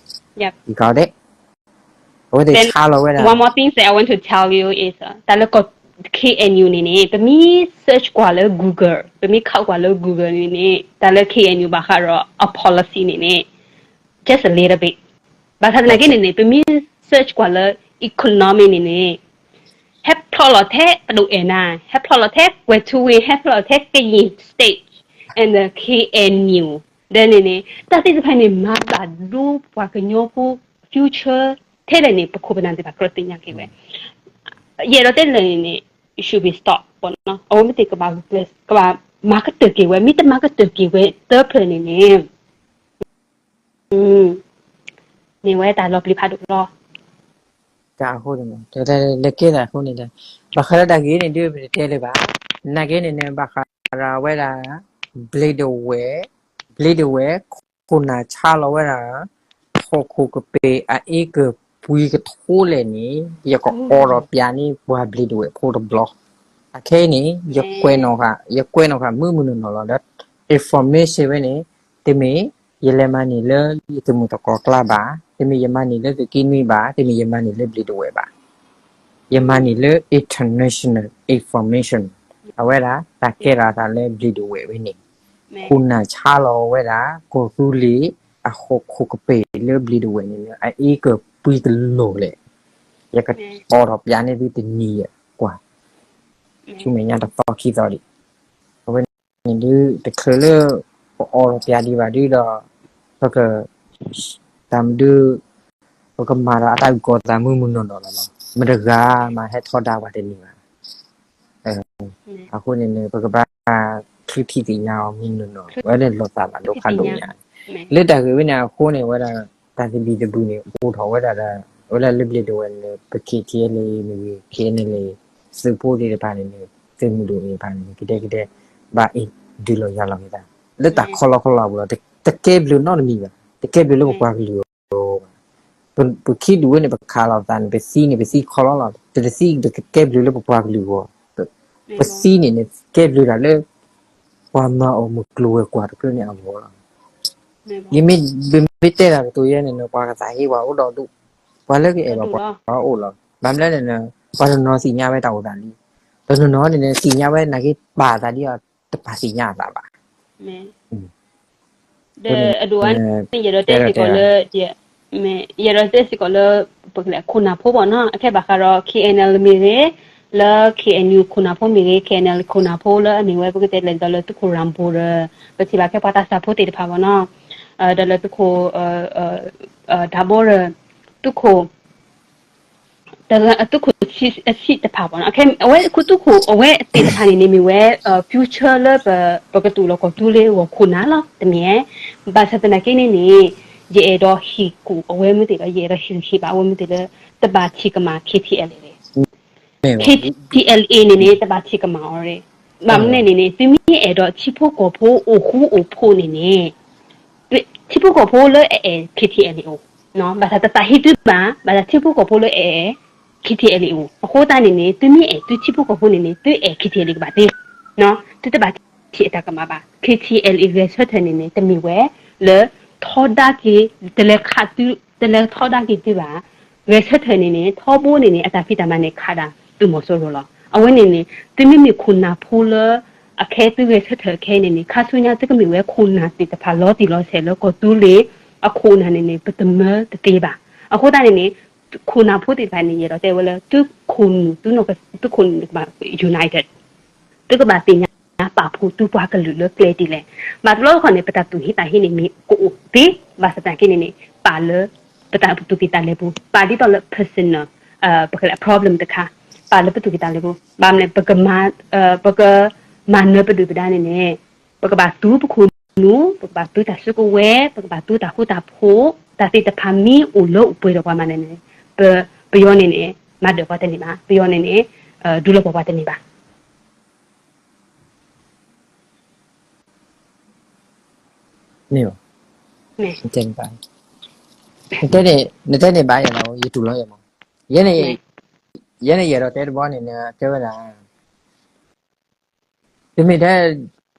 Yep. You got it? Then one more thing that I want to tell you is, uh, တၢ်လၢ K N U န့ၣ်န့ၣ် ပမ့ၢ် search ကွၢ်လၢ Google, ပမ့ၢ်ခးကွၢ်လၢ Google န့ၣ်န့ၣ် တၢ်လၢ K N U ဘၣ်ဃးဒီးအ policy န့ၣ်န့ၣ် just a little bit. ဘၣ်ဆၣ်သနာ်က့န့ၣ်န့ၣ် ပမ့ၢ် search ကွၢ်လၢ economy န့ၣ်န့ၣ် ဟဲဖျိးလီၤထဲပဒိၣ်အဲၣ်နၤ, ဟဲဖျိးလီၤထဲကွဲၤထူဝ့ၣ်, ဟဲဖျိးလီၤထဲ Kayin State and the K N U ဒီးန့ၣ်န့ၣ် တၢ်သ့ၣ်တဖၣ်န့ၣ် မၤဘၣ်ဒိပှၤကညီဖိ future ထဲလဲၣ်န့ၣ် ပခိၣ်ပနၢ်သ့ၣ်တဖၣ်ကြၢးသ့ၣ်ညါက့ၤဝဲ. ယအဲၣ်ဒိးတဲလဲၣ်န့ၣ်န့ၣ် it should be stop ပေါ့နော်. အဝဲမ့ၢ်သ့ၣ်ကဘၣ် ကဘၣ်မၤကတၢၢ်က့ၤဝဲ, မ့ၢ်တမၤကတၢၢ်က့ၤဝဲသၢဖျၢၣ်န့ၣ်န့ၣ် မ့ၢ်ဝဲတၢ်လီၤပျံၤဖးဒိၣ်လီၤ. တၢ်အဃိန့ၣ် တလဲၤကဲတၢ်အဃိန့ၣ်ဒီး ဘၣ်ဃးလၢတၢ်ဂ့ၢ်န့ၣ်ဒုး ပတတဲလၢၤဘၣ်. နာ်က့န့ၣ်န့ၣ် ဘၣ်ဃးဒီးဝဲဒၣ် ဘျ့းဒဝဲၢ်, ဘျ့းဒဝဲၢ် ခိၣ်နၢ်ဆါလီၤဝဲဒၣ် ဟီၣ်ခိၣ်ကပ့ၤအအ့ကၢၢ်ပှံၤကထိလဲၣ်န့ၣ် ယကအိးထီၣ်ပျးန့ၢ်ပှၤဘျ့းဒဝဲၢ်ဖိတဘျီ. အခဲအံၤန့ၣ် ယကွဲးနီၣ်ဃာ်, ယကွဲးနီၣ်ဃာ်မုၢ်မုၢ်နီၢ်နီၢ်လီၤဒီး information ဝဲန့ၣ် တမ့ၢ် ယလဲၤမၤန့ၢ်လၢယသုးမုၢ်သကိးကျါဘၣ်, တမ့ၢ်ယမၤန့ၢ်လၢသုးက့နွံဘၣ်, တမ့ၢ်ယမၤန့ၢ်လၢဘျ့းဒဝဲၢ်ဘၣ်. ယမၤန့ၢ်လၢ international information, အဝဲဒၣ်တၢ်ကဲထီၣ်အသးလၢဘျ့းဒဝဲၢ်ဝဲန့ၣ်, ခိၣ်နၢ်ဆါလီၤဝဲဒၣ် ကီၢ်သူလ့ၤ အဟီၣ်ခိၣ်ကပ့ၤလၢဘျ့းဒဝဲၢ်န့ၣ် အအ့ကၢၢ်ပှံၤကလိာ်လဲၣ်, ယကအိးထီၣ်ပျးန့ၢ်သုတနံၤယဲၢ်ကွၢ်, ဆူမဲာ်ညါတသီခံသီဒံး. အဝဲန့ၣ်ဒုး တချုးလၢ ပအိးထီၣ်ပျးဒံးဘၣ်ဒုးဒီး ပက တၢ်မနုၤ ပကမၤဒီးအတၢ်အုၣ်ကီၤသးမုၢ်မုၢ်နီၢ်နီၢ်လီၤလီၤ. မတဂၤမးဟဲထီဒါပှၤတန့ၢ်ဘၣ်. အဃိန့ၣ်န့ၣ် ပကဘၣ်ချုးထံၣ်သ့ၣ်ညါအီၤမုၢ်မုၢ်နီၢ်နီၢ်, ဝဲန့ၣ်လိာ်သးဘၣ်ဒိဖးဒိၣ်ညါ. လၢတၢ်ဂ့ၢ်ဝဲန့ၣ်အဃိန့ၣ် ဝဲဒၣ် တၢ်သဘံၣ်သဘုၣ်န့ၣ် အိၣ်ထီၣ်ဝဲဒၣ်ဒီး ဝဲဒၣ်လၢဘျ့းဒဝဲၢ်န့ၣ် ပ K T L A မ့ၢ်ဂ့ၤ K N L A သုးဖိသ့ၣ်တဖၣ်န့ၣ်န့ၣ် သုးမုၢ်ဒိၣ်သ့ၣ်တဖၣ်န့ၣ် ကဒဲကဒဲ ဘၣ်အ့ၣ်ဒုးလီၤယၤလီၤက့ၤသး လၢတၢ်ခီလီခီလီအပူၤလီၤ. တကဲဘျုးနီတမံၤဘၣ်, တကဲဘျုးလၢပပှၤကလုာ်အဂီၢ်ဘၣ်. ပ ပခံဒူၣ်ဝဲန့ၣ် ပခးလိာ်သးန့ၣ် ပသံန့ၣ် ပသံခီလီလီၤ. ပတသံ ပကကဲဘျုးလၢပပှၤကလုာ်အဂီၢ်. ပသံန့ၣ်န့ၣ် ကဲဘျုးတၢ်လၢ ပှၤမၤအီၣ်မုၢ်ကျိၤဝဲၤကွာ်တဖျၢၣ်န့ၣ်အဂီၢ်လီၤ. ယမ့ၢ် မ့ၢ်တဲတၢ်ကတိၤယဲန့ၣ် ပှၤကသးဟ့ပှၤအိၣ်ဒီဒူၣ်, ပှၤလၢကအဲၣ်ဘၣ်ပှၤအိၣ်လီၤ. ဘၣ်မနုၤလဲၣ်န့ၣ် ပှၤတနီၤသ့ၣ်ညါဝဲတၢ်အိၣ်သးလံ, တနီၤနီၤန့ၣ်န့ၣ် သ့ၣ်ညါဝဲနာ်က့ ပာ်သးဒ်အီၤ တပာ်သ့ၣ်ညါအသးဘၣ်. ဒီးအဒိၣ်အါန့ၣ် ယအဲၣ်ဒိးတဲစ့ၢ်ကီးလၢ ယအဲၣ်ဒိးတဲစ့ၢ်ကီးလၢ ပကလဲၤခိၣ်နၢ်ဖိဘၣ်နီၤ အခဲဘၣ်ဃးဒီး K N L မ့ၢ်ဂ့ၤ, လၢ K N U ခိၣ်နၢ်ဖိမ့ၢ်ဂ့ၤ, K N L ခိၣ်နၢ်ဖိလၢအမ့ၢ်ဝဲ ပကတဲလဲၤဒီးလၢသုးခိၣ်ရၣ်ဘိၣ်ဒီး ပထံၣ်ဘၣ်ခဲပှၤသးစၢ်ဖိသ့ၣ်တဖၣ်ဘၣ်နီၤ, ဒီးလၢသုးခိၣ် တၢ်ဘီဒီး သုးခိၣ် သုးခိၣ်အဆံးတဖၣ်ဘၣ်နီၤ, အဝဲသုးခိၣ်အဝဲသ့ၣ်တဖၣ်န့ၣ်န့ၣ်မ့ၢ်ဝဲ future လၢ ပကတူၢ်လိာ်ကီၢ်သူလ့ၤဂီၢ်ခိၣ်နၢ်လီၤ တမ့ၢ်, ဘၣ်ဆၣ်သနာ်က့န့ၣ်န့ၣ် ယအဲၣ်ဒိးဟ့ၣ်ကူၣ်အဝဲမ့ၢ်သ့ၣ်ဒီး ယအဲၣ်ဒိးဟ့ၣ်ဂံၢ်ဟ့ၣ်ဘါအဝဲမ့ၢ်သ့ၣ်လၢ တဘၣ်ထံၣ်ကမၣ် K T L A န့ၣ် K T L A န့ၣ်န့ၣ် တဘၣ်ထံၣ်ကမၣ်အီၤ, ဘၣ်မနုၤလဲၣ်န့ၣ်န့ၣ် သုမ့ၢ်အဲၣ်ဒိးထံဖိကီၢ်ဖိအိၣ်ဃူအိၣ်ဖိးန့ၣ်န့ၣ် ထံဖိကီၢ်ဖိလၢအအဲၣ် K T L A အိၣ်, ဘၣ်ဆၣ်တသးဟ့သုဘၣ်, ဘၣ်ဆၣ်ထံဖိကီၢ်ဖိလၢအအဲၣ် K T L A အိၣ်, အဃိသတးန့ၣ်န့ၣ် သုမ့ၢ်အဲၣ်သုထံဖိကီၢ်ဖိန့ၣ်န့ၣ် သုအဲၣ် K T L A ကဘၣ်သ့, သုတဘၣ်ထံၣ်အတၢ်ကမၣ်ဘၣ်, K T L A ဂဲၤဆၢထၢၣ်န့ၣ်န့ၣ် တမ့ၢ်ဝဲ လၢ ထီဒါက့ၤ တလဲၤခးသု တလဲၤထီဒါက့ၤသုဘၣ်, ဂဲၤဆၢထၢၣ်န့ၣ်န့ၣ် ထီဘိန့ၣ်န့ၣ် အတၢ်ဖံးတၢ်မၤန့ၣ်ခးဒၣ်သုးမီၤစိရိၤလီၤ, အဝဲန့ၣ်န့ၣ် သုမ့မ့ၢ်ခိၣ်နၢ်ဖိလၢ အခဲသုဂဲၤဆၢထၢၣ်ခဲအံၤန့ၣ်န့ၣ် ခါဆူညါသုကမ့ၢ်ဝဲခိၣ်နၢ်သ့ၣ်တဖၣ်လီၤတံၢ်လီၤဆဲးလၢကီၢ်သူလ့ၤ အခိၣ်နၢ်န့ၣ်န့ၣ် ပတမၢတသ့ဘၣ်, အဃိသတးန့ၣ်န့ၣ် ခိၣ်နၢ်ဖိသ့ၣ်တဖၣ်န့ၣ် ယအဲၣ်ဒိးတဲဝဲလၢ သုခိၣ်နူာ် သုခိၣ်နူာ်ကဘၣ် united, သုကဘၣ်သ့ၣ်ညါပာ်ဖှိၣ်သုပှၤကလုာ်လၢကျဲဒ်လဲၣ်, ဘၣ်တဘျီတခီၣ်န့ၣ် ပတၢ်သူၣ်ဟ့သးဟ့န့ၣ်မ့ၢ်ကအိၣ်သ့, ဘၣ်ဆၣ်သနာ်က့န့ၣ်န့ၣ် ပာ်လၢ ပတၢ်သူၣ်ကံၢ်သးလဲပူၤ, ပာ်ဒ်သိးလၢ personal ပကလဲၤ problem တခါ, ပာ်လၢပသူၣ်ကံၢ်သးလဲပူၤ, ဘၣ်မနုၤလဲၣ် ပကမၤ ပကမၤနၢၤပဒုၣ်ပဒါန့ၣ်န့ၣ် ပကဘၣ်သူပခိၣ်နူာ်, ပကဘၣ်သူတၢ်စုကဝဲၤ, ပကဘၣ်သူတၢ်ဃူတၢ်ဖိး, တၢ်သ့ၣ်တဖၣ်မ့ၢ်အိၣ်လၢအိၣ်ပှဲၤဒီးပှၤမးန့ၣ်န့ၣ် ပ ပယီၤန့ၣ်န့ၣ် မၤဒၢၣ်ပှၤတန့ၢ်ဘၣ်, ပယီၤန့ၣ်န့ၣ် ဒုးလီၤပှီၢ်ပှၤတန့ၢ်ဘၣ်. မ့ၢ်, နတဲန့ၣ်ဘၣ်ယၤလီၤ ယတူၢ်လီၤယၤမး, ယဲန့ၣ် ယဲန့ၣ်ယအဲၣ်ဒိးတဲတဘျီန့ၣ် တဲဝဲဒၣ် တမ့ၢ်ထဲ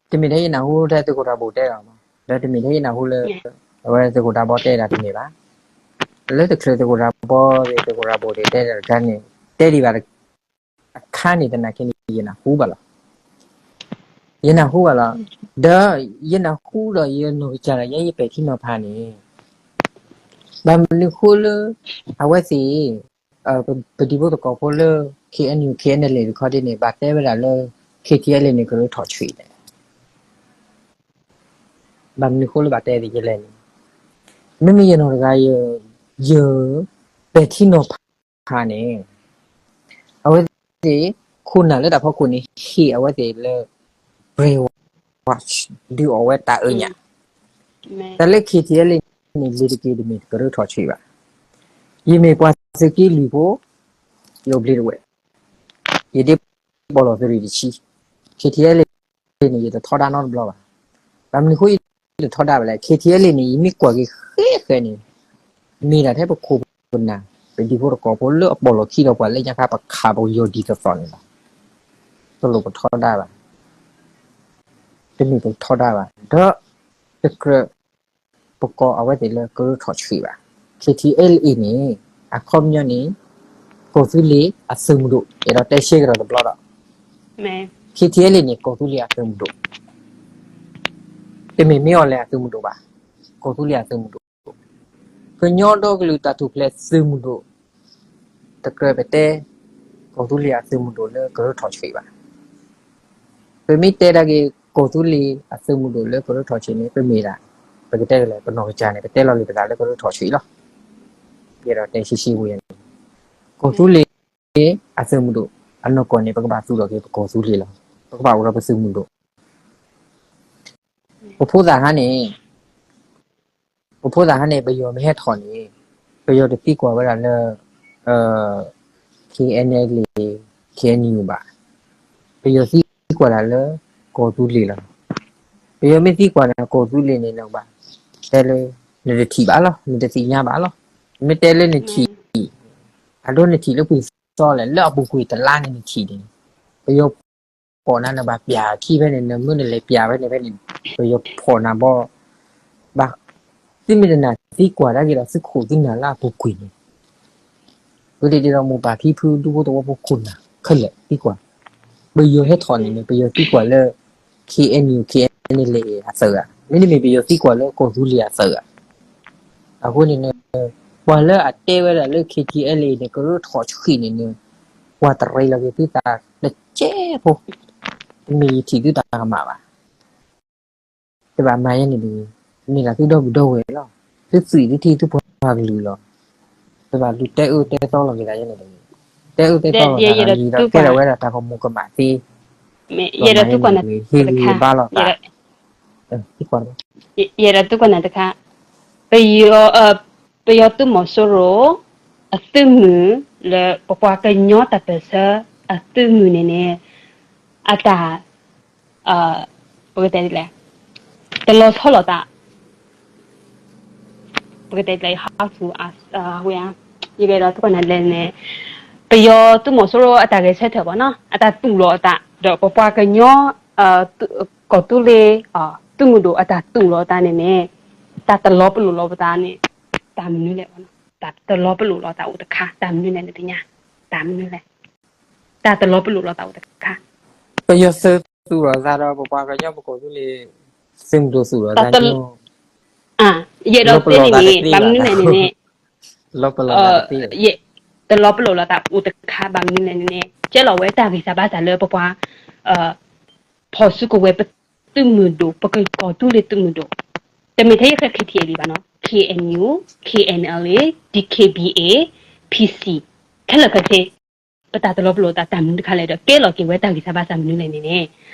တမ့ၢ်ထဲယနၢ်ဟူထဲသုးခိၣ်တၢ်ဘိၣ်တဲလီၤမး, ဒီးတမ့ၢ်ထဲယနၢ်ဟူလၢ အဝဲသုးခိၣ်တၢ်ဘီတဲဒၣ်တမ့ၢ်ဘၣ်, လၢတချုးသုးခိၣ်တၢ်ဘီဒီးသုးခိၣ်တၢ်ဘိၣ်တဲတဲတၢ်တခါန့ၣ် တဲဒံးဘၣ် အခါန့ၣ်သနာ်က့န့ၣ် ယနၢ်ဟူဘၣ်လီၤ. ယနၢ်ဟူဘၣ်လီၤ. ဒီးယနၢ်ဟူဒီးယနီၢ်ကစၢ်ဒီး ယဲယပဲာ်ထံနီၤဖးန့ၣ် ဘၣ်မနုၤဃိလၢ အဝဲသ့ၣ် ပဒံဖိသကိးဖိလၢ K N U K N L A တခီဒ်န့ၣ် ဘၣ်တဲဝဲဒၣ်လၢ K T L A န့ၣ် ကရၢထီၣ်ဆွံးလဲၣ်. ဘၣ်မနုၤဃိလၢဘၣ်တဲဒ်လဲၣ်န့ၣ် မ့မ့ၢ်ယနီၢ်တဂၤ ယ ပဲာ်ထံနီၤဖးန့ၣ် အဝဲသ့ၣ် ခိၣ်နၢ်လၢတၢ်ဖီခိၣ်န့ၣ် ဟ့ၣ်အဝဲသ့ၣ်လၢ brainwash ဒုးအီၣ်ဝဲတၢ်အၢညၣ်, တၢ်လၢ K T L A န့ၣ် လ့ၤတက့ၤတမ့ၢ်ကရၢထီၣ်ဆွံးဘၣ်. ယမ့ၢ်ပှၤသုးက့လွံၢ်ဖိ ယအိၣ်ဘျ့တဝဲၢ်, ယဒ့ပီၣ်လီၤသရံၣ်တဆံ, K T L A န့ၣ် ယတထီဒါနီတဘျီဘၣ်. ဘၣ်မနုၤဃိယတထီဒါဘၣ်လဲၣ်, K T L A န့ၣ် ယမ့ၢ်ကွၢ်က့ၤဃဲဃဲန့ၣ် မ့ၢ်ဒၣ်ထဲပခိၣ်ပနၢ် ပဒံဖိတကိးဖိလၢအပီၣ်လီၢ်ခံဒီးပှၤလၢညါခါ ပခးပယီၤဒ်သိးသိးန့ၣ်လီၤ. တလိၣ်ပထီဒါဘၣ်, တမ့ၢ်ပထီဒါဘၣ်. ဒီး တကြၢး ပကိးအဝဲသ့ၣ်လၢကရၢထီၣ်ဆွံးဘၣ်. K T L A န့ၣ် အခီပညီန့ၣ် ကီၢ်သူလ့ၤအသုးမုၢ်ဒိၣ်, အဲၣ်ဒိးတဲရှဲကဒီးတဘျီဒီး K T L A န့ၣ် ကီၢ်သူလ့ၤအသုးမုၢ်ဒိၣ်, တမ့ၢ်မ့ၢ်အီၤလဲၣ်အသုးမုၢ်ဒိၣ်ဘၣ်, ကီၢ်သူလ့ၤအသုးမုၢ်ဒိၣ်. ကညီဒီကလုာ်တၢ်ထူၣ်ဖျဲးသုးမုၢ်ဒိၣ် တကြၢးပတဲ ကီၢ်သူလ့ၤအသုးမုၢ်ဒိၣ်လၢကရၢထီၣ်ဆွံးဘၣ်. ပမ့ၢ်တဲဒၣ်က့ၤ ကီၢ်သူလ့ၤအသုးမုၢ်ဒိၣ်လၢကရၢထီၣ်ဆွံးန့ၣ် ပမ့ၢ်ဒၣ် ပကတဲကလဲၣ် ပနီၢ်ကစၢ်န့ၣ် ပတဲလီၤလံာ်ပသးလၢကရၢထီၣ်ဆွံးလီၤ. ယအဲၣ်ဒိးတဲရှဲရှဲဝဲန့ၣ် ကီၢ်သူလ့ၤအသုးမုၢ်ဒိၣ် အနီၢ်ကီၢ်န့ၣ် ပကဘၣ်သူၣ်ထီၣ်က့ၤပကီၢ်သူလ့ၤလီၤ. ပကဘၣ်အိၣ်ဒီးပသုးမုၢ်ဒိၣ် ပဖိသၣ်ခါန့ၣ် ပဖိသၣ်ခါန့ၣ် ပယီၤမ့ၢ်ဟဲထီၣ်န့ၣ် ပယီၤတသံကွၢ်ဝဲဒၣ်လၢ KNLA KNU ဘၣ်. ပယီၤသံကွၢ်ဒၣ်လၢကီၢ်သူလ့ၤလီၤ. ပယီၤမ့ၢ်သံကွၢ်နၤကီၢ်သူလ့ၤန့ၣ် နကဘၣ်တဲလၢ နတထံၣ်ဘၣ်လီၤ, နတသ့ၣ်ညါဘၣ်လီၤ. မ့ၢ်တဲလၢနထံၣ် အဒိနထံၣ်လၢပှဲၤစီလဲၣ်, လၢအပူၤကွံာ်တလါန့ၣ်နထံၣ်န့ၣ် ပယီၤဖီၣ်နၤနဘၣ်ပျၢ်ခံဖဲန့ၣ်, နမ့ၢ်နလဲၤပျၢ်ဖဲန့ၣ်ဖဲန့ၣ် ပယီၤဖီၣ်နၤဘီ ဘၣ်. သုမ့ၢ်တနာ်သံကွၢ်ဒၣ်က့ၤဒီးသုခိၣ်သုနၢ်လၢအပူၤကွံာ်န့ၣ် ဝဲဒၣ်ဒ်ဒီးမိၢ်ပၢ်ဖံဖုဒူဖိသဝီဖိခိၣ်နၢ်ခဲလၢာ်သံကွၢ်. ပယီၤဟဲထီၣ်န့ၣ်န့ၣ် ပယီၤသံကွၢ်လၢ KNU KNLA အသုးဧါ မ့တမ့ၢ်ပယီၤသံကွၢ်လၢကီၢ်သူလ့ၤအသးဧါ. အဃိန့ၣ်န့ၣ် ပှၤလၢအတဲဝဲဒၣ်လၢ KTLA န့ၣ် ကရၢထီၣ်ဆှံန့ၣ်န့ၣ် ပှၤတရံးလီၤက့ၤသုသးတကဲးဖိ, တမ့ၢ်ယထံၣ်သုတၢ်ကမၣ်ဘၣ်. တဘၣ်မၤယဲန့ၣ်တဂ့ၤ, မ့ၢ်ဒၣ်သုဒီပုၢ်ဒီဝဲၢ်လီၤ. သုသွံၣ်သုထံသုပှၤကလုာ်လီၤ. တဘၣ်လူၤတဲအၢတဲသီလီၤက့ၤသးယဲန့ၣ်တဂ့ၤ. တဲအၢတဲသီလီၤသးဒီး ယံာ်ဒီးကဲထီၣ်ဝဲဒၣ်တၢ်ကမူၤကမၣ်သ့, လီၤမၤယဲန့ၣ်တဂ့ၤ, ဟ့ၣ်ဂံၢ်ဟ့ၣ်ဘါလိာ်သး, သံကွၢ် ယအဲၣ်ဒိးသံကွၢ်နၤတခါ, ပယီၤ, ပယီၤသုးမီၤစိရိၤ အသုးမုၢ်လၢပပှၤကညီတၢ်ပၢၢ်ဆၢ အသုးမုၢ်န့ၣ်န့ၣ် အတၢ်, ပကတဲလဲၣ်, တလီၤဆီလိာ်သး, ပကတဲလဲၣ်, ယကအဲၣ်ဒိးသံကွၢ်နၤလဲၣ်န့ၣ်, ပယီၤသုးမီၤစိရိၤအတၢ်ဂဲၤဆၢထၢၣ်ဘၣ်နီၤ အတၢ်သူၣ်လီၤအသး ဒီးပပှၤကညီ ကီၢ်သူလ့ၤ သုးမုၢ်ဒိၣ်အတၢ်သူၣ်လီၤအသးန့ၣ်န့ၣ်, တၢ်တလီၤပလိာ်လီၤပသးန့ၣ်, တၢ်မနုၤလဲၣ်, တၢ်တလီၤပလိာ်လီၤသးအိၣ်တခါ တၢ်မနုၤလဲၣ်န့ၣ်သ့ၣ်ညါ, တၢ်မနုၤလဲၣ်, တၢ်တလီၤပလိာ်လီၤသးအိၣ်တခါ, ပယီၤသုးသူၣ်လီၤသးဒီးပပှၤကညီပကီၢ်သူလ့ၤ သုးမုၢ်ဒိၣ်သူၣ်လီၤသးန့ၣ်, ယအဲၣ်ဒိးတဲန့ၣ်န့ၣ် ဘၣ်မနုၤလဲၣ်န့ၣ်န့ၣ်, တလီၤပလိာ်လီၤသးအိၣ်တခါ ဘၣ်မနုၤလဲၣ်န့ၣ်န့ၣ် ကဲလီၤဝဲတၢ်ဂံၢ်စၢ်ဘါစၢ်လၢပပှၤ ဖီၣ်စုကဝဲၤပသုးမုၢ်ဒိၣ် ပကီၢ်သူလ့ၤသုးမုၢ်ဒိၣ်, တမ့ၢ်ထဲယဲခဲ K T L A ဘၣ်နီၤ K N U, K N L A, D K B A, P C, ခဲလၢာ်ခဲဆ့ ပတၢ်တလီၤပလိာ်သးတၢ်မနုၤတခါလဲၣ်ဒီး ကဲလီၤက့ၤဝဲတၢ်ဂံၢ်စၢ်ဘါစၢ်မနုၤလဲၣ်န့ၣ်န့ၣ်,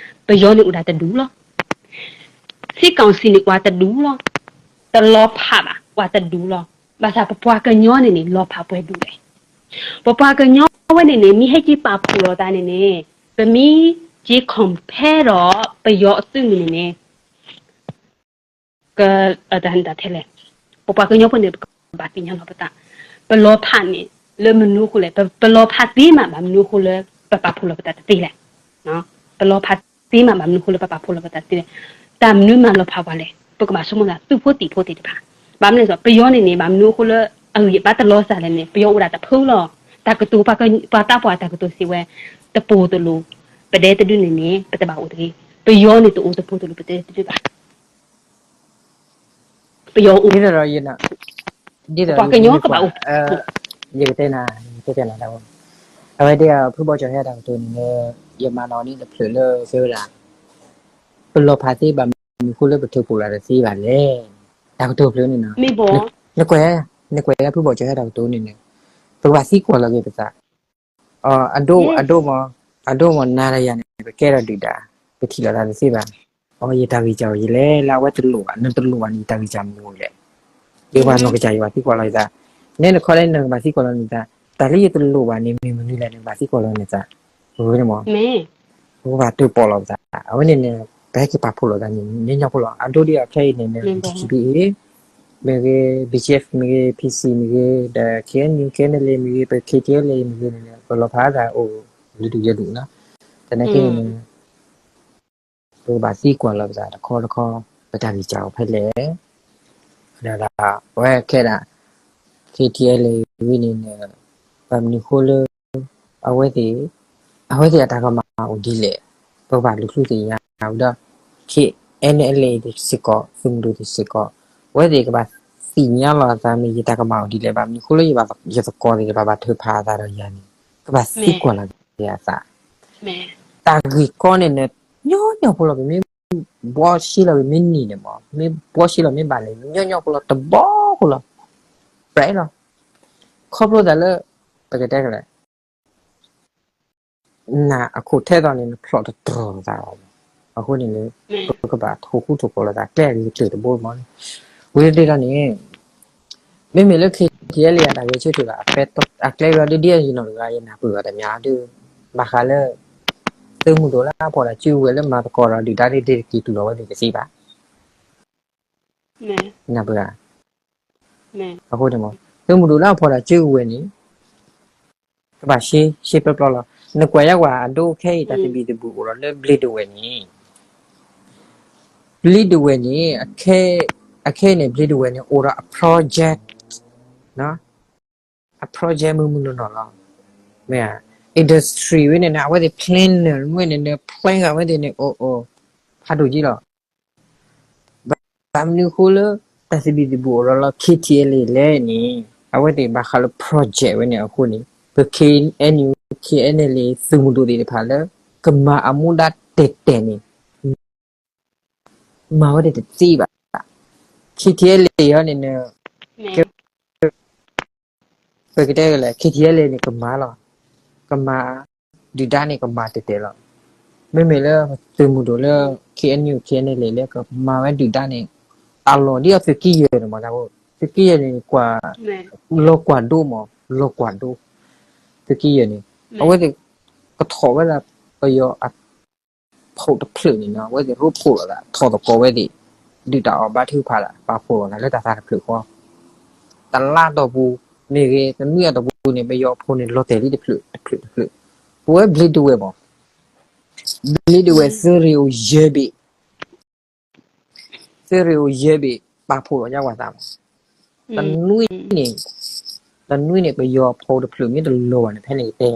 ပယီၤန့ၣ်အိၣ်ဒၣ်တဒူလီၤ. စစ်ကောင်စီန့ၣ် ပှၤတဒူလီၤ. တလီၤဖးဘၣ် ပှၤတဒူလီၤ. ဘၣ်ဆၣ်ပပှၤကညီန့ၣ်န့ၣ် လီၤဖးပှဲၤဒူၣ်လဲၣ်. ပပှၤကညီဝဲန့ၣ်န့ၣ် မ့ၢ်ဟဲက့ၤပာ်ဖှိၣ်လိာ်သးန့ၣ်န့ၣ်, ပမ့ၢ်က့ၤ compare ဒီး ပယီၤအသုးမုၢ်န့ၣ်န့ၣ် က, တၢ်ထဲလဲၣ်, ပပှၤကညီဖိန့ၣ် ပကဘၣ်သ့ၣ်ညါလီၤပသး, ပလီၤဖးန့ၣ် လၢမနုၤအဃိလဲၣ်, ပလီၤဖးသ့မးဘၣ်မနုၤအဃိလၢ ပပာ်ဖှိၣ်လီၤပသးတသ့လဲၣ်. ပလီၤဖးသ့မးဘၣ်မနုၤအဃိလၢပပာ်ဖှိၣ်လီၤပသးတသ့လဲၣ်. တၢ်မနုၤမးလီၤဖးပှၤလဲၣ်, ပကဘၣ်ဆိကမိၣ်သး သုးဖိသံၣ်ဖိသ့ၣ်တဖၣ်, ဘၣ်မနုၤလဲၣ်, ပယီၤန့ၣ်န့ၣ် ဘၣ်မနုၤအဃိလၢ အဂံၢ်အဘါတလီၤစၢ်လဲၣ်န့ၣ် ပယီၤအိၣ်ဒၣ်တဖုလီၤ. တၢ်ကတိၤ ပှၤသးပှၢ်တၢ်ကတိၤစံးဝဲ, တပိၤတလိၤ ပဒဲတဒုန့ၣ်န့ၣ် ပတဘၣ်အိၣ်တဂ့ၤ. ပယီၤန့ၣ်တအိၣ်တပိၤတလိၤပဒဲတဒုဘၣ်. ပယီၤအိၣ်, ဒ်သိးဒီးယ, ဒ်သိးယကမ့ၢ်ကွၢ်, ယကတဲနၤ, ယကတဲနၤတၢ်, အဝဲဒၣ်ဖုဘီကၠီၤဟဲတၢ်ကတိၤန့ၣ်လၢ ယမၤလီၤန့ၢ်တဖျၢၣ်လၢကဲဝဲဒၣ် ပလီၤဖးသ့ဘၣ်မနုၤအဃိလၢပထုးဖှိၣ်လီၤတသ့ဘၣ်လဲၣ်. တၢ်ကတိၤဖျၢၣ်န့ၣ်နီၤ, နကွဲး, နကွဲးလၢဖုဘီကၠီၤဟဲတၢ်ကတိၤန့ၣ်န့ၣ်, ပကဘၣ်သံကွၢ်လီၤက့ၤပသး အဒိၣ်, အဒိၣ်မး, အဒိၣ်မးနၤဒီးယၤန့ၣ် ပကဲထီၣ်ဒုၣ်ဒါ, ပထံၣ်လိာ်သးတသ့ဘၣ်. အီ ယတၢ်ဂံၢ်စၢ်အီၤယလဲၣ် လၢအဝဲတလိၣ်ဘၣ်, နတလိၣ်ဘၣ်န့ၣ် ယတၢ်ဂံၢ်စၢ်မနုၤလဲၣ်. ယကဘၣ်နီၢ်ကစၢ်ယကဘၣ်သံကွၢ်လီၤယသး, နဲနခီလဲၣ်နကဘၣ်သံကွၢ်လီၤနသး, တၢ်လၢယတလိၣ်ဘၣ်န့ၣ် မ့ၢ်မနုၤလဲၣ် နကဘၣ်သံကွၢ်လီၤနသး, အဝဲန့ၣ်မး ပကဘၣ်တိာ်ပီၣ်လီၤပသး, အဝဲန့ၣ်န့ၣ် ပဟဲက့ၤပာ်ဖှိၣ်လိာ်သးန့ၣ် ညီညီဖိလီၤ. အဒိဒ်အခဲအံၤန့ၣ်န့ၣ် DKBA မ့ၢ်ဂ့ၤ, BGF မ့ၢ်ဂ့ၤ, PC မ့ၢ်ဂ့ၤ, ဒီး KNU KNLA မ့ၢ်ဂ့ၤ, ပ KTLA မ့ၢ်ဂ့ၤန့ၣ်န့ၣ် ပလီၤဖးသးအိၣ် ယဒုၣ်ယဒုၣ်နီၤ, သနာ်က့န့ၣ် ပကဘၣ်သံကွၢ်လီၤပသးတခီတခီ, ပတၢ်ဂံၢ်စၢ်အိၣ်ဖဲလဲၣ်, ဒီးဒၣ် အဝဲခဲဒၣ် KTLA ဝဲန့ၣ်န့ၣ် ဘၣ်မနုၤဃိလၢ အဝဲသ့ၣ်, အဝဲသ့ၣ်အတၢ်ကမၣ်အိၣ်ဒ်လဲၣ်, ပကဘၣ်လူၤဃုသ့ၣ်ညါဝဲဒီး KNLA စ့ၢ်ကီး သုးမုၢ်ဒိၣ်သ့ၣ်စ့ၢ်ကီး, အဝဲသ့ၣ်ကဘၣ်သ့ၣ်ညါလီၤအသးမ့ၢ်ယတၢ်ကမၣ်အိၣ်ဒ်လဲၣ်, ဘၣ်မနုၤဃိလၢယသကိးသ့ၣ်တဖၣ်ဘၣ်ထုးဖးအသးဒီးယၤန့ၣ်, ကဘၣ်သံကွၢ်လီၤက့ၤအသး, တၢ်ဂ့ၢ်ကီန့ၣ်န့ၣ် ညီညီဖိလီၤ, ပမ့ၢ်ဘှီရှဲလီၤ ပမ့ၢ်န့ၢ်န့ၣ်မး, မ့ၢ်ဘှီရှဲလီၤမ့ၢ်ဘၣ်န့ၣ် ညီညီဖိလီၤ, တဘီဖိလီၤ, ပြးလီၤ, ခီဖျိသးလၢ ပကတဲကလဲၣ် နအခိၣ်ထဲသိးန့ၣ် နဖျိးတတြီၤသးဘၣ်. အဃိန့ၣ်န့ၣ် ပကဘၣ်ထိၣ်ဃူထိၣ်ဖိးလိာ်သး ကျဲအဂ့ၤကတၢၢ်တဘိမးန့ၣ်, ဝံၤတဘျီန့ၣ် မ့မ့ၢ်လၢ KTLA အတၢ်ဂဲၤဆၢထၢၣ်လၢ အကျဲဂ့ၤဒ်ဒ်အံၤနီတဂၤ ယနၢ်ပၢၢ်ဘၣ်တမံၤဒီး ဘၣ်ဃးလၢ သုးမုၢ်ဒိၣ်လၢအဖီၣ်တၢ်စုကဝဲၤလၢမၤသကိးဒီးဒုၣ်ဒါန့ၣ် ဒ်တက့ၤတူၢ်လိာ်ဝဲန့ၣ်တသ့ဘၣ်. နၢ်ပၢၢ်ဧါ. အဃိန့ၣ်မး သုးမုၢ်ဒိၣ်လၢအဖီၣ်တၢ်စုကဝဲၤန့ၣ် ကဘၣ်ရှဲရှဲပျီပျီလီၤ. နကွၢ်ယဲကွၢ်အဒိခဲအံၤ တၢ်သဘံၣ်သဘုၣ်အိၣ်ဒီးလၢဘျ့ဒဝဲၢ်န့ၣ်, ဘျ့ဒဝဲၢ်န့ၣ် အခဲအံၤန့ၣ် ဘျ့ဒဝဲၢ်န့ၣ် အိၣ်ဒီးအ project, အ project မုၢ်မုၢ်နီၢ်နီၢ်လီၤ. မ့ၢ် industry ဝဲန့ၣ်န့ၣ် အဝဲသ့ၣ် planner ဝဲန့ၣ်န့ၣ် plan အဝဲသ့ၣ်န့ၣ် အိၣ်အိၣ် ဖးဒိၣ်က့လီၤ. ဘၣ် ဘၣ်မနုၤအဃိလၢ တၢ်သဘံၣ်သဘုၣ်အိၣ်ဒီးလၢ K T L A လဲၣ်န့ၣ် အဝဲသ့ၣ်ဘၣ်ဃးလၢ project ဝဲန့ၣ်အဃိန့ၣ် ပ K N U K N L A သုးမုၢ်ဒိၣ်သ့ၣ်တဖၣ်လၢ ကမၤအမူဒါတဲာ်တဲာ်န့ၣ် မၤဝဲဒၣ်တသ့ဘၣ်. K T L A အံၤန့ၣ် ပကတဲလၢ K T L A န့ၣ် ကမၤလီၤ. ကမၤ ဒုၣ်ဒါန့ၣ် ကမၤတဲာ်တဲာ်လီၤ. မ့မ့ၢ်လၢသုးမုၢ်ဒိၣ်လၢ K N U K N L A လၢကမၤဝဲဒုၣ်ဒါန့ၣ် တၢ်လီၢ်ဒ်အီၤသုးက့ယဲၢ်န့ၣ်မး, သုးက့ယဲၢ်န့ၣ် ကွၢ် လီၤကွၢ်ဒိၣ်မး, လီၤကွၢ်ဒိၣ်, သုးက့ယဲၢ်န့ၣ် အဝဲသ့ၣ် ကထီၣ်ဝဲဒၣ် ပယီၤအ ဖီၣ်တဖျၢၣ်န့ၣ်နီၤ အဝဲသ့ၣ်ရိဖှိၣ်လိာ်သး ထီၣ်သကိးဝဲသ့ၣ် ဒုၣ်တၢ်အီၣ်ဘါထုကဖၣ်သး ပာ်ဖှိၣ်လိာ်သးလၢတၢ်သးတဖျၢၣ်ဃီ, တလါတီၢ်ပူၤမ့ၢ်ဂ့ၤ တနွံအတီၢ်ပူၤန့ၣ် ပယီၤဖိန့ၣ် လီၤတဲာ်လံတဖျၢၣ်တဖျၢၣ်တဖျၢၣ်, ပဝဲဘျ့ဒဝဲၢ်မး, ဘျ့ဒဝဲၢ်သုးရ့ၣ်အိၣ်ယဲၢ်ဘ့ၣ် သုးရ့ၣ်အိၣ်ယဲၢ်ဘ့ၣ် ပာ်ဖှိၣ်လီၤယါဝၤသးမး, တနွံန့ၣ် တနွံန့ၣ် ပယီၤဖိတဖျၢၣ်မ့ၢ်တလီၤဘၣ်န့ၣ် ဖဲန့ၣ်ကတဲ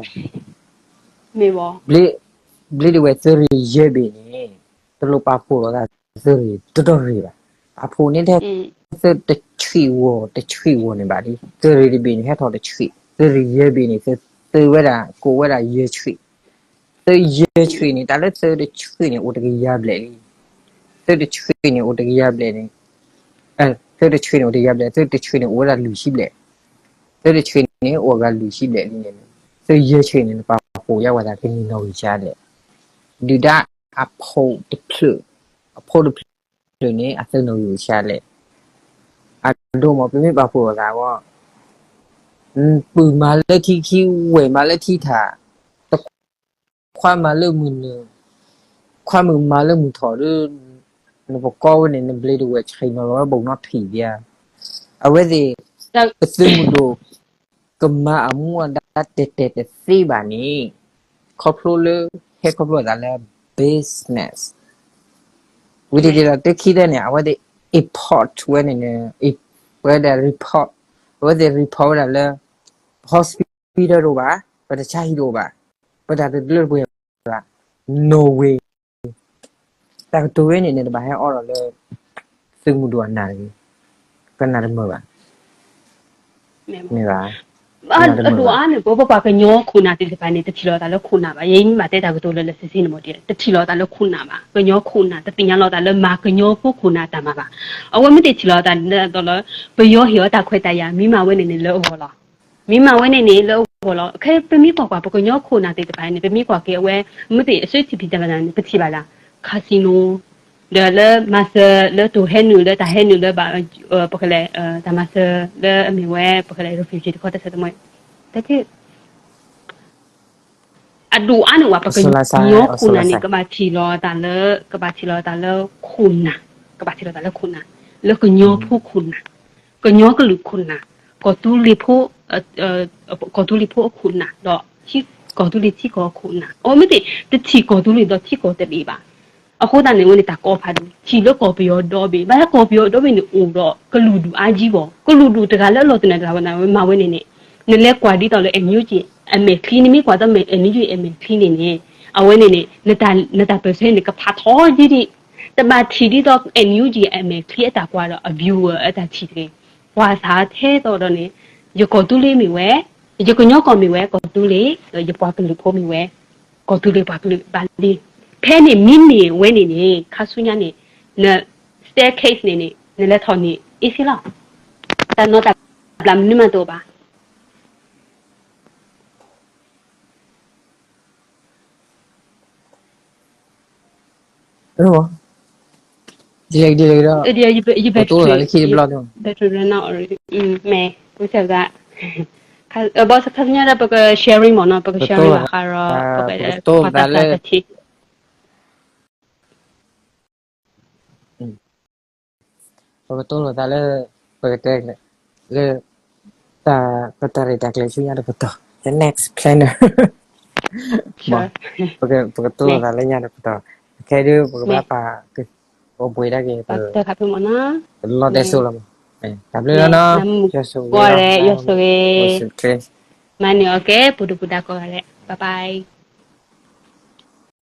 ဘျ့ဒဝဲၢ်သုးရ့ၣ်ယဲၢ်ဘ့ၣ်န့ၣ် တလိၣ်ပာ်ဖှိၣ်လိာ်သးသုးရ့ၣ်တတီၢ်ရ့ၣ်ဘၣ်. ပာ်ဖှိၣ်န့ၣ်ထဲ သုးတဆံးဝီၤ တဆံးဝီၤန့ၣ်ဘၣ်လံ. သုးရ့ၣ်တဘ့ၣ်န့ၣ် ဟဲထီၣ်တဆံး, သုးရ့ၣ်ယဲၢ်ဘ့ၣ်န့ၣ် သုးဝဲဒၣ် ကိးဝဲဒၣ်ယဲၢ်ဆံး, သုးယဲၢ်ဆံးန့ၣ် တၢ်လၢသုးတဆံးန့ၣ် အိၣ်တကယၤဘျဲၣ်လံ. သုးတဆံးန့ၣ် အိၣ်တကယၤဘျဲၣ်န့ၣ် သုးတဆံးန့ၣ် အိၣ်တကယၤဘျဲၣ်, သုးတဆံးန့ၣ် အိၣ်ဝဲဒၣ်လွံၢ်ဆံဘျဲၣ်, သုးတဆံးန့ၣ် အိၣ်ဂၤလွံၢ်ဆံဘျဲၣ်လံန့ၣ်, သုးယဲၢ်ဆံးန့ၣ် နပာ်ဖှိၣ်ယါဝဲသးကန့ၢ်နီၣ်ဂံၢ်ဆါလဲၣ်. ဒုၣ်ဒါအဖိတဖျၢၣ်, အဖိတဖျၢၣ်န့ၣ် အသုးနီၣ်ဂံၢ်ဆါလဲၣ်. အဒိမး ပမ့ၢ်ပာ်ဖှိၣ်လိာ်သးအဂီၢ် ပုၢ်မၤလၢထံခံ ဝဲၢ်မၤလၢထံထး, တခွါမၤလၢမုၢ်နုာ်, ခွါမုၣ်မၤလၢမုၢ်ထီၣ်ဒီး နပကိးဝဲန့ၣ် နဘျ့ဒဝဲၢ်ဆံးနီၤလီၤဝဲဘူးနီထံၣ်ဒံးဧါ. အဝဲသ့ၣ် ပသုးမုၢ်ဒိၣ် ကမၤအမူအဒါတဲာ်တဲာ်တသ့ဘၣ်န့ၣ် ခီဖျိလၢ ဟဲခီဖျိအသးလၢ business ဝံၤတက့ၢ်ဒီး တခံသၢန့ၣ် အဝဲသ့ၣ် import ဝဲန့ၣ်န့ၣ် ဝဲဒၣ် report, အဝဲသ့ၣ် report ဝဲဒၣ်လၢ hospital တအိၣ်ဘၣ်, ပတဆါဟံၣ်တအိၣ်ဘၣ်, ပတၢ်တလၢတပှဲၤဘၣ်, no way. တၢ်ကတိၤဝဲန့ၣ်န့ၣ် တဘၣ်ဟဲအီဒီးလၢ သုးမုၢ်ဒိၣ်အနၢ်တဂ့ၤ, ကနၢ်တမုာ်ဘၣ်, မ့ၢ်ဘၣ်. အဒိၣ်အါန့ၣ် ပပှၤကညီခိၣ်နၢ်သ့ၣ်တဖၣ်န့ၣ် တထံၣ်လိာ်သးလၢခိၣ်နၢ်ဘၣ်. ယဲယမ့ၢ်မၤတဲတၢ်ကတိၤလၢလၢဆ့ဆ့န့ၣ်မ့ၢ် တထံၣ်လိာ်သးလၢခိၣ်နၢ်ဘၣ်. ကညီခိၣ်နၢ် တသ့ၣ်ညါလိာ်သးလၢမၤကညီဖိခိၣ်နၢ်တၢ်မၤဘၣ်. အဝဲမ့ၢ်တထံၣ်လိာ်သးဒ်သိးလၢ ပယီၤဟ့ၣ်အီၤတၢ်ခွဲးတၢ်ယာ် မ့ၢ်မၤဝဲန့ၣ်န့ၣ်လၢအဂီၢ်လီၤ. မ့ၢ်မၤဝဲန့ၣ်န့ၣ် လၢအဂီၢ်လီၤ. ခဲပမ့ၢ်ကွၢ်ကွၢ် ပကညီခိၣ်နၢ်သ့ၣ်တဖၣ်န့ၣ် ပမ့ၢ်ကွၢ်က့ၤအဝဲ မ့ၢ်သ့ၣ်အစၢထံၣ်ဖံးတၢ်မၤနၢၤန့ၣ် ပထံၣ်ဘၣ်လၢ casino ဒီးလၢမၤစၢၤ လၢတိၢ်ဟဲနုာ် လၢတၢ်ဟဲနုာ်လၢဘၣ် ပကလဲၤ တၢ်မၤစၢၤလၢအမ့ၢ်ဝဲ ပကလဲၤ refugee တခီတၢ်ဆၢတမံၤ တထံၣ် အဒိၣ်အါန့ၣ်ဝဲ ပကညီခိၣ်နၢ်န့ၣ် ကဘၣ်ထံၣ်လိာ်သးလၢ ကဘၣ်ထံၣ်လိာ်သးလၢခိၣ်နၢ်, ကဘၣ်ထံၣ်လိာ်သးလၢခိၣ်နၢ်, လၢကညီဖိခိၣ်နၢ်, ကညီကလုာ်ခိၣ်နၢ်, ကီၢ်သူလ့ၤဖိ ကီၢ်သူလ့ၤဖိအခိၣ်နၢ် ဒီး ကီၢ်သူလ့ၤထံကီၢ်အခိၣ်နၢ်, အဝဲမ့ၢ်သ့ၣ် တထံၣ်ကီၢ်သူလ့ၤဒီးထံကီၢ်တဘ့ၣ်ဘၣ်. အဃိသတးန့ၣ် အဝဲန့ၣ်တၢ်ကီဖးဒိၣ် ထံၣ်လၢကီၢ်ပယီၤဒီဘ့ၣ်, ဘၣ်ဆၣ်ကီၢ်ပယီၤဒီဘ့ၣ်န့ၣ် အိၣ်ဒီးကလုာ်ဒူၣ်အါကံဘၣ်, ကလုာ်ဒူၣ်တဂၤလၢအလီၢ်တနၢၤတဂၤဝဲန့ၣ် မၤဝဲန့ၣ်န့ၣ် နလဲၤကွၢ်ဒ်သိးလၢ NUG အမဲာ်ချံ, နမ့ၢ်ကွၢ်သိး NUG အမဲာ်ချံန့ၣ်န့ၣ် အဝဲန့ၣ်န့ၣ် နတၢ်ပၢၢ်ဆၢန့ၣ် ကဖးထီဒ်ဒ်, တဘၣ်ထံၣ်ဒ်သိး NUG အမဲာ်ချံအတၢ်ကွၢ်ဒီး အ viewer အတၢ်ထံၣ်တဂ့ၤ. ကွၢ်စးထဲသိးဒီးန့ၣ် ယကီၢ်သူလ့ၤမ့ၢ်ဝဲ, ယကညီကီၢ်မ့ၢ်ဝဲ ကီၢ်သူလ့ၤ, ယပှၤကလုာ်ဖိမ့ၢ်ဝဲ ကီၢ်သူလ့ၤပှၤကလုာ်ဘၣ်လံ. ဖဲန့ၣ်မ့မ့ၢ်ဝဲန့ၣ်န့ၣ် ခါဆူညါန့ၣ် န staircase န့ၣ်န့ၣ် နလဲၤထီၣ်န့ၣ် easy လီၤ. တၢ်နီၢ်တၢ်ဘျးမနုၤမးတအိၣ်ဘၣ်. ဒ်လဲၣ်ဒ်လဲၣ်ဒီး battery run out already. မ့ၢ် ဘၣ်ဆၣ်ခါဆူညါဒီး ပက sharing မ့ၢ်နီၤ, ပက sharing ဘၣ်ဃးဒီး ပက ပကတိၢ်သးလၢ ပကတိၢ်လိာ်သးလၢ ပကတဲလၢ တၢ် ပတၢ်ရဲၣ်တၢ်ကျဲၤဆူညါတပတီၢ် the next planner မ့ၢ် ပကတိၢ်လိာ်သးလၢညါတပတီၢ် အခဲဒုး ပကဘၣ်ပာ် အိၣ်ဘှံးဒၣ်က့ၤ ပလီၢ်တဲစိလီၤမး တၢ်ဘျုးလီၤနီၤ ယွၤဆိၣ်ဂ့ၤ မၤန့ၢ်အီၤကဲ ပူၤဒုၣ်ပူၤဒါကိးဂၤဒဲး bye bye.